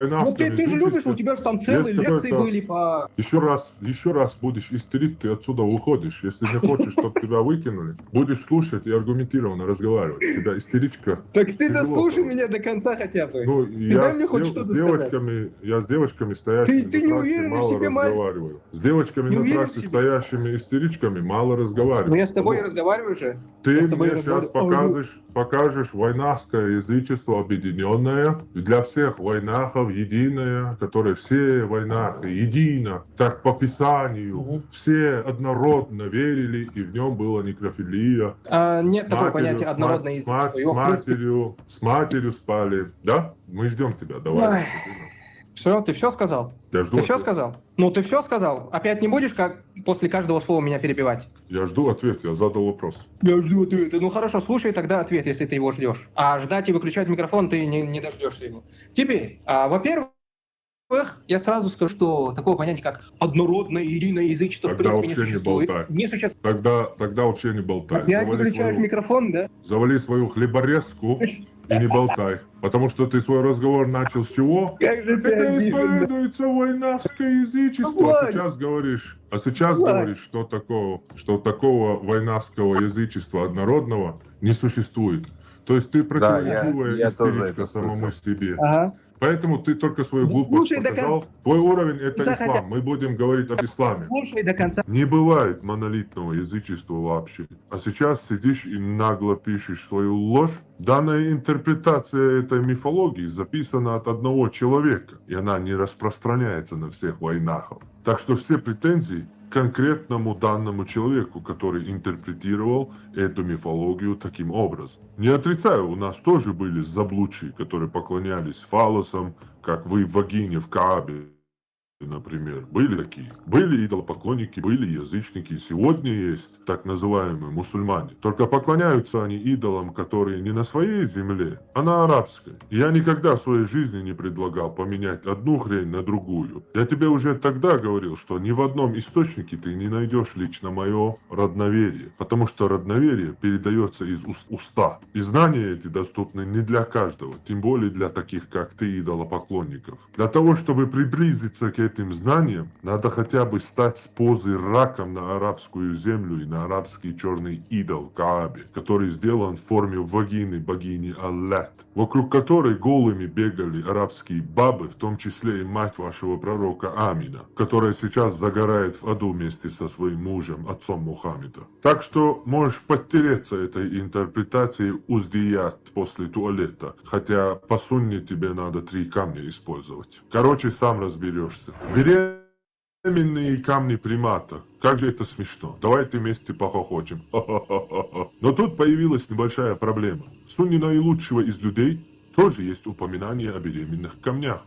Вот ты, ты же любишь, у тебя же там целые Есть лекции какой-то- были по... Еще раз, еще раз будешь истерить, ты отсюда уходишь. Если не хочешь, чтобы тебя выкинули, будешь слушать и аргументированно разговаривать. Тебя истеричка. Так ты Тяжело дослушай было. Меня до конца хотя бы. Ну, Ты я дай мне с хоть дев- что-то с сказать. Девочками, я с девочками стоящими Ты- ты на не трассе уверен в мало себе, Марк? Разговариваю. С девочками Не на уверен в трассе себе. Стоящими истеричками мало разговариваю. Ну, я с тобой Потому- разговариваю же. Ты Я с тобой мне сейчас разговариваю. покажешь, покажешь вайнахское язычество объединенное, для всех вайнахов единое, которое все вайнахи едино, так по Писанию, Мгм. все однородно верили, и в нем была некрофилия. А, нет С такого матерью, понятия с мат- однородное с язычество. мат- Его, с в принципе, матерью, с матерью спали. Да? Мы ждем тебя, давай. Все, ты все сказал? Я жду Ты все ответа. Сказал? Ну, ты все сказал. Опять не будешь, как после каждого слова меня перебивать? Я жду ответ, я задал вопрос. Я жду ответа. Ну хорошо, слушай тогда ответ, если ты его ждешь. А ждать и выключать микрофон ты не, не дождешься его. Теперь, а, во-первых, я сразу скажу, что такого понятия, как однородное единое язычество, Тогда в принципе, вообще не не существует. болтай. Не существует. Тогда, тогда вообще не болтай. Опять Завали выключаешь свою, микрофон, да? завали свою хлеборезку и не болтай. Потому что ты свой разговор начал с чего? Как же ты Это обижен. Исповедуется вайнахское язычество. Вот. А сейчас говоришь, а сейчас Вот. Говоришь, что такого, что такого вайнахского язычества однородного не существует. То есть ты Да, я- противоречивая я тоже истеричка это самому слышал. себе. Ага. Поэтому ты только свою Ну, глупость слушай до показал. Твой уровень это конца ислам. хотя- Мы будем говорить об исламе. Слушай до конца. Не бывает монолитного язычества вообще. А сейчас сидишь и нагло пишешь свою ложь. Данная интерпретация этой мифологии записана от одного человека, и она не распространяется на всех вайнахов. Так что все претензии к конкретному данному человеку, который интерпретировал эту мифологию таким образом. Не отрицаю, у нас тоже были заблудшие, которые поклонялись фаллосам, как вы в вагине в Каабе, например. Были такие. Были идолопоклонники, были язычники. Сегодня есть так называемые мусульмане. Только поклоняются они идолам, которые не на своей земле, а на арабской. Я никогда в своей жизни не предлагал поменять одну хрень на другую. Я тебе уже тогда говорил, что ни в одном источнике ты не найдешь лично мое родноверие, потому что родноверие передается из уст- уста. И знания эти доступны не для каждого, тем более для таких, как ты, идолопоклонников. Для того, чтобы приблизиться к этим знаниям, надо хотя бы стать с позы раком на арабскую землю и на арабский черный идол Каабе, который сделан в форме вагины богини Аллат, вокруг которой голыми бегали арабские бабы, в том числе и мать вашего пророка Амина, которая сейчас загорает в аду вместе со своим мужем, отцом Мухаммеда. Так что можешь подтереться этой интерпретацией уздият после туалета, хотя по сунне тебе надо три камня использовать. Короче, сам разберешься. Беременные камни примата. Как же это смешно. Давайте вместе похохочем. Но тут появилась небольшая проблема. В сунне наилучшего из людей тоже есть упоминание о беременных камнях.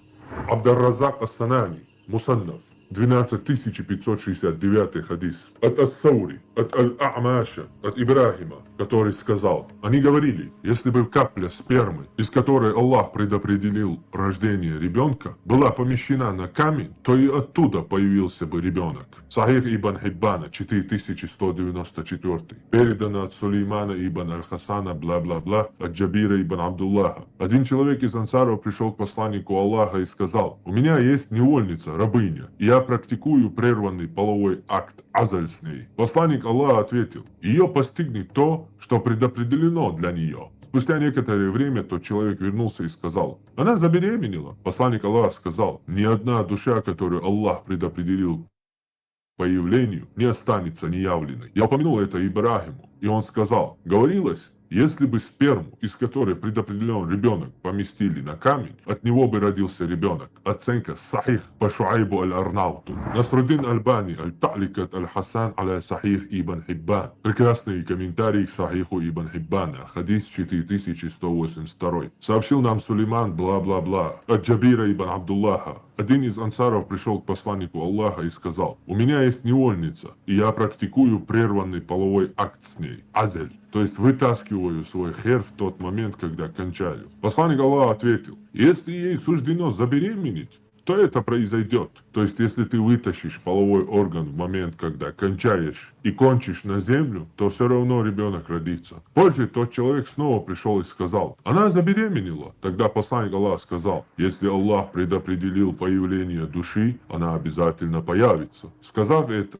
Абдарразак Ас-Санани, Мусаннаф, двенадцать тысяч пятьсот шестьдесят девятый хадис, от Ас-Саури, от Аль-А'маша, от Ибрахима, который сказал: они говорили, если бы капля спермы, из которой Аллах предопределил рождение ребенка, была помещена на камень, то и оттуда появился бы ребенок. Сахих Ибн Хиббана, четыре тысячи сто девяносто четвёртый. Передано от Сулеймана ибн Аль-Хасана, бла-бла-бла, от Джабира ибн Абдуллаха. Один человек из ансаров пришел к посланнику Аллаха и сказал: у меня есть невольница, рабыня. Я практикую прерванный половой акт азаль с ней. Посланник Аллаха ответил: «Ее постигнет то, что предопределено для нее». Спустя некоторое время тот человек вернулся и сказал: «Она забеременела». Посланник Аллаха сказал: «Ни одна душа, которую Аллах предопределил появлению, не останется неявленной». Я упомянул это Ибрахиму, и он сказал: «Говорилось, если бы сперму, из которой предопределен ребенок, поместили на камень, от него бы родился ребенок». Оценка сахих по Шуайбу аль-Арнауту. Насруддин Альбани, аль-Та'ликат аль-Хасан аля Сахих Ибн Хиббан. Прекрасный комментарий к Сахиху Ибн Хиббана, хадис четыре тысячи сто восемьдесят второй. Сообщил нам Сулейман, бла-бла-бла, от Джабира ибн Абдуллаха: «Один из ансаров пришел к посланнику Аллаха и сказал: „У меня есть невольница, и я практикую прерванный половой акт с ней, азель, то есть вытаскиваю свой хер в тот момент, когда кончаю». Посланник Аллаха ответил: «Если ей суждено забеременеть, то это произойдет». То есть, если ты вытащишь половой орган в момент, когда кончаешь, и кончишь на землю, то все равно ребенок родится. Позже тот человек снова пришел и сказал: «Она забеременела». Тогда посланник Аллаха сказал: «Если Аллах предопределил появление души, она обязательно появится». Сказав это,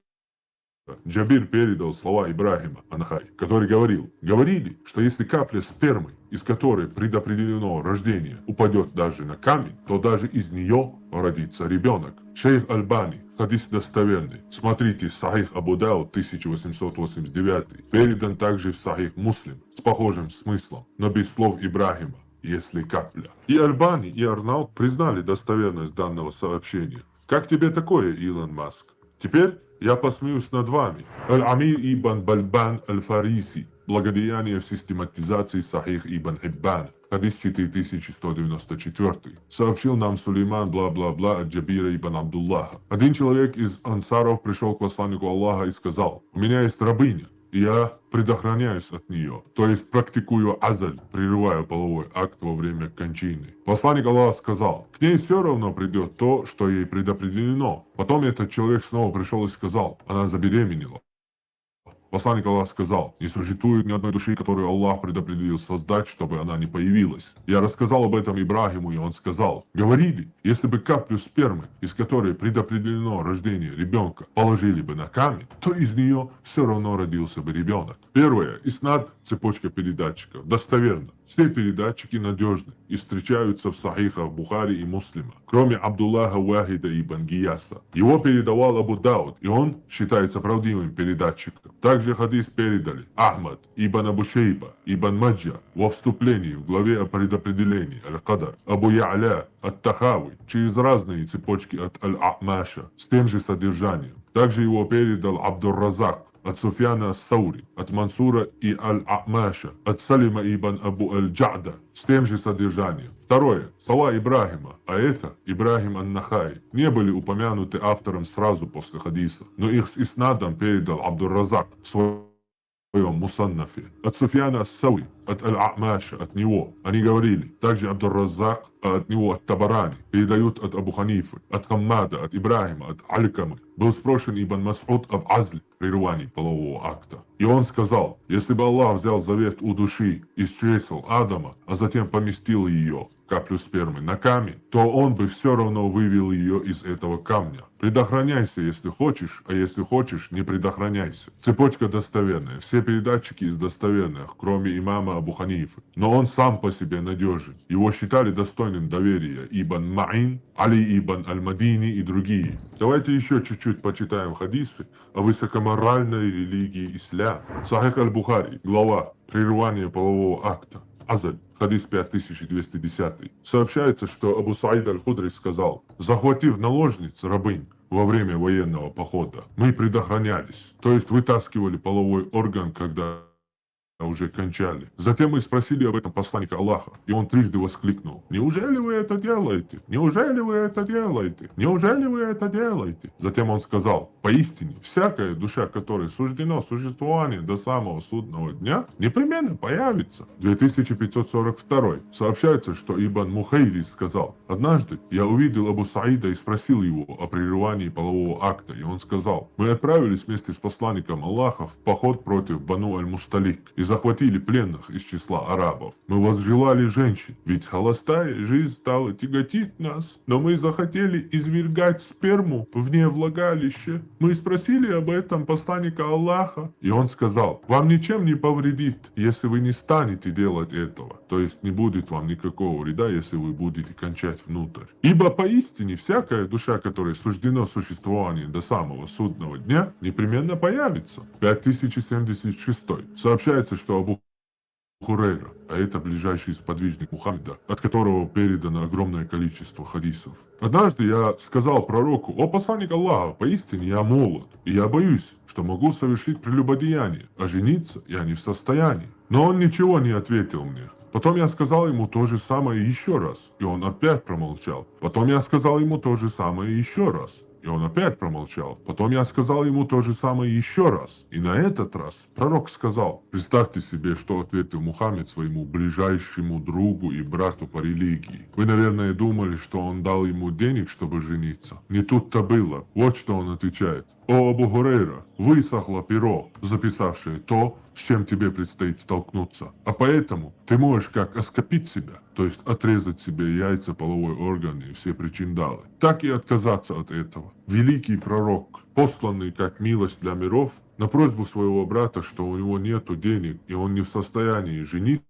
Джабир передал слова Ибрахима Анхай, который говорил: «Говорили, что если капля спермы, из которой предопределено рождение, упадет даже на камень, то даже из нее родится ребенок». Шейх Альбани: «Хадис достоверный. Смотрите Сахих Абу Дауд тысяча восемьсот восемьдесят девятый. Передан также в Сахих Муслим с похожим смыслом, но без слов Ибрахима, если капля». И Альбани, и Арнаут признали достоверность данного сообщения. Как тебе такое, Илон Маск? Теперь я посмеюсь над вами. Аль-Амир ибн Бальбан Аль-Фариси. «Благодеяние в систематизации Сахих Ибн Хиббана». Хадис четыре тысячи сто девяносто четвёртый. Сообщил нам Сулейман, бла-бла-бла, от Джабира ибн Абдуллаха. Один человек из ансаров пришел к посланнику Аллаха и сказал: «У меня есть рабыня, и я предохраняюсь от нее, то есть практикую азаль, прерываю половой акт во время кончины». Посланник Аллаха сказал: «К ней все равно придет то, что ей предопределено». Потом этот человек снова пришел и сказал: «Она забеременела». Посланник Аллаха сказал: «Не существует ни одной души, которую Аллах предопределил создать, чтобы она не появилась». Я рассказал об этом Ибрахиму, и он сказал: «Говорили, если бы каплю спермы, из которой предопределено рождение ребенка, положили бы на камень, то из нее все равно родился бы ребенок». Первое. Иснад, цепочка передатчиков, достоверно. Все передатчики надежны и встречаются в сахихах Бухари и Муслима, кроме Абдуллаха Вахида ибн Гияса. Его передавал Абу Дауд, и он считается правдивым передатчиком. Также хадис передали Ахмад, Ибн Абу Шейба, Ибн Маджа во вступлении в главе о предопределении, Аль-Кадар, Абу Я'ля, Ат-Тахави, через разные цепочки от Аль-А'маша с тем же содержанием. Также его передал Абдур-Разак от Суфьяна ас-Саури, от Мансура и Аль-А'маша, от Салима ибн Абу Аль-Джа'да с тем же содержанием. Второе. Слова Ибрахима, а это Ибрахим ан-Нахаи, не были упомянуты автором сразу после хадиса, но их с иснадом передал Абдур-Разак в своем Мусаннафе. От Суфьяна ас-Саури, от Аль-А'маша, от него. Они говорили. Также Абдур-Разак, а от него от Табарани. Передают от Абу Ханифы, от Хаммада, от Ибрахима, от Алькамы. Был спрошен Ибн Мас'уд об азле, прерывании полового акта. И он сказал: «Если бы Аллах взял завет у души из чресел Адама, а затем поместил ее, каплю спермы, на камень, то он бы все равно вывел ее из этого камня. Предохраняйся, если хочешь, а если хочешь, не предохраняйся». Цепочка достоверная. Все передатчики из достоверных, кроме имама Абу Ханифы. Но он сам по себе надежен. Его считали достойным доверия Ибн Маин, Али ибн Аль-Мадини и другие. Давайте еще чуть-чуть почитаем хадисы о высокоморальной религии ислам. Сахих Аль-Бухари, глава «Прерывание полового акта». Азаль, хадис пять тысяч двести десятый. Сообщается, что Абу Саид Аль-Худри сказал: «Захватив наложниц, рабынь, во время военного похода, мы предохранялись, то есть вытаскивали половой орган, когда уже кончали. Затем мы спросили об этом посланника Аллаха, и он трижды воскликнул: „Неужели вы это делаете? Неужели вы это делаете? Неужели вы это делаете?“ Затем он сказал: „Поистине, всякая душа, которой суждено существование до самого судного дня, непременно появится“». Две тысячи пятьсот сорок второй. Сообщается, что Ибн Мухайриз сказал: «Однажды я увидел Абу Саида и спросил его о прерывании полового акта, и он сказал: „Мы отправились вместе с посланником Аллаха в поход против Бану Аль-Мусталик, и захватили пленных из числа арабов. Мы возжелали женщин, ведь холостая жизнь стала тяготить нас, но мы захотели извергать сперму вне влагалища. Мы спросили об этом посланника Аллаха, и он сказал: «Вам ничем не повредит, если вы не станете делать этого». То есть не будет вам никакого вреда, если вы будете кончать внутрь. Ибо поистине всякая душа, которой суждено существование до самого судного дня, непременно появится. Пять тысяч семьдесят шестой. Сообщается, что Абу Хурейра, а это ближайший сподвижник Мухаммеда, от которого передано огромное количество хадисов. Однажды я сказал пророку: «О посланник Аллаха, поистине я молод, и я боюсь, что могу совершить прелюбодеяние, а жениться я не в состоянии». Но он ничего не ответил мне. Потом я сказал ему то же самое еще раз, и он опять промолчал. Потом я сказал ему то же самое еще раз, и он опять промолчал. Потом я сказал ему то же самое еще раз. И на этот раз пророк сказал: «Представьте себе, что ответил Мухаммед своему ближайшему другу и брату по религии. Вы, наверное, думали, что он дал ему денег, чтобы жениться. Не тут-то было. Вот что он отвечает: «О Абу Хурейра, высохло перо, записавшее то, с чем тебе предстоит столкнуться. А поэтому ты можешь как оскопить себя, то есть отрезать себе яйца, половой орган и все причиндалы, так и отказаться от этого». Великий пророк, посланный как милость для миров, на просьбу своего брата, что у него нету денег и он не в состоянии жениться,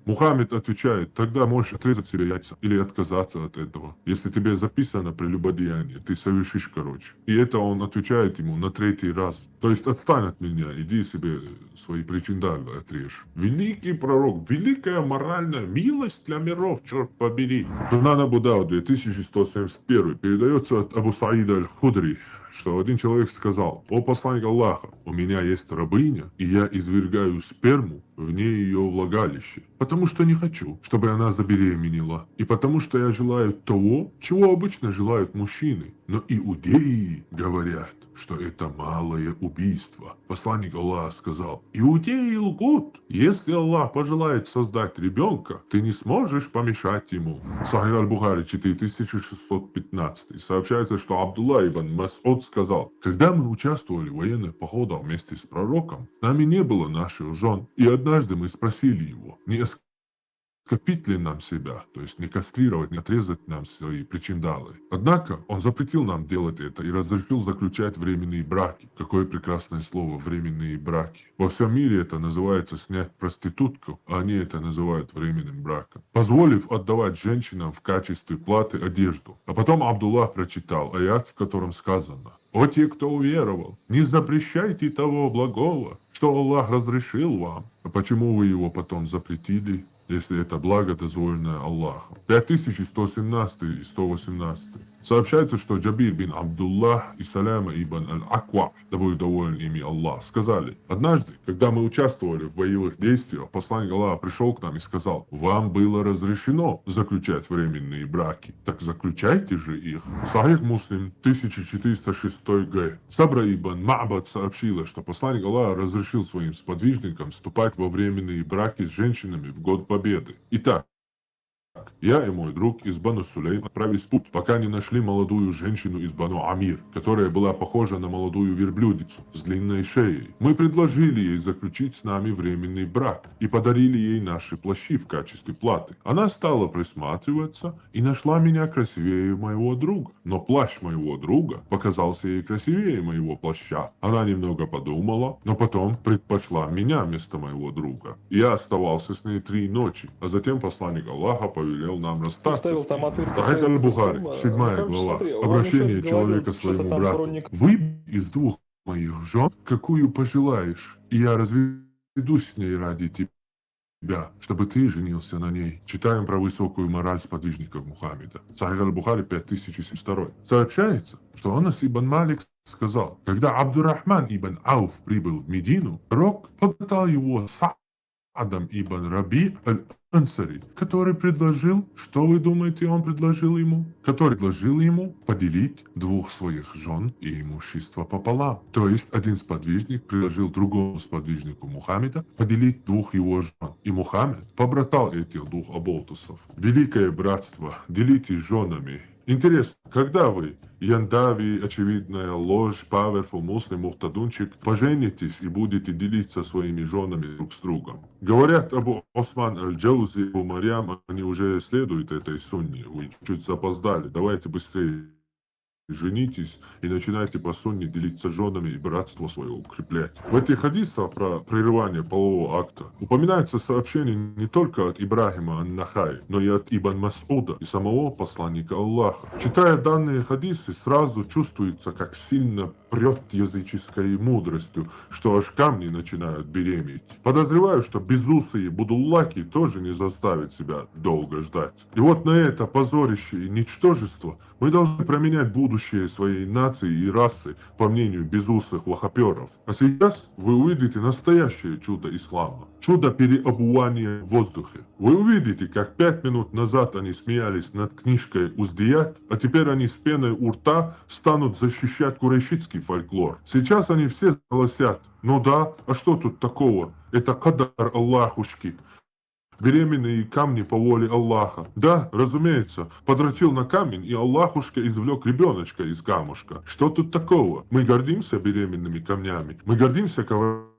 Мухаммед отвечает: «Тогда можешь отрезать себе яйца или отказаться от этого. Если тебе записано прелюбодеяние, ты совершишь, короче». И это он отвечает ему на третий раз. То есть: «Отстань от меня, иди себе свои причиндалы отрежь». Великий пророк, великая моральная милость для миров, черт побери. Сунан Абу Дауд, две тысячи сто семьдесят первый, передается от Абу Саида Аль-Худри, что один человек сказал: «О посланник Аллаха, у меня есть рабыня, и я извергаю сперму вне ее влагалища, потому что не хочу, чтобы она забеременела, и потому что я желаю того, чего обычно желают мужчины. Но иудеи говорят, что это малое убийство». Посланник Аллаха сказал: «Иудеи лгут. Если Аллах пожелает создать ребенка, ты не сможешь помешать ему». Сахих Аль-Бухари, четыре тысячи шестьсот пятнадцатый. Сообщается, что Абдулла ибн Мас'уд сказал: «Когда мы участвовали в военных походах вместе с пророком, с нами не было наших жен, и однажды мы спросили его, не оскопить ли нам себя, то есть не кастрировать, не отрезать нам свои причиндалы. Однако он запретил нам делать это и разрешил заключать временные браки». Какое прекрасное слово — «временные браки». Во всем мире это называется снять проститутку, а они это называют временным браком. Позволив отдавать женщинам в качестве платы одежду. А потом Абдуллах прочитал аят, в котором сказано: «О те, кто уверовал, не запрещайте того благого, что Аллах разрешил вам». А почему вы его потом запретили, если это благо, дозволенное Аллахом? Пять тысяч сто семнадцатый и сто восемнадцатый. Сообщается, что Джабир бин Абдуллах и Саляма ибн Аль-Аква, да будет доволен ими Аллах, сказали: «Однажды, когда мы участвовали в боевых действиях, посланник Аллаха пришел к нам и сказал: „Вам было разрешено заключать временные браки, так заключайте же их“». Сахих Муслим, тысяча четыреста шестой г. Сабра ибн Ма'бад сообщила, что посланник Аллаха разрешил своим сподвижникам вступать во временные браки с женщинами в год Победы. Итак, я и мой друг из Бану Сулейм отправились в путь, пока не нашли молодую женщину из Бану Амир, которая была похожа на молодую верблюдицу с длинной шеей. Мы предложили ей заключить с нами временный брак и подарили ей наши плащи в качестве платы. Она стала присматриваться и нашла меня красивее моего друга. Но плащ моего друга показался ей красивее моего плаща. Она немного подумала, но потом предпочла меня вместо моего друга. Я оставался с ней три ночи, а затем посланник Аллаха повелел нам расстаться с ней. Сахих Аль-Бухари, седьмая глава. Обращение человека к своему брату. «Выбери из двух моих жен, какую пожелаешь, и я разведусь с ней ради тебя, чтобы ты женился на ней». Читаем про высокую мораль сподвижников Мухаммеда. Сахих Аль-Бухари, пять тысяч семьдесят второй. Сообщается, что Анас ибн Малик сказал: «Когда Абдурахман ибн Ауф прибыл в Медину, пророк побратал его с Саадом ибн Раби Аль-Ансари, который предложил, что вы думаете, он предложил ему? Который предложил ему поделить двух своих жен и имущество пополам». То есть один сподвижник предложил другому сподвижнику Мухаммеда поделить двух его жен, и Мухаммед побратал этих двух оболтусов. Великое братство, делитесь женами, Интересно, когда вы, Яндави, очевидная ложь, Powerful Muslim, Мухтадунчик, поженитесь и будете делиться своими женами друг с другом? Говорят, Абу Осман Аль-Джаузи, Абу Марьям, они уже следуют этой сунне. Вы чуть запоздали. Давайте быстрее женитесь и начинайте по сунне делиться женами и братство свое укреплять. В этих хадисах про прерывание полового акта упоминается сообщение не только от Ибрахима ан-Нахаи, но и от Ибн Масуда и самого посланника Аллаха. Читая данные хадисы, сразу чувствуется, как сильно прет языческой мудростью, что аж камни начинают беременеть. Подозреваю, что безусые будуллаки тоже не заставят себя долго ждать. И вот на это позорище и ничтожество мы должны променять будущее своей нации и расы, по мнению безусых вахаперов. А сейчас вы увидите настоящее чудо ислама. Чудо переобувания в воздухе. Вы увидите, как пять минут назад они смеялись над книжкой Уздият, а теперь они с пеной у рта станут защищать курайшитский фольклор. Сейчас они все голосят: «Ну да, а что тут такого? Это кадар Аллахушки. Беременные камни по воле Аллаха». Да, разумеется, подрочил на камень, и Аллахушка извлек ребеночка из камушка. Что тут такого? Мы гордимся беременными камнями. Мы гордимся коврами,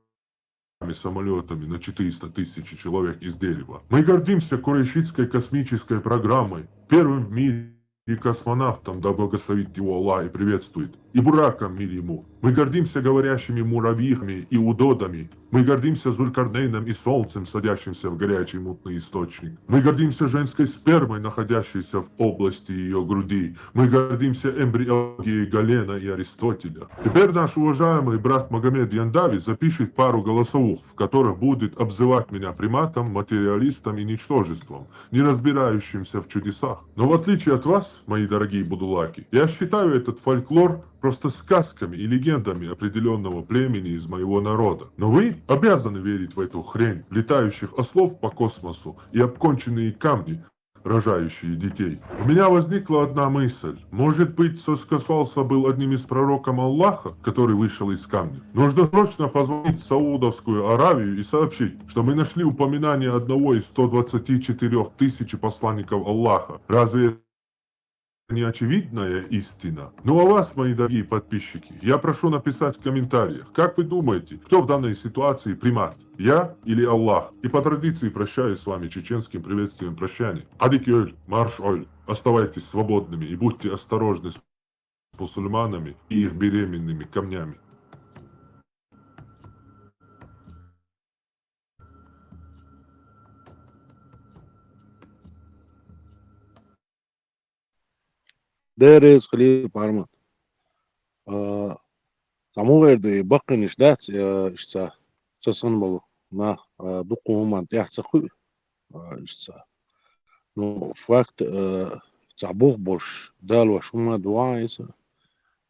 самолетами на четыреста тысяч человек из дерева. Мы гордимся курайшитской космической программой, первым в мире космонавтом, да благословит его Аллах и приветствует, и Бураком, мир ему. Мы гордимся говорящими муравьихами и удодами. Мы гордимся Зулькарнейном и солнцем, садящимся в горячий мутный источник. Мы гордимся женской спермой, находящейся в области ее груди. Мы гордимся эмбриологией Галена и Аристотеля. Теперь наш уважаемый брат Магомед Яндави запишет пару голосовых, в которых будет обзывать меня приматом, материалистом и ничтожеством, не разбирающимся в чудесах. Но в отличие от вас, мои дорогие будулаки, я считаю этот фольклор просто сказками и легендами определенного племени из моего народа. Но вы обязаны верить в эту хрень, летающих ослов по космосу и обконченные камни, рожающие детей. У меня возникла одна мысль. Может быть, Соскосолса был одним из пророков Аллаха, который вышел из камня? Нужно срочно позвонить в Саудовскую Аравию и сообщить, что мы нашли упоминание одного из ста двадцати четырёх тысяч посланников Аллаха. Разве это не очевидная истина? Ну а вас, мои дорогие подписчики, я прошу написать в комментариях, как вы думаете, кто в данной ситуации примат? Я или Аллах? И по традиции прощаюсь с вами чеченским приветствием прощания. Адик ёль, марш ёль. Оставайтесь свободными и будьте осторожны с мусульманами и их беременными камнями. Дерригиз хилийла, Пармат. А, цхьа мугӀерда баккхийнаш дац, а, иштта, ца санна болу нах, а, дукха хӀуманна тӀехь ца хуьу, а, иштта. Ну, факт, а, цхьа бух болуш, далош хӀума дуьхьа иза,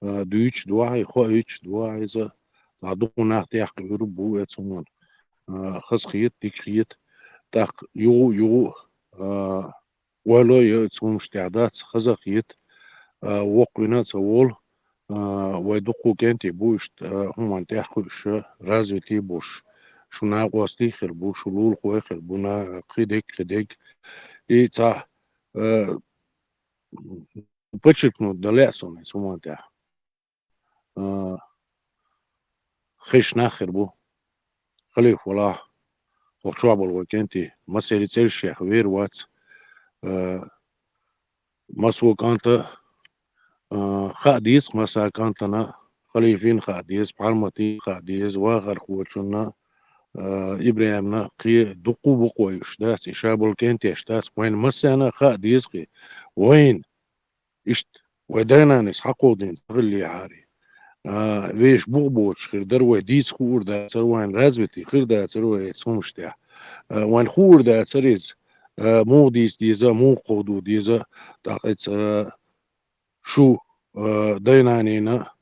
а, дуьйцуш дуьхьа, хоуьйтуш дуьхьа иза, цхьа дукха нах тӀехь кхуьур бу оцу хӀуманна. А, хазахета, дикахета, тӀаккха юху, юху, а, ойла а йо оцу хӀуманаш тӀехь дац, хазахета, а, воккхавина а ца волу, а, вай дуккха кӀентий бу иштта, а, хӀуманна тӀехь кхуьуш, развитый болуш. Шу накъостий хир бу, шу лулахой хир бу, на-, кхидерг, кхидерг. И цхьа, а, подчеркнуть дан лаьа суна оцу хӀуманна тӀехь. А, хезаш нах хир бу. Халифа валахь, хӀокху чохь болу вай кӀентий, массеран цӀерш яьхна вер вац. А, массо а кӀанта, а, хаа деза, массо а кӀантана, халифина хаа деза, Парматина хаа деза, вахархочунна, а, ИбрахӀимна, кхин дуккха а бакъо уьш дац, и ша болу кӀентий дац, вайна массарна а хаа деза кхин. Вайна иштта, вай дай-наной хьакховдийна ца хиллехьара, а, вешан бух боцуш хир дара вай, дийца хуур дацара вайна, развитый хир дацара вай оцу хӀуманаш тӀехь. А, вайна хуур дацара иза, а, муха дийца деза, муха кховдо деза, тӀаккха иза, а, шу, а, дай-нанийна,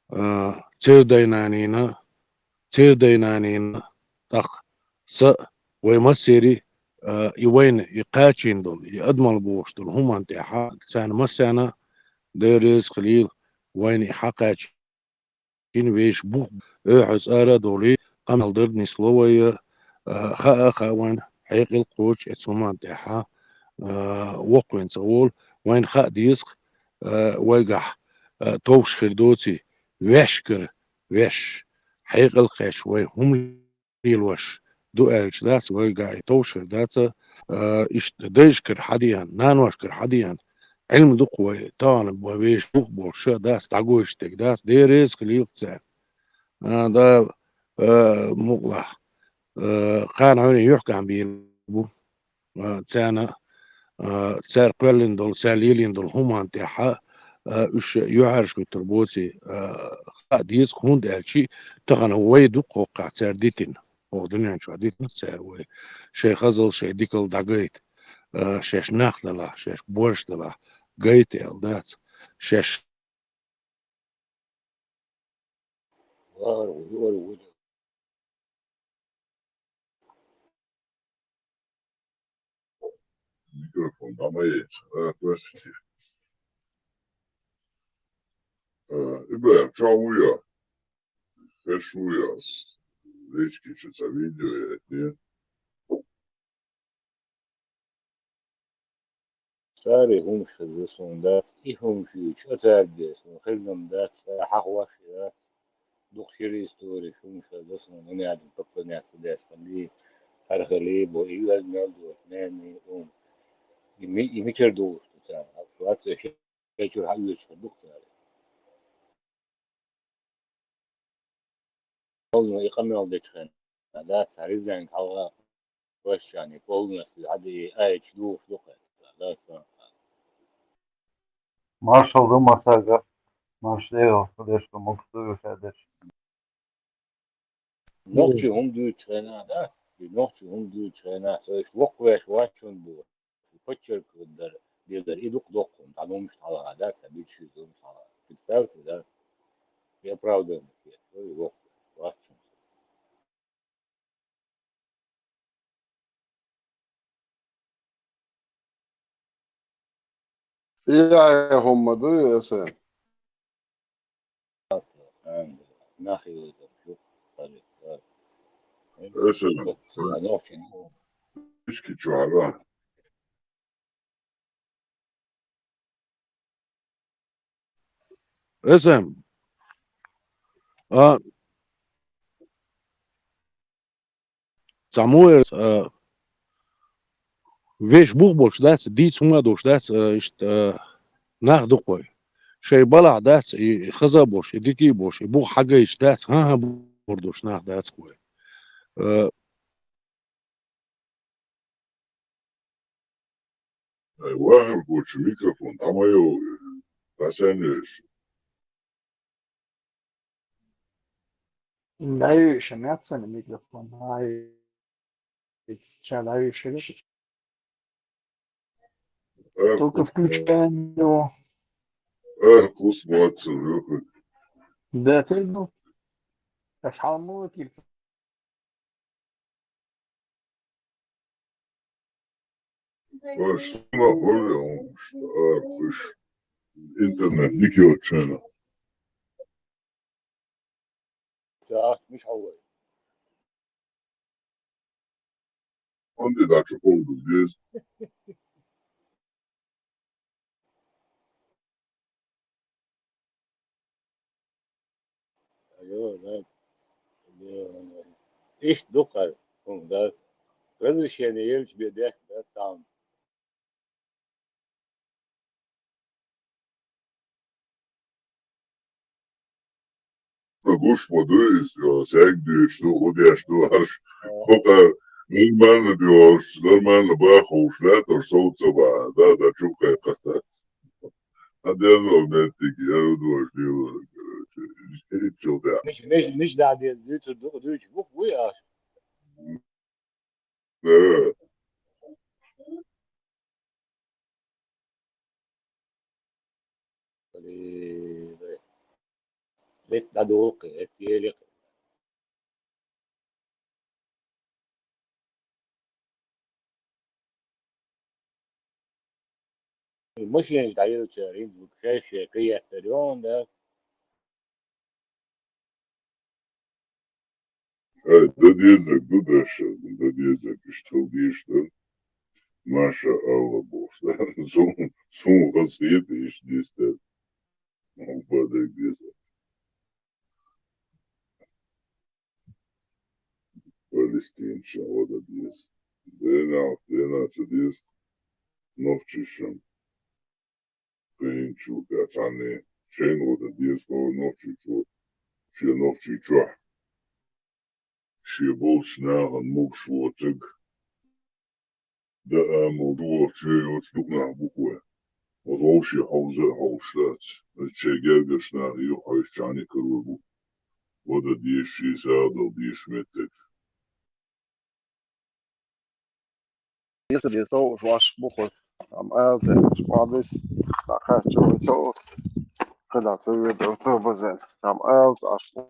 а, церан дай-нанийна, церан дай-нанийна, тӀаккха сан а, вай массеран а, и вайна и кхачийна долу, и адамалла бохуш долу хӀуманна тӀехь царна массарна а, Дела реза хилийла, вайна и хьакхачийна вешан бух, оьхьаза ара а довлий, къамел дара нисло вай, а, хаа а хаьа вайна, хьекъал а кхочу оцу хӀуманна тӀехь, а, воккхавина ца волу, вайна хаа деза, а, вайгахь, а, товш хир доций, ваьшкара ваьш, хьекъал кхаьчча вай хӀума лелош ду аьлча дац, вайгахь и товш хир дац, а, иштта дайшкара хьадеана, наношкара хьадеана, Ӏилма ду-кх вай, тахана бан вешан бух болуш ша дац, дӀагойтуш дерг дац, Дела реза хилийла царна. А, Дала, а, мукъалахь, а, кхана хьуьнан юьхькӀам бийр бу. А, царна, а, цара кхоьллина долу, цара лелийна долу хӀуманна тӀехь, а, уьш юьхьӀаьржа хӀуьттур боций, а, хаа деза, хӀунда аьлча тахана вай ду-кх хӀокхахь цара дитина. ХӀокху дуьнен чохь дитина цара вай. Шайн хазалла, шайн дикалла дӀагайта, а, шаьш нах делахь, шаьш борш делахь, гайта аьлла дац. Шаьш Микрофон дӀа ма яйта. А, здравствуйте. А, ИбрахӀим, чохь вуй хьо? Хезаш вуй хьо? Лички чу цхьа видео яйтина. Цаьрга хӀумаш хезна суна дац, и хӀумаш юьйцуш а цаьрга суна хезна дац, цара хьахош а дац. Дукха шира истореш, хӀумаш хезна суна, нана-дада поклонение деш хилла, хӀара хилла боху, и оьзда мел доцу ненан хӀума. И ми-, и мичара догӀуш ду царна? Вац, шен, шен чуьра хьаоьцуш хир ду-кх цара. Полно и къамел дечу хенахь, да, цхьа резинка хьалха ваьшшани полностью хьаде, айча духуш ду-кх, да, сан. Маршалла ду массаьрга, марша Дела, ца деш ду, могуш ду вешан деш. Нохчий хӀума дуьйцу хенахь, да, и нохчий хӀума дуьйцу хенахь, со иштта воккхавеш вац шуна боху. Подчеркивать дар, дезар, и дукха доккхун, дӀа хӀумаш хьалха, да, ца бича хӀумаш хьалха. Представьте, да? И оправдание, ой, воккха, вац шуна. И ай хӀумма ду эсе. Нах йилла ю, парик, парик. Эсе. Нохчий. Ишки чуьра. Эсэм. А, цхьаммо а, а, вешан бух болуш дац, дийца хӀума а долуш дац, а, иштта, а, нах ду-кх вай. Шайн балахь дац, и хаза а болуш, и дика а болуш, и бух хьагайта дац, хӀан-хӀа, бохур долуш нах дац-кх вай. А, Ай, вахар гучу микрофон, дӀа ма йовлахь, дӀасаьнна веш. ДӀаюьйша меца микрофон, ай, ца дӀаюьйша. Только включаем его. Эх, кус молодцы, выкуп. Да, ты, ну, ас хьалмулакирца. Ой, шуна хуьлу, а, кхуьш. Интернет дика йоцучу хенахь. Так, муьш хьо вай? Онди дачу кховдур деза. Алло, да. Иштта ду-кх хӀара хӀума, да. Разрешение елча бен дехка, да, цхьаъ. Гуш ма ду иза, йо, саьрга дуьйцуш ду, хӀун деш ду аьлла. ХӀокхара нормально доьлхуш, нормально бахуш лаьтташ сов ца бахьа, да, да, чу кхайкхатац. Хьан дерзо меттиг, яра дождь лелора, короче, хӀинцачул тӀаьхьа. Миш, миш, миш да деза, дуьйцур ду, дуьйцуш бух буй аш? Да. Блин, бетта дӀадолу кхин, эццели кхин. Машинаш дӀайилча, хӀинца бу шаьш-шаьш кхиеттар йогӀун, да? Ай, дан дезарг ду, Даша, дан дезарг, иштта хила дезаш дара. Маша Алла бохуш, да? Зу-, Суна хаза хета иштта дистар. Хьо бадарг деза. Палестинчан вада деза. Дена, дена ца деза. Нохчишан. Пенчу, цхьанне шайн вада деза, хо Нохчичо. Шен Нохчичохь. Шен болчу нахана могуш воцург. Да амал дугӀурчу йоцу дукха нах бу хӀой. Оцу вовшийн хьовза а хьовш дац. Аса шайн гергарчу нахе юххьуьйсучарна а карор бу. Вада деза шен сагӀа дала дезаш меттиг. Если бен со уж ваш бу хӀой. Там ала цӀе, уж бабис, дӀакхаьчча вай со, кхидӀа ца веда, то базен. Там ала цӀе, аш бу.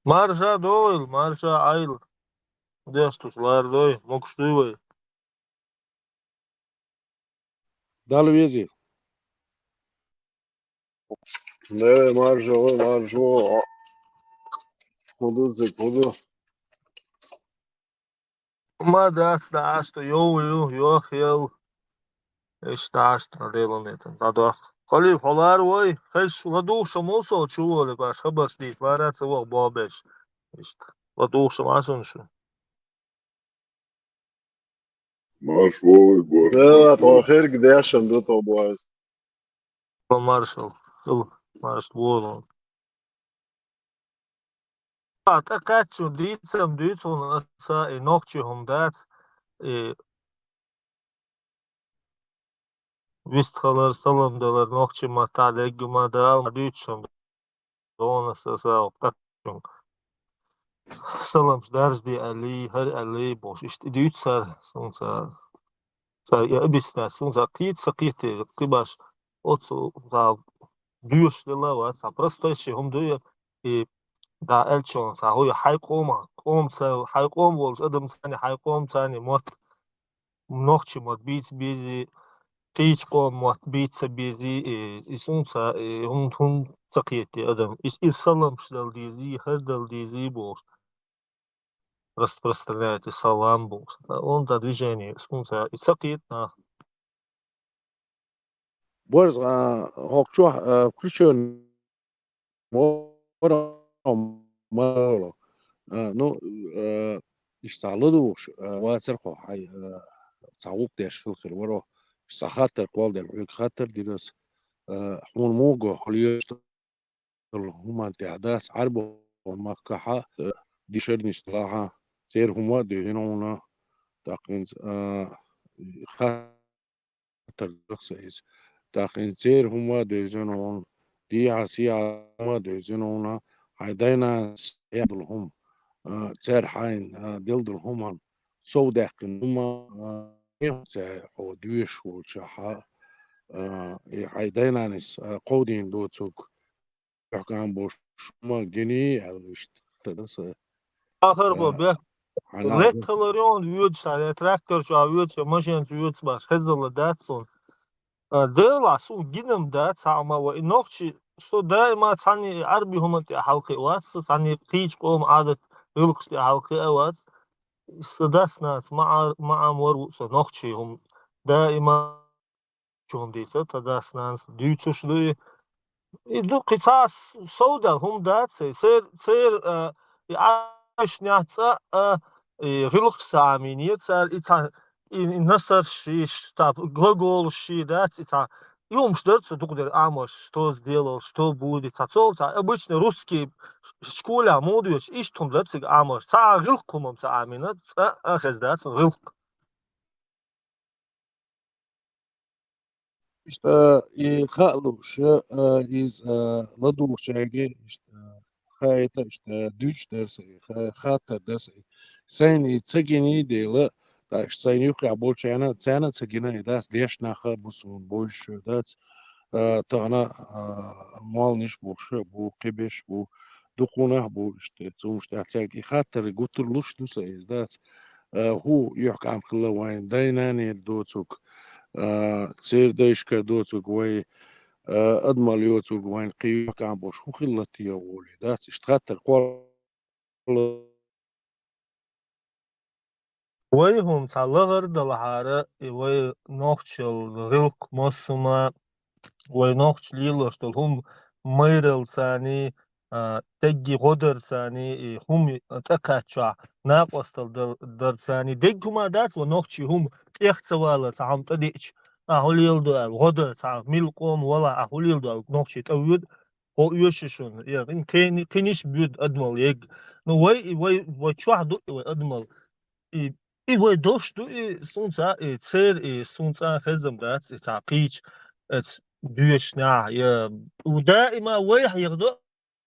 Марша дойла, марша Ӏайла. Деш туш лар дой, могуш дуй вай. Дала везийла. Не, марша вай, марша вай. ХӀун ду, зик, хӀун ду? Ма дац, дӀа аш тӀа йовла ю, йох ел. Иштта аш тӀа делан это, дӀадохку. Халиф, хьо лар вай, хезаш ладугӀуш ма ву со чу воле, баш хабарш дийца, бара ца ваха боху беш. Иштта, ладугӀуш ма шу. Марш вовай, бор. Да, тхо херг дешан ду тхо бой. Маршал. Марш волу. А, тӀаккха чу дийцам дуьйцу хьуна аса, и нохчи хӀума дац, и вистхалар, салам далар, нохчи маттахь легга ма Дала дуьйцу хьуна. Дона аса, аса, тӀаккха чу. Саламаш даржаде аллий, хӀара аллий бохуш, иштта и дуьйцу цара, суна ца, цара и объяснять, суна ца кхета, ца кхета, кхин баш, оцу, ца, доьшуш дела вац, ца простой ши хӀума дуй, и, да, аьллачунна, ца, хӀу, хьайн къоман, къоман ца, хьайн къоман волчу адамца, хьайн къоман царний мотт, нохчи мотт бийца безий, кхечу къоман мотт бийца безий, и, и суна ца, и хӀума, хӀума ца кхетий адам. И, и саламаш дала дезий, хӀара дала дезий бохуш. Распространяйте салам бохуш. Он да движение, суна ца, и ца кхета нах. Борз, а, хӀокху чохь, а, включён ма-, ма-, а, ну, а, иштта цхьа ладугӀуш, а, вацара хьо, хьай, а, цхьа гӀуллакх деш хила хир вара. Иштта цхьа хаттар кхолладелла, хьоьга хаттар дира аса, а, хьуна муха го, хьо лоьцуш долу хӀуманна тӀехь дац, Ӏаьрбойн махкахь а, а, дешарнаш делахь а, церан хӀума а девзина хьуна, тӀаккха хӀинца, а, ха-, хаттар дара аса иза. ТӀаккха хӀинца церан хӀума а девзина хьуна, дехьа-сехьа хӀума а девзина хьуна, хьайн дай-нанас яздолу хӀума, а, цара хьайна, а, делла долу хӀуманна совдаьккхина хӀума, а, хьо доьшуш волчохь, а, и хьайн дай-нанас, а, кховдийна доцург, Ахкам бу шума гиний аьлла иштта. Ахар бо, а, бе-, хьанал летта хилар йону воьдуш, цхьа трактор чохь воьдуш, я машенца воьдуш баш, хезалла дац суна. А, Дела, суна гинам дац, цхьа а ма вай. И нохчи, со даима цхьаьний Ӏарби хӀуманна тӀе хьалкхе вац, со цхьаьний кхечу къоман Ӏадат гӀиллакхаш тӀе хьалкхе а вац. Со дас-нанас ма Ӏа-, ма Ӏамор ву со нохчи хӀума. Даима чу хӀума дийца, тхан дас-нанас дуьйцуш ду и. И ду кхин цхьа с-, совдал хӀума дац, и цер-, цер-, а, и Ӏайшнехь цкъа а, и гӀиллакхаш ца Ӏамийнера цара, и цхьа, и, и насарш, и ш-, та, глаголаш ши дац, и цхьа, и хӀумаш дара цу дукха дерг Ӏамош, что сделал, что будет, цхьа цо, цхьа обычный русский ш-, школехь муха доьшу, иштта хӀума дара цига Ӏамош. Цхьа а гӀиллакх хӀума ца Ӏамийна, цкъа а хезна дац гӀиллакх. Иштта и хаа лууш, а, иза, а, ладугӀучаьрга, иштта, хаийта, иштта, дуьйцуш дара сан, ха-, хаттар дара сан. Сайна и ца гиний дела, тӀаккха сайна юххехь болчарна, царна а ца гина и дац, дешна нах а бу суна, бовзуш а дац. А, тахана, а, молланаш бу, ша бу, кхиберш бу, дукха нах бу, иштта, цу хӀумаш тӀехь цаьрга и хаттар гуттар луш ду сан иза дац. А, хӀун юьхькӀам хилла вайн дай-нанера доцург, а, церан дайшкара доцург вай, а, адамал йоцург вайн кхин юьхькӀам болуш хӀун хилла те гӀоле дац? Иштта хаттар кхолла. Вай хӀума цхьа лахара далахьара, и вай нохчал гӀиллакх массума, вай нохчий лелош долу хӀума майралцаний, а, дегги гӀодарцаний, и хӀума тӀекхаччахь накъостал дар-, дарцаний. Дегги хӀума дац вай нохчий хӀума тӀех ца вала, цхьа хӀума тӀедиъча, а, хӀун леладо аьлла, гӀо дар, цхьа милла къоман валахь, а, хӀун леладо аьлла, нохчий тӀе воьду, гӀо оьшу шуна. Я, кхин-, кхин-, кхиниш боьду адамал ег. Ну, вай, и вай, вай чохь ду и вай адамал. И, и вай дош ду, и сунца, и цер, и сунца хезам дац, и цхьа кхийча, эц доьшнехь, я, у даима вай хьехадо,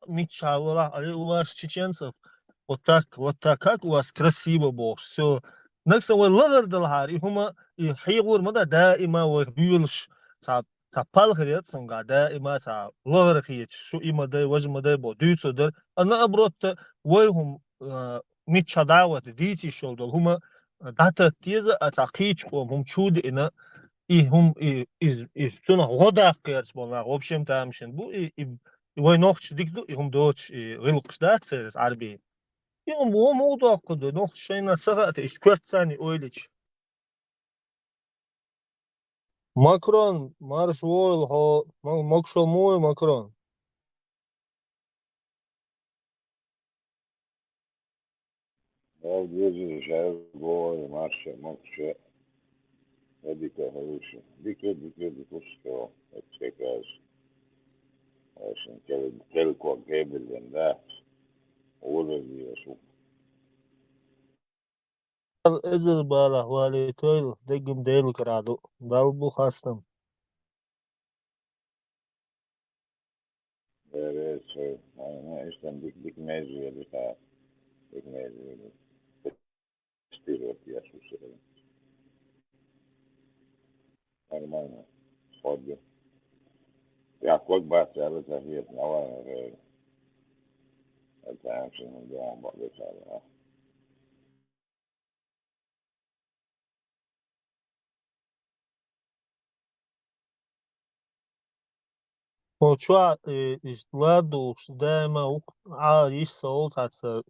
миччахьа валахь, а, у вас чеченцев, вот так, вот так, как у вас красиво бохуш, всё. Нагахь санна вай лахара далахьара, и хӀума, и хьехор ма дац, даима вай буьйлуш, цхьа, цхьа палхар яц цуьнгахь, даима цхьа лахара хеташ, шу и ма дай, важа ма дай боху, дуьйцур дара. А наоборот, вай хӀума, а, миччахьа дӀа а вахийтина, дийца йиш йолу долу хӀума, а, дӀататта деза, а цхьа кхийча къоман хӀума чу а деана, и хӀума, и, и, и цунах гӀо даккха гӀерташ болу нах, в общем, тамашийна бу, и, и, и вай нохчаша дика ду, и хӀума доцуш, и гӀиллакхаш дац церан Ӏарбийн. И хӀума, хӀума муха доккхур ду, нохчаша шайна ца хаьа те, иштта коьртацарний ойла йича. Макрон, марша вогӀийла хьо, ма-, могушалла ма ву, Макрон. Дала деза, ша вогӀийла, марша, могуша, я дика хьовсуш. Дика, дика, дика, уьш хьо, эццеказ. Ошин кел-, келко кебеллен дац. Олар дезаш ву. Эзар балахь валийтойла, деггам Делан кара ду. Далла бу хастам. Бере, ой, ой, ой, иштта дик, дик меже, дика, дик меже, дика. Стирот я слушаю. Нормально. Сходи. Я кот бац, я вот так нет, давай, э, это я вообще не думал, вот это, а. Хьо чохь, э, иштта ладугӀуш, даима вукху Ӏа йиш ца олу цхьацца,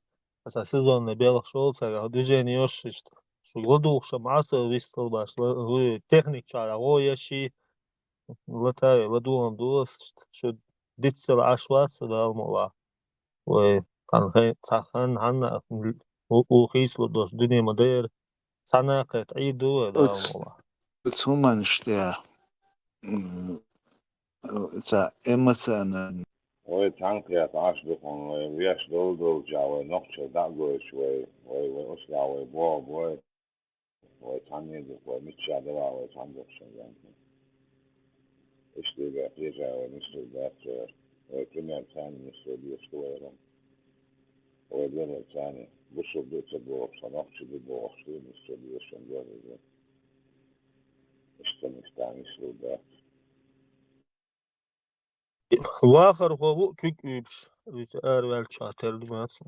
цхьа сезонный белхаш олу цара, хьо движение йош иштта. Шу ладугӀуш ма Ӏа со вистал баш, ла-, вуй, техника чохь гӀо еш и, латари, ладугӀан ду ас иштта. Шу диццала Ӏаш вац со, Дала мукъ лахь. Вай, цхьана хе-, цхьа хан хьанна у-, у хийцалур долуш дуьне ма дара. Цхьана кхета Ӏийр ду вай, Дала Оц-, мукъ лахь. Оцу хӀуманаш тӀехь, м, цхьа эмоциональный. Вай цхьана кхета Ӏаш ду хьуна, вай веш долу долчохь, вай нохчалла дӀа а гойтуш, вай, вай, вай оцу тӀехь вай боху, вай. Вай цхьанне а ду, вай миччахь делахь, вай цхьаьна ду шун ваьнна. Иштта дерг кхечахь вай нислур дац цара. Вай пример царна нислур дезаш ду вайна. Вай дерриг царна бусулба ду ца бохуш, сан нохчи ду бохуш, ду нислур дезаш шун дерриг ду. Иштта нисдан нислур дац. Вахархо ву куьг уьйбуш, уьйца араваьллачохь тера ду ма ца.